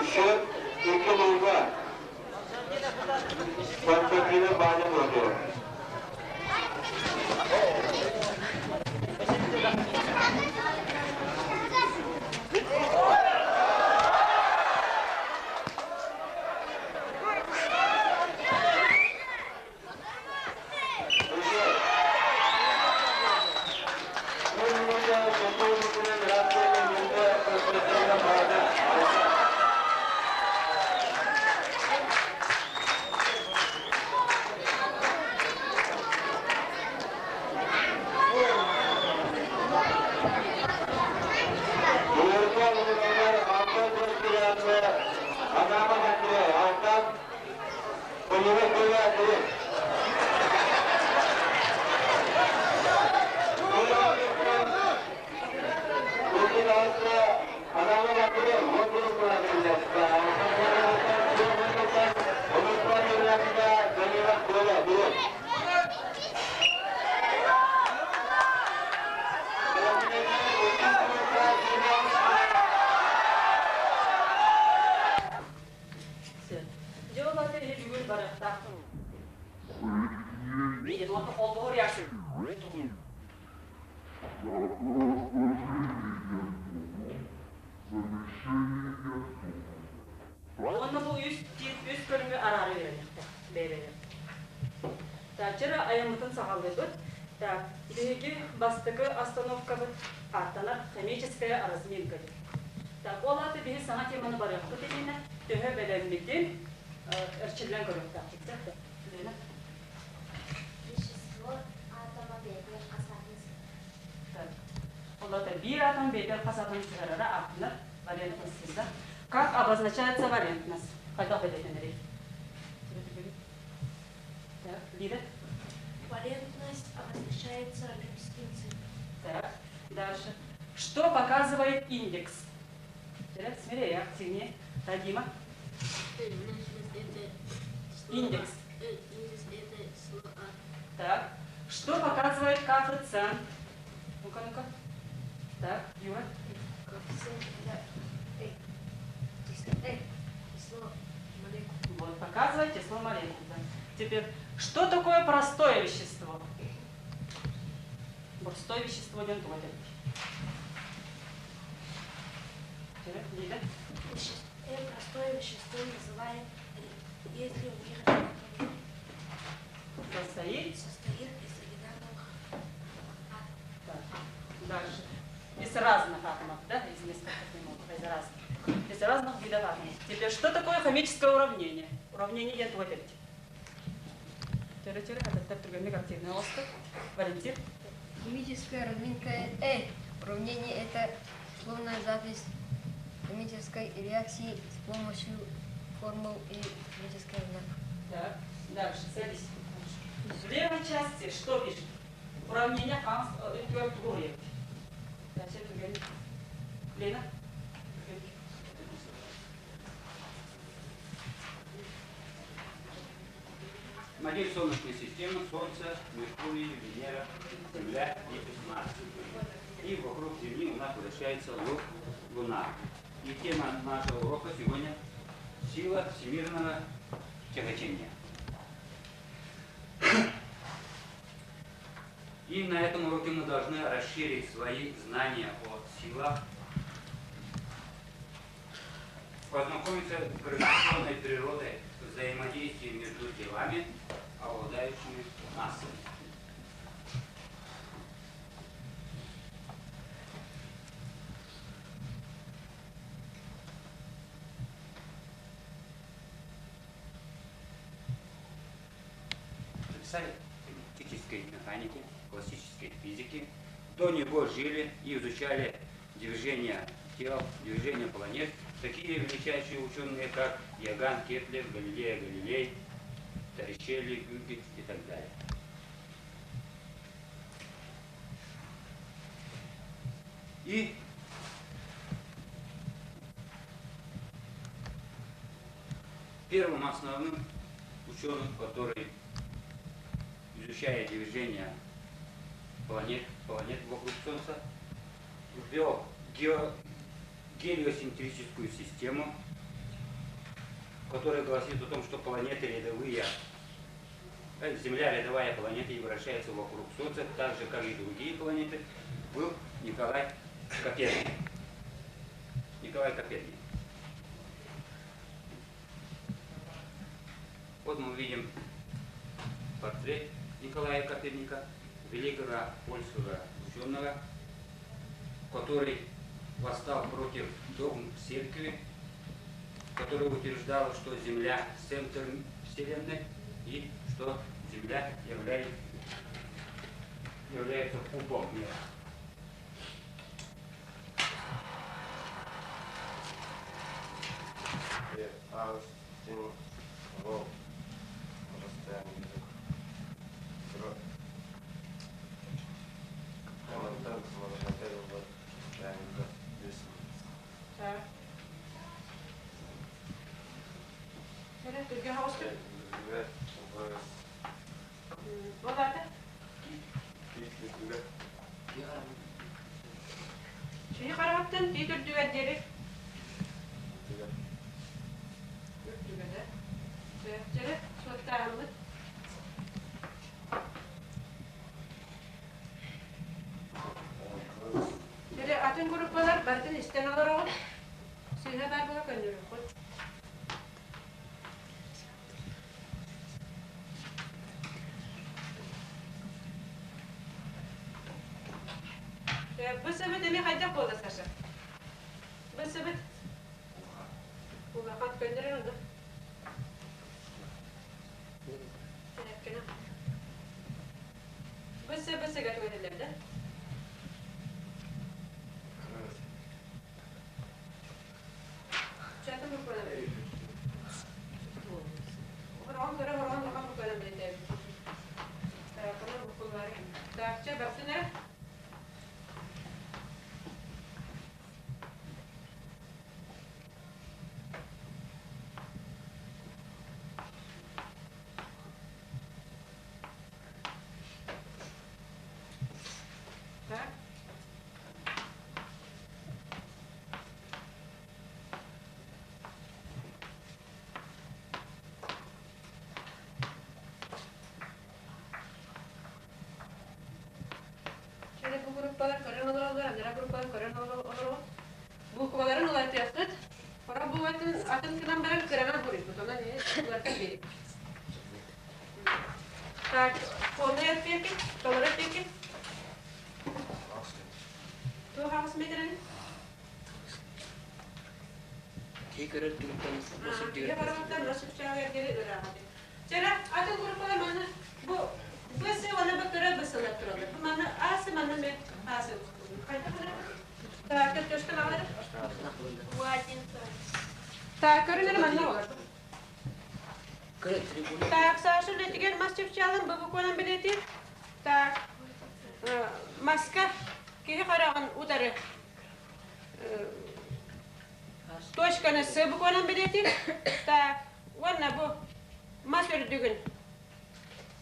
Счет 2-0. Константинов Ваня против. Онно бу үс үс көрүҥү араара үөрэнэхтэ бэйбэлэр. Таачара айаммытын саҕалыыбыт. Так, биһиги бастакы остановкабыт ааттанар химическая разминка диэн. Так, ол аата биһи саҥа теманы барыахпыт иннинэ төһө бэлэммитин эрчиллэн көрүөхтээхпит. Лена? Вещество атома бэйэтигэр хас атын Так. Ол аата биир атом бэйэтигэр хас атын сыһарара ааттанар валентность да? Как обозначается валентность? Хайдах бэлиэтэнэрий? Так, Лида? Валентность обозначается римским цифром. Так, дальше. Что показывает индекс? Смелее, активнее. Да, Дима? Индекс. Индекс это число А. Так. Что показывает коэффициент? Ну-ка, ну-ка. Так, Юра. Коэффициент это число молекул. Вот, показывает число молекул. Да. Теперь, что такое простое вещество? Простое вещество диэн тугу Лида? Простое вещество называем, если у них одинаковые Состоит? Состоит из одинаковых атомов. Так, дальше. Из разных атомов, да? Из нескольких не могут, из разных. Разных видов атомов. Теперь, что такое химическое уравнение? Уравнение диэн тугу этэбит? Чөрө-чөрө хататтар түргэнник активный оҕостук. Валентин? Химическая разминка уравнение это словная запись химической реакции с помощью формул и химических знаков. Так, дальше, садись. В левой части что пишет? Уравнение Ханс Твердгурьев. Дальше түргэнник. Лена? Модель Солнечной системы, Солнце, Меркурий, Венера, Земля и Марс. И вокруг Земли у нас вращается Луна. И тема нашего урока сегодня – сила всемирного тяготения. И на этом уроке мы должны расширить свои знания о силах, познакомиться с гравитационной природой взаимодействия между телами, обладающими массой. Написали теоретической механики, классической физики. До него жили и изучали движение тел, движение планет такие величайшие ученые, как Иоганн Кеплер, Галилео Галилей, Торричелли, Гюйгенс и так далее. И первым основным ученым, который, изучая движение планет, планет вокруг Солнца, ввел гелиоцентрическую систему, которая гласит о том, что планеты рядовые, Земля рядовая планета и вращается вокруг Солнца, так же, как и другие планеты, был Николай Коперник. Николай Коперник. Вот мы видим портрет Николая Коперника, великого польского ученого, который восстал против догм церкви, которая утверждала, что Земля – центр Вселенной и что Земля является, является пупом мира. Так. Чөрө түргэн оҕустук. Ол аата? Киһи хараҕыттан тиит үрдүгэр диэри. Үрдүгэ да. Чөрө суоттааһыммыт. Чөрө атын группалар барытын истэн олороҕут. Сыыһа баар буола көннөрүөххүт. Бу сыбыт эмиэ хайдах буолла, Саша? Бу сыбыт улахан көннөрөр онно. Тэрэпкэнэ. Бу сыбы сыга түгэтэллэр да? Чатын букванан. Хороҕон көрө хороҕон лахан букванан билэтээбит. Таrakана буквалары. Так, чэ, барсын эрэ. Так. Şöyle bu группалар көрөн олороллор, анара группалар көрөн олороллор. Букваларын уларытыаххыт. Хора бу атын атын гынан баран кыранан хоруйбут. Онон уларытан биэрик. Так, полный отпевки, толору отпевки. Туох аҕыс метрин? Киһи көрөр түгүттэн Киһи хараҕыттан мас чыпчаалыгар диэри ырааҕа. Чэрэ, атын группалар манна бу БС уонна Б кыра БС-лар тураллар. Бу манна АС манна мен АС. Хайдах Так, төстөн алар. Так, көрүнэр манна олар. Так, Саша үлэтигэр мас чыпчаалын бу букванан билэтир. Так, маска киһи хараҕын утары точканы С букванан билэтир. Так, уонна бу мас үрдүгүн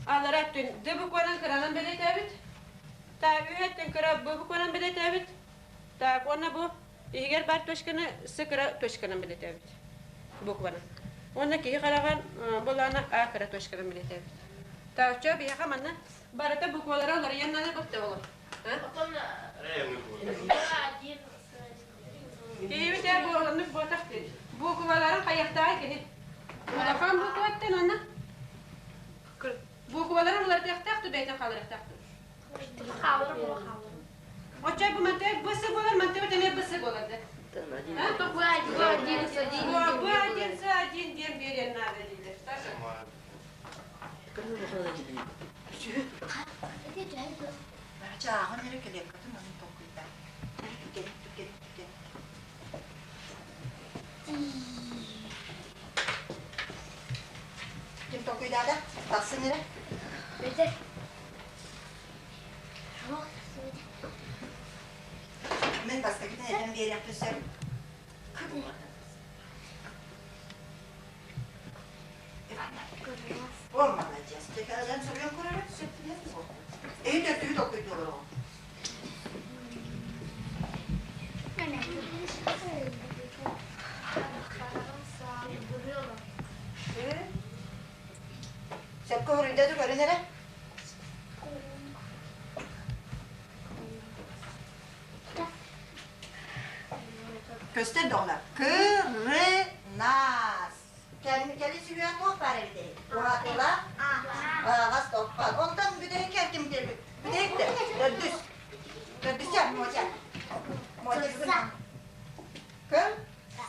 аллара өттүн Д букванан кыранан билэтээбит. Так, үһэ өттүн кыра Б букванан билэтээбит. Так, уонна бу иһигэр бар точканы С кыра точканан билэтээбит. Букванан. Уонна киһи хараҕын булаана А кыра точканан билэтээбит. Так, чё биһиэхэ манна барыта буквалара уларыйан нана бутта олор. Киһибит ээ буоланнык буотах дии. Букваларын хайахтаах киһи. Улахан букваттан онно букваларын уларытыахтаах ту бэйтэн хааларыахтаах ту. Оччо бу мантыа б с буолар, мантыа эмиэ б с буолар да. Б один с один. Б один с один диэн биэриэн наада дииллэр. Чааҕын эрэ кэлиэккэтин онон толкуйдаан. Түгэн, түгэн, түгэн. Ким толкуйдаата? Тахсын эрэ. Бөтөр. Мен бастакытын этэн биэриэхпин сөп. О, молодец. Тэкэлэн суруйан көрөрө сөп диэн Эһи төрдүһү толкуйдуулар оҕо. Сөпкө хоруйда көрөн эрэ. Көстөр доҕолор. Кырынаас. Кэли сүһүөх туох баар эбитэй? Уһатыла, аҕас топпат. Онтон бүтэһик ким кэлбит? Бүтэһик да, төрдүс. Төрдүсэ, Мотя. Мотя бүгүн. Кым?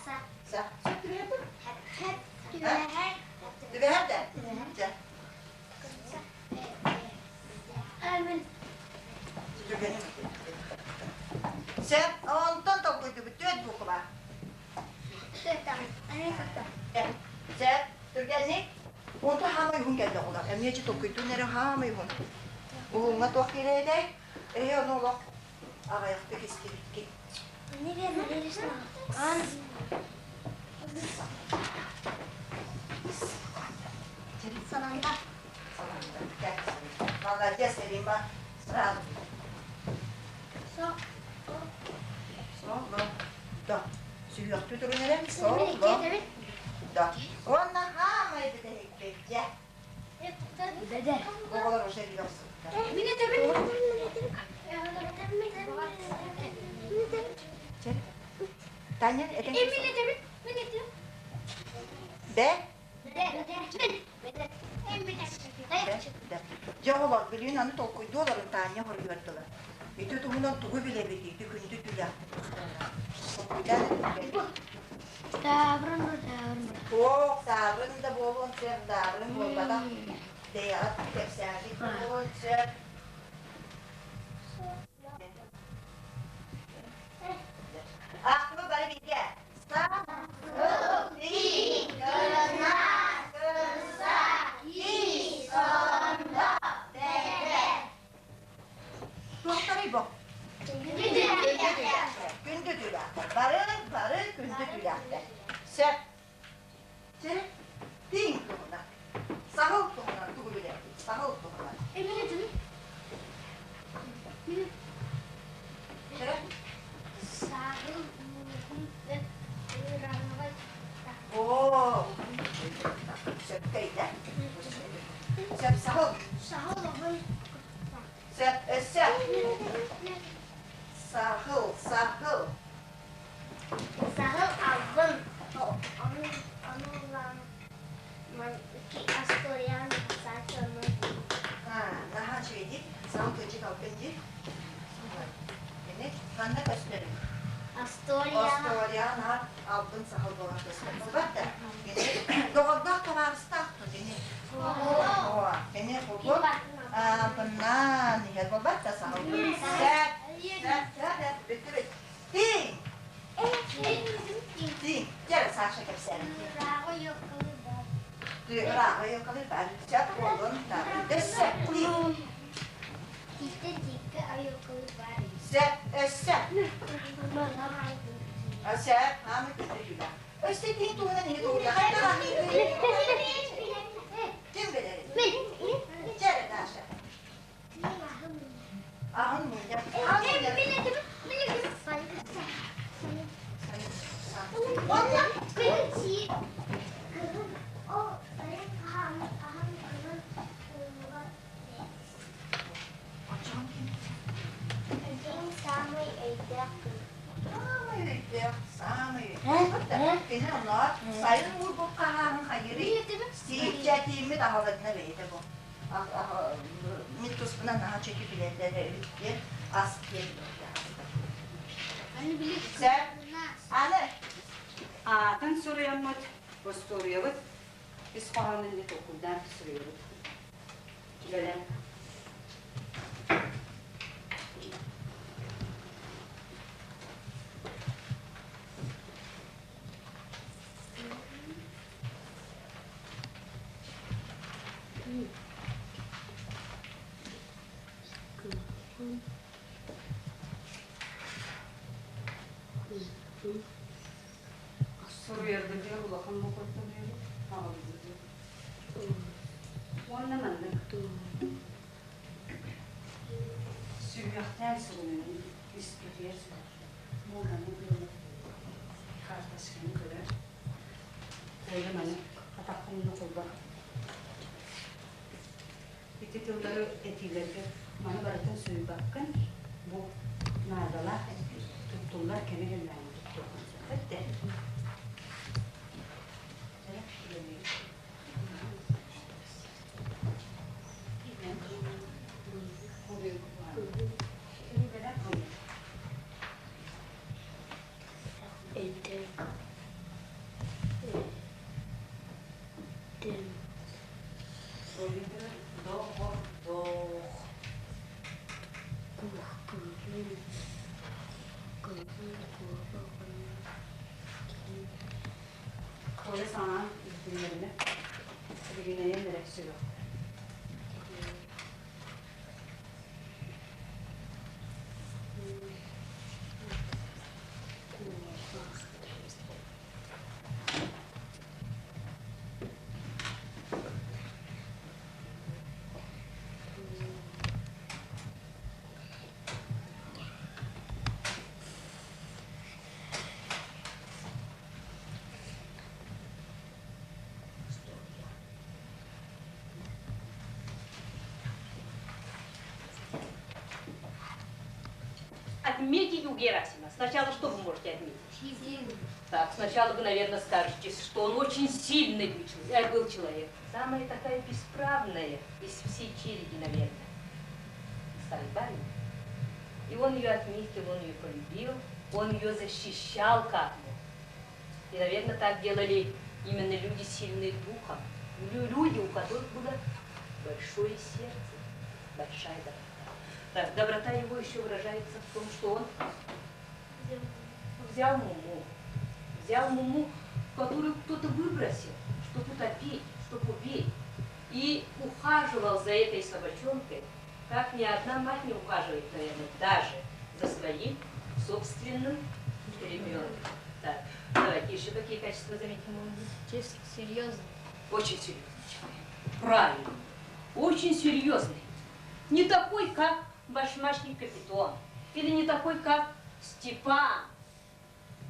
Са. Са. Сөп түбэһэр Түбэһэр да? Дьэ. Сөп, онтон толкуйдубут түөрт буква. Сөп, түргэнник. Онтон хаамай уһун кэллэ оҕолор. Эмиэ дьэ толкуйдуун эрэ хаамай уһун. Уһуҥҥа туох киирэйтэй? Эһи ону олох аҕыйахтык истибиккит. Саламда. Молодец, Рима. Сразу. Со. Со, да. Сүһүөхтүү турун эрэ. Со, ло. Да. Уонна хаамай бүтэһикпит дьэ. Оҕолор уже билэ охсубуттар. Таня, этэн Б? Дьэ оҕолор, билигин аны толкуйдуу олорун Таня хоруйуордулар. Ити туһунан тугу билэбит, ити күндү түүлээхпит Толкуйдаан Таабырын таабырын. Суох, таабырын да буолуон сөп, таабырын буолбатах. Бэйэҕит кэпсээбит буолуон сөп. Аахтыбы бары бииргэ. Туохтарый бу? Күндү түүлээхтэр. Бары, бары күндү түүлээхтэр. Сөп. Чэ, тииҥ туһунан. Саһыл туһунан тугу билэбит? Саһыл туһунан. Чэ? Саһыл ууһун ыраҥаҕа Оо, сөпкө ыйда. Сөп саһыл. Саһыл оһун Сөп, өссө. Саһыл, саһыл. Саһыл албын. Ону ону Асториан Наһаа үчүгэйдик. Саһыл кыычык албын дии. Кини ханна көстөрүй? Астория. Астория наһаа албын саһыл буолар. Болбат да. Кини доҕордоох табаарыстаах ту кини. О, кини кулун быннан иһэр болбат да саһыл. Сәп, сәп, сәп, бүттүбүт. Тиҥ! Тиҥ. Дьэ, Саша кэпсээн. Ырааҕы йоккалыы бар. Сөп буолун. Өссө. Тиҥ. Сөп, өссө. Сөп, аамы күтүрүлэ. Өссө тиҥ туһунан иһи туһута. Ким билэр? Дьэ, Даша. Аһын мунньар. Самый өйдөөх Самый өйдөөх, самый өйдөөх. Кини оноор сайын уурбут хаһааһын хайырый, сииччэтииммит аһаларына бэйэтэ бу. Мин туспунан наһаа чөкү билэллэр эбит диэн ас диэн Сөп. Аны Аатын суруйаммыт, остуоруйабыт ис хоһоонун эмиэ толкуйдаан суруйабыт. Үлэлээн. Суруйарбытыгар улахан бокуоттаныыбыт, аҕалбытыгар. Уонна маннык сүһүөхтээн суруйан испитигэр муоманы ыла карточканы көрөр. Эйэ маны атаххын холбо. Ити тыллары этиилэргэ маны барытын суруйбаккын, бу наадалаах туттуллар кэми кэллэҕинэ туттуоххун сөп эттэ. Коля саҥаан иһитиннэринэ, билигин эрэ сүрүөхтэр. Отметить у Герасима. Сначала что вы можете отметить? Так, сначала вы, наверное, скажете, что он очень сильный был человек. Самая такая бесправная из всей челяди, наверное. Старый И он ее отметил, он ее полюбил, он ее защищал как мог. И, наверное, так делали именно люди сильные духом, люди, у которых было большое сердце, большая доброта. Так, доброта его еще выражается в том, что он взял муму, взял муму, которую кто-то выбросил, чтобы утопить, чтобы убить, и ухаживал за этой собачонкой, как ни одна мать не ухаживает, наверное, даже за своим собственным ребенком. Так, давайте еще какие качества заметим? Честно, серьезный. Очень серьезный человек. Правильно. Очень серьезный. Не такой, как башмачник Капитон. Или не такой, как Степан,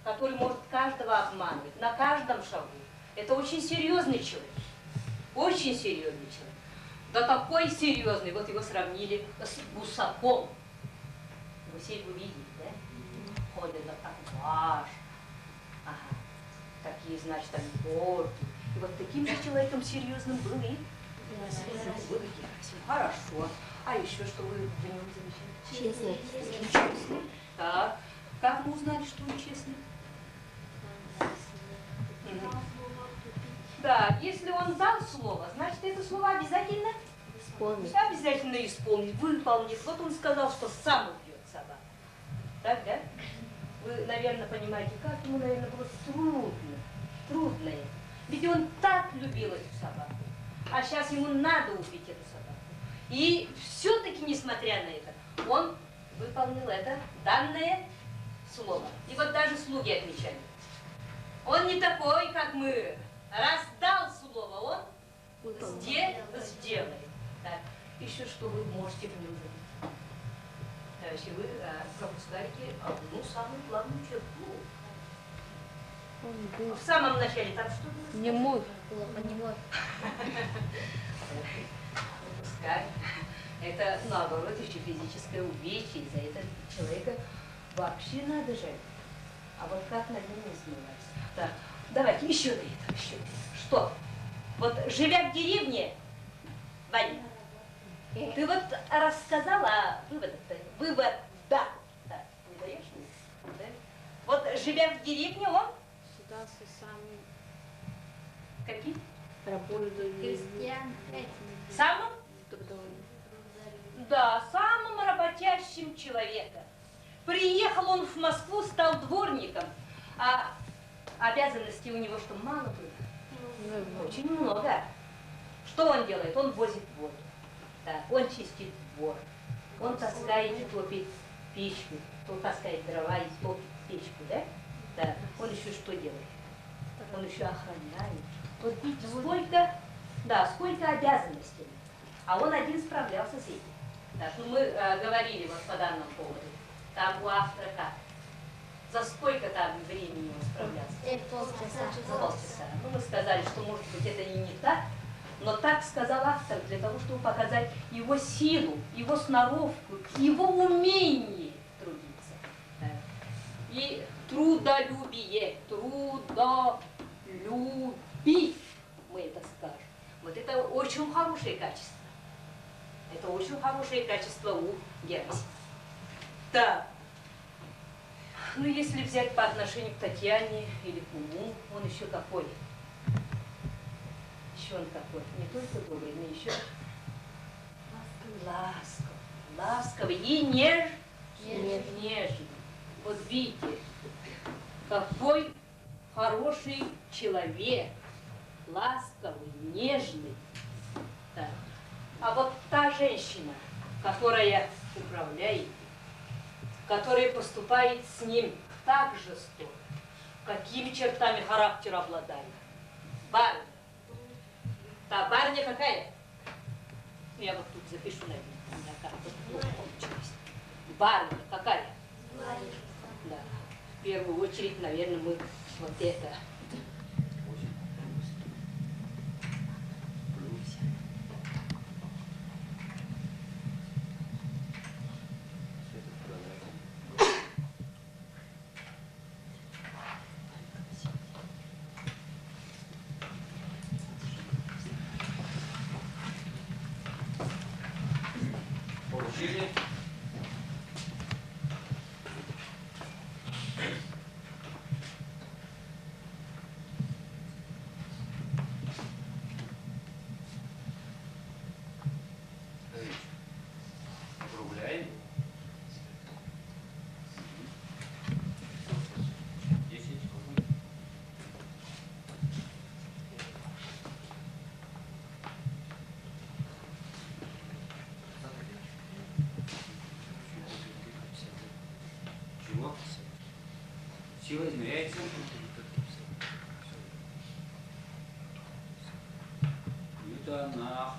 который может каждого обманывать на каждом шагу. Это очень серьезный человек. Очень серьезный человек. Да такой серьезный. Вот его сравнили с гусаком. Гусей вы видели, да? Ходят вот так важно. Ага. Такие, значит, они гордые. И вот таким же человеком серьезным был и был и Герасим. Хорошо. А еще что вы в нем замечаете? Честный. Честный. Так. Как мы узнали, что он честный? Да, если он дал слово, значит, это слово обязательно Исполнит. Обязательно исполнит, выполнит. Вот он сказал, что сам убьет собаку. Так, да? Вы, наверное, понимаете, как ему, наверное, было трудно. Трудно это. Ведь он так любил эту собаку. А сейчас ему надо убить эту собаку. И все-таки, несмотря на это, он выполнил это данное слово. И вот даже слуги отмечали. Он не такой, как мы. Раз дал слово, он сделает. Так, еще что вы можете в нем заметить? Товарищи, вы пропускаете одну самую главную черту. Он был В самом начале там что было? не мой. Не мой. Пропускай. Это, наоборот, еще физическое увечье. За это человека вообще надо жалеть. А вот как над ним не смываться? Так, давайте еще до этого, еще. Что? Вот живя в деревне, Ваня, ты вот рассказала, а вывод-то, вывод, да, да, не даешь мне? Да? Вот живя в деревне, он Считался самым каким? Крестьян. Самым? Трудовым. Да, самым работящим человеком. Приехал он в Москву, стал дворником, а обязанностей у него что, мало было? Очень много. Что он делает? Он возит воду. Так, он чистит двор. Он таскает и топит печку. Он таскает дрова и топит печку, да? Да. Он еще что делает? Он еще охраняет. Вот видите, сколько, да, сколько обязанностей. А он один справлялся с этим. Так, ну мы говорили вот по данному поводу. Там у автора как? За сколько там времени он справлялся? Полчаса. За полчаса. Ну, мы сказали, что, может быть, это и не так, но так сказал автор для того, чтобы показать его силу, его сноровку, его умение трудиться. Так. И трудолюбие, трудолюбие, мы это скажем. Вот это очень хорошее качество. Это очень хорошее качество у Герасима. Так. Ну, если взять по отношению к Татьяне или к уму, он еще какой? Еще он какой? Не только добрый, но еще ласковый. Ласковый и нежный. Вот видите, какой хороший человек. Ласковый, нежный. Так. А вот та женщина, которая управляет, которая поступает с ним так жестоко, какими чертами характера обладает? Барыня. Та барыня какая? Я вот тут запишу, наверное, у меня как-то плохо получилось. Барыня какая? Да. В первую очередь, наверное, мы вот это. Получили. Округляем. 10. Чего? Сила измеряется в ньютонах.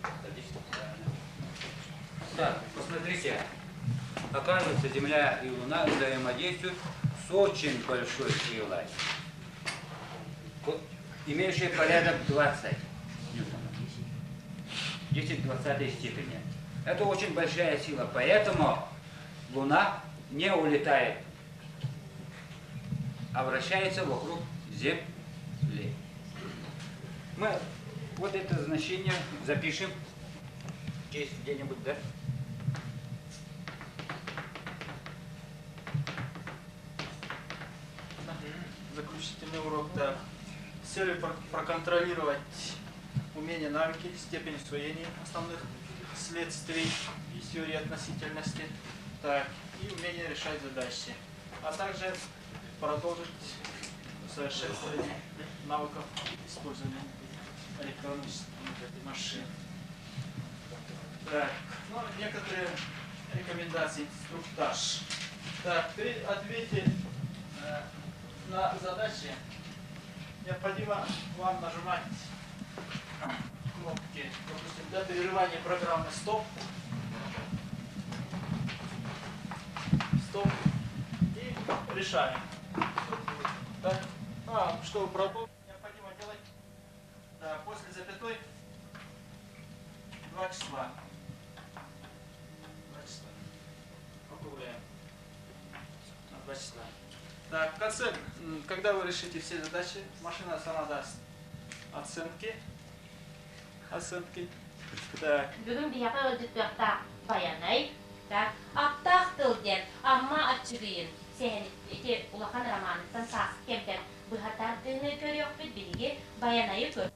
Садись. Так, посмотрите. Оказывается, Земля и Луна взаимодействуют с очень большой силой, вот, имеющей порядок 20 ньютонов. 10 в 20 степени. Это очень большая сила, поэтому Луна не улетает, а вращается вокруг Земли. Мы вот это значение запишем здесь где-нибудь, да? заключительный урок. Так. С целью проконтролировать умения, навыки, степень усвоения основных следствий из теории относительности, так, и умение решать задачи, а также продолжить усовершенствование навыков использования электронных машин. Так, ну, некоторые рекомендации, инструктаж. Так, при ответе на задачи необходимо вам нажимать кнопки, допустим, для прерывания программы «Стоп», «Стоп» и решаем. Так, чтобы продолжить, необходимо делать, да, после запятой 2 числа. 2 числа. Округляем на 2 числа. Так, в конце, когда вы решите все задачи, машина сама даст оценки. Оценки. Так. Бүгүн биһиэхэ ыалдьыттыахтаах Байанай, так, Аптаах тыл диэн Амма Аччыгыйын сэһэн ити улахан романыттан сааскы кэмтэн быһа тардыыны көрүөхпүт биһиги Байанайы көр.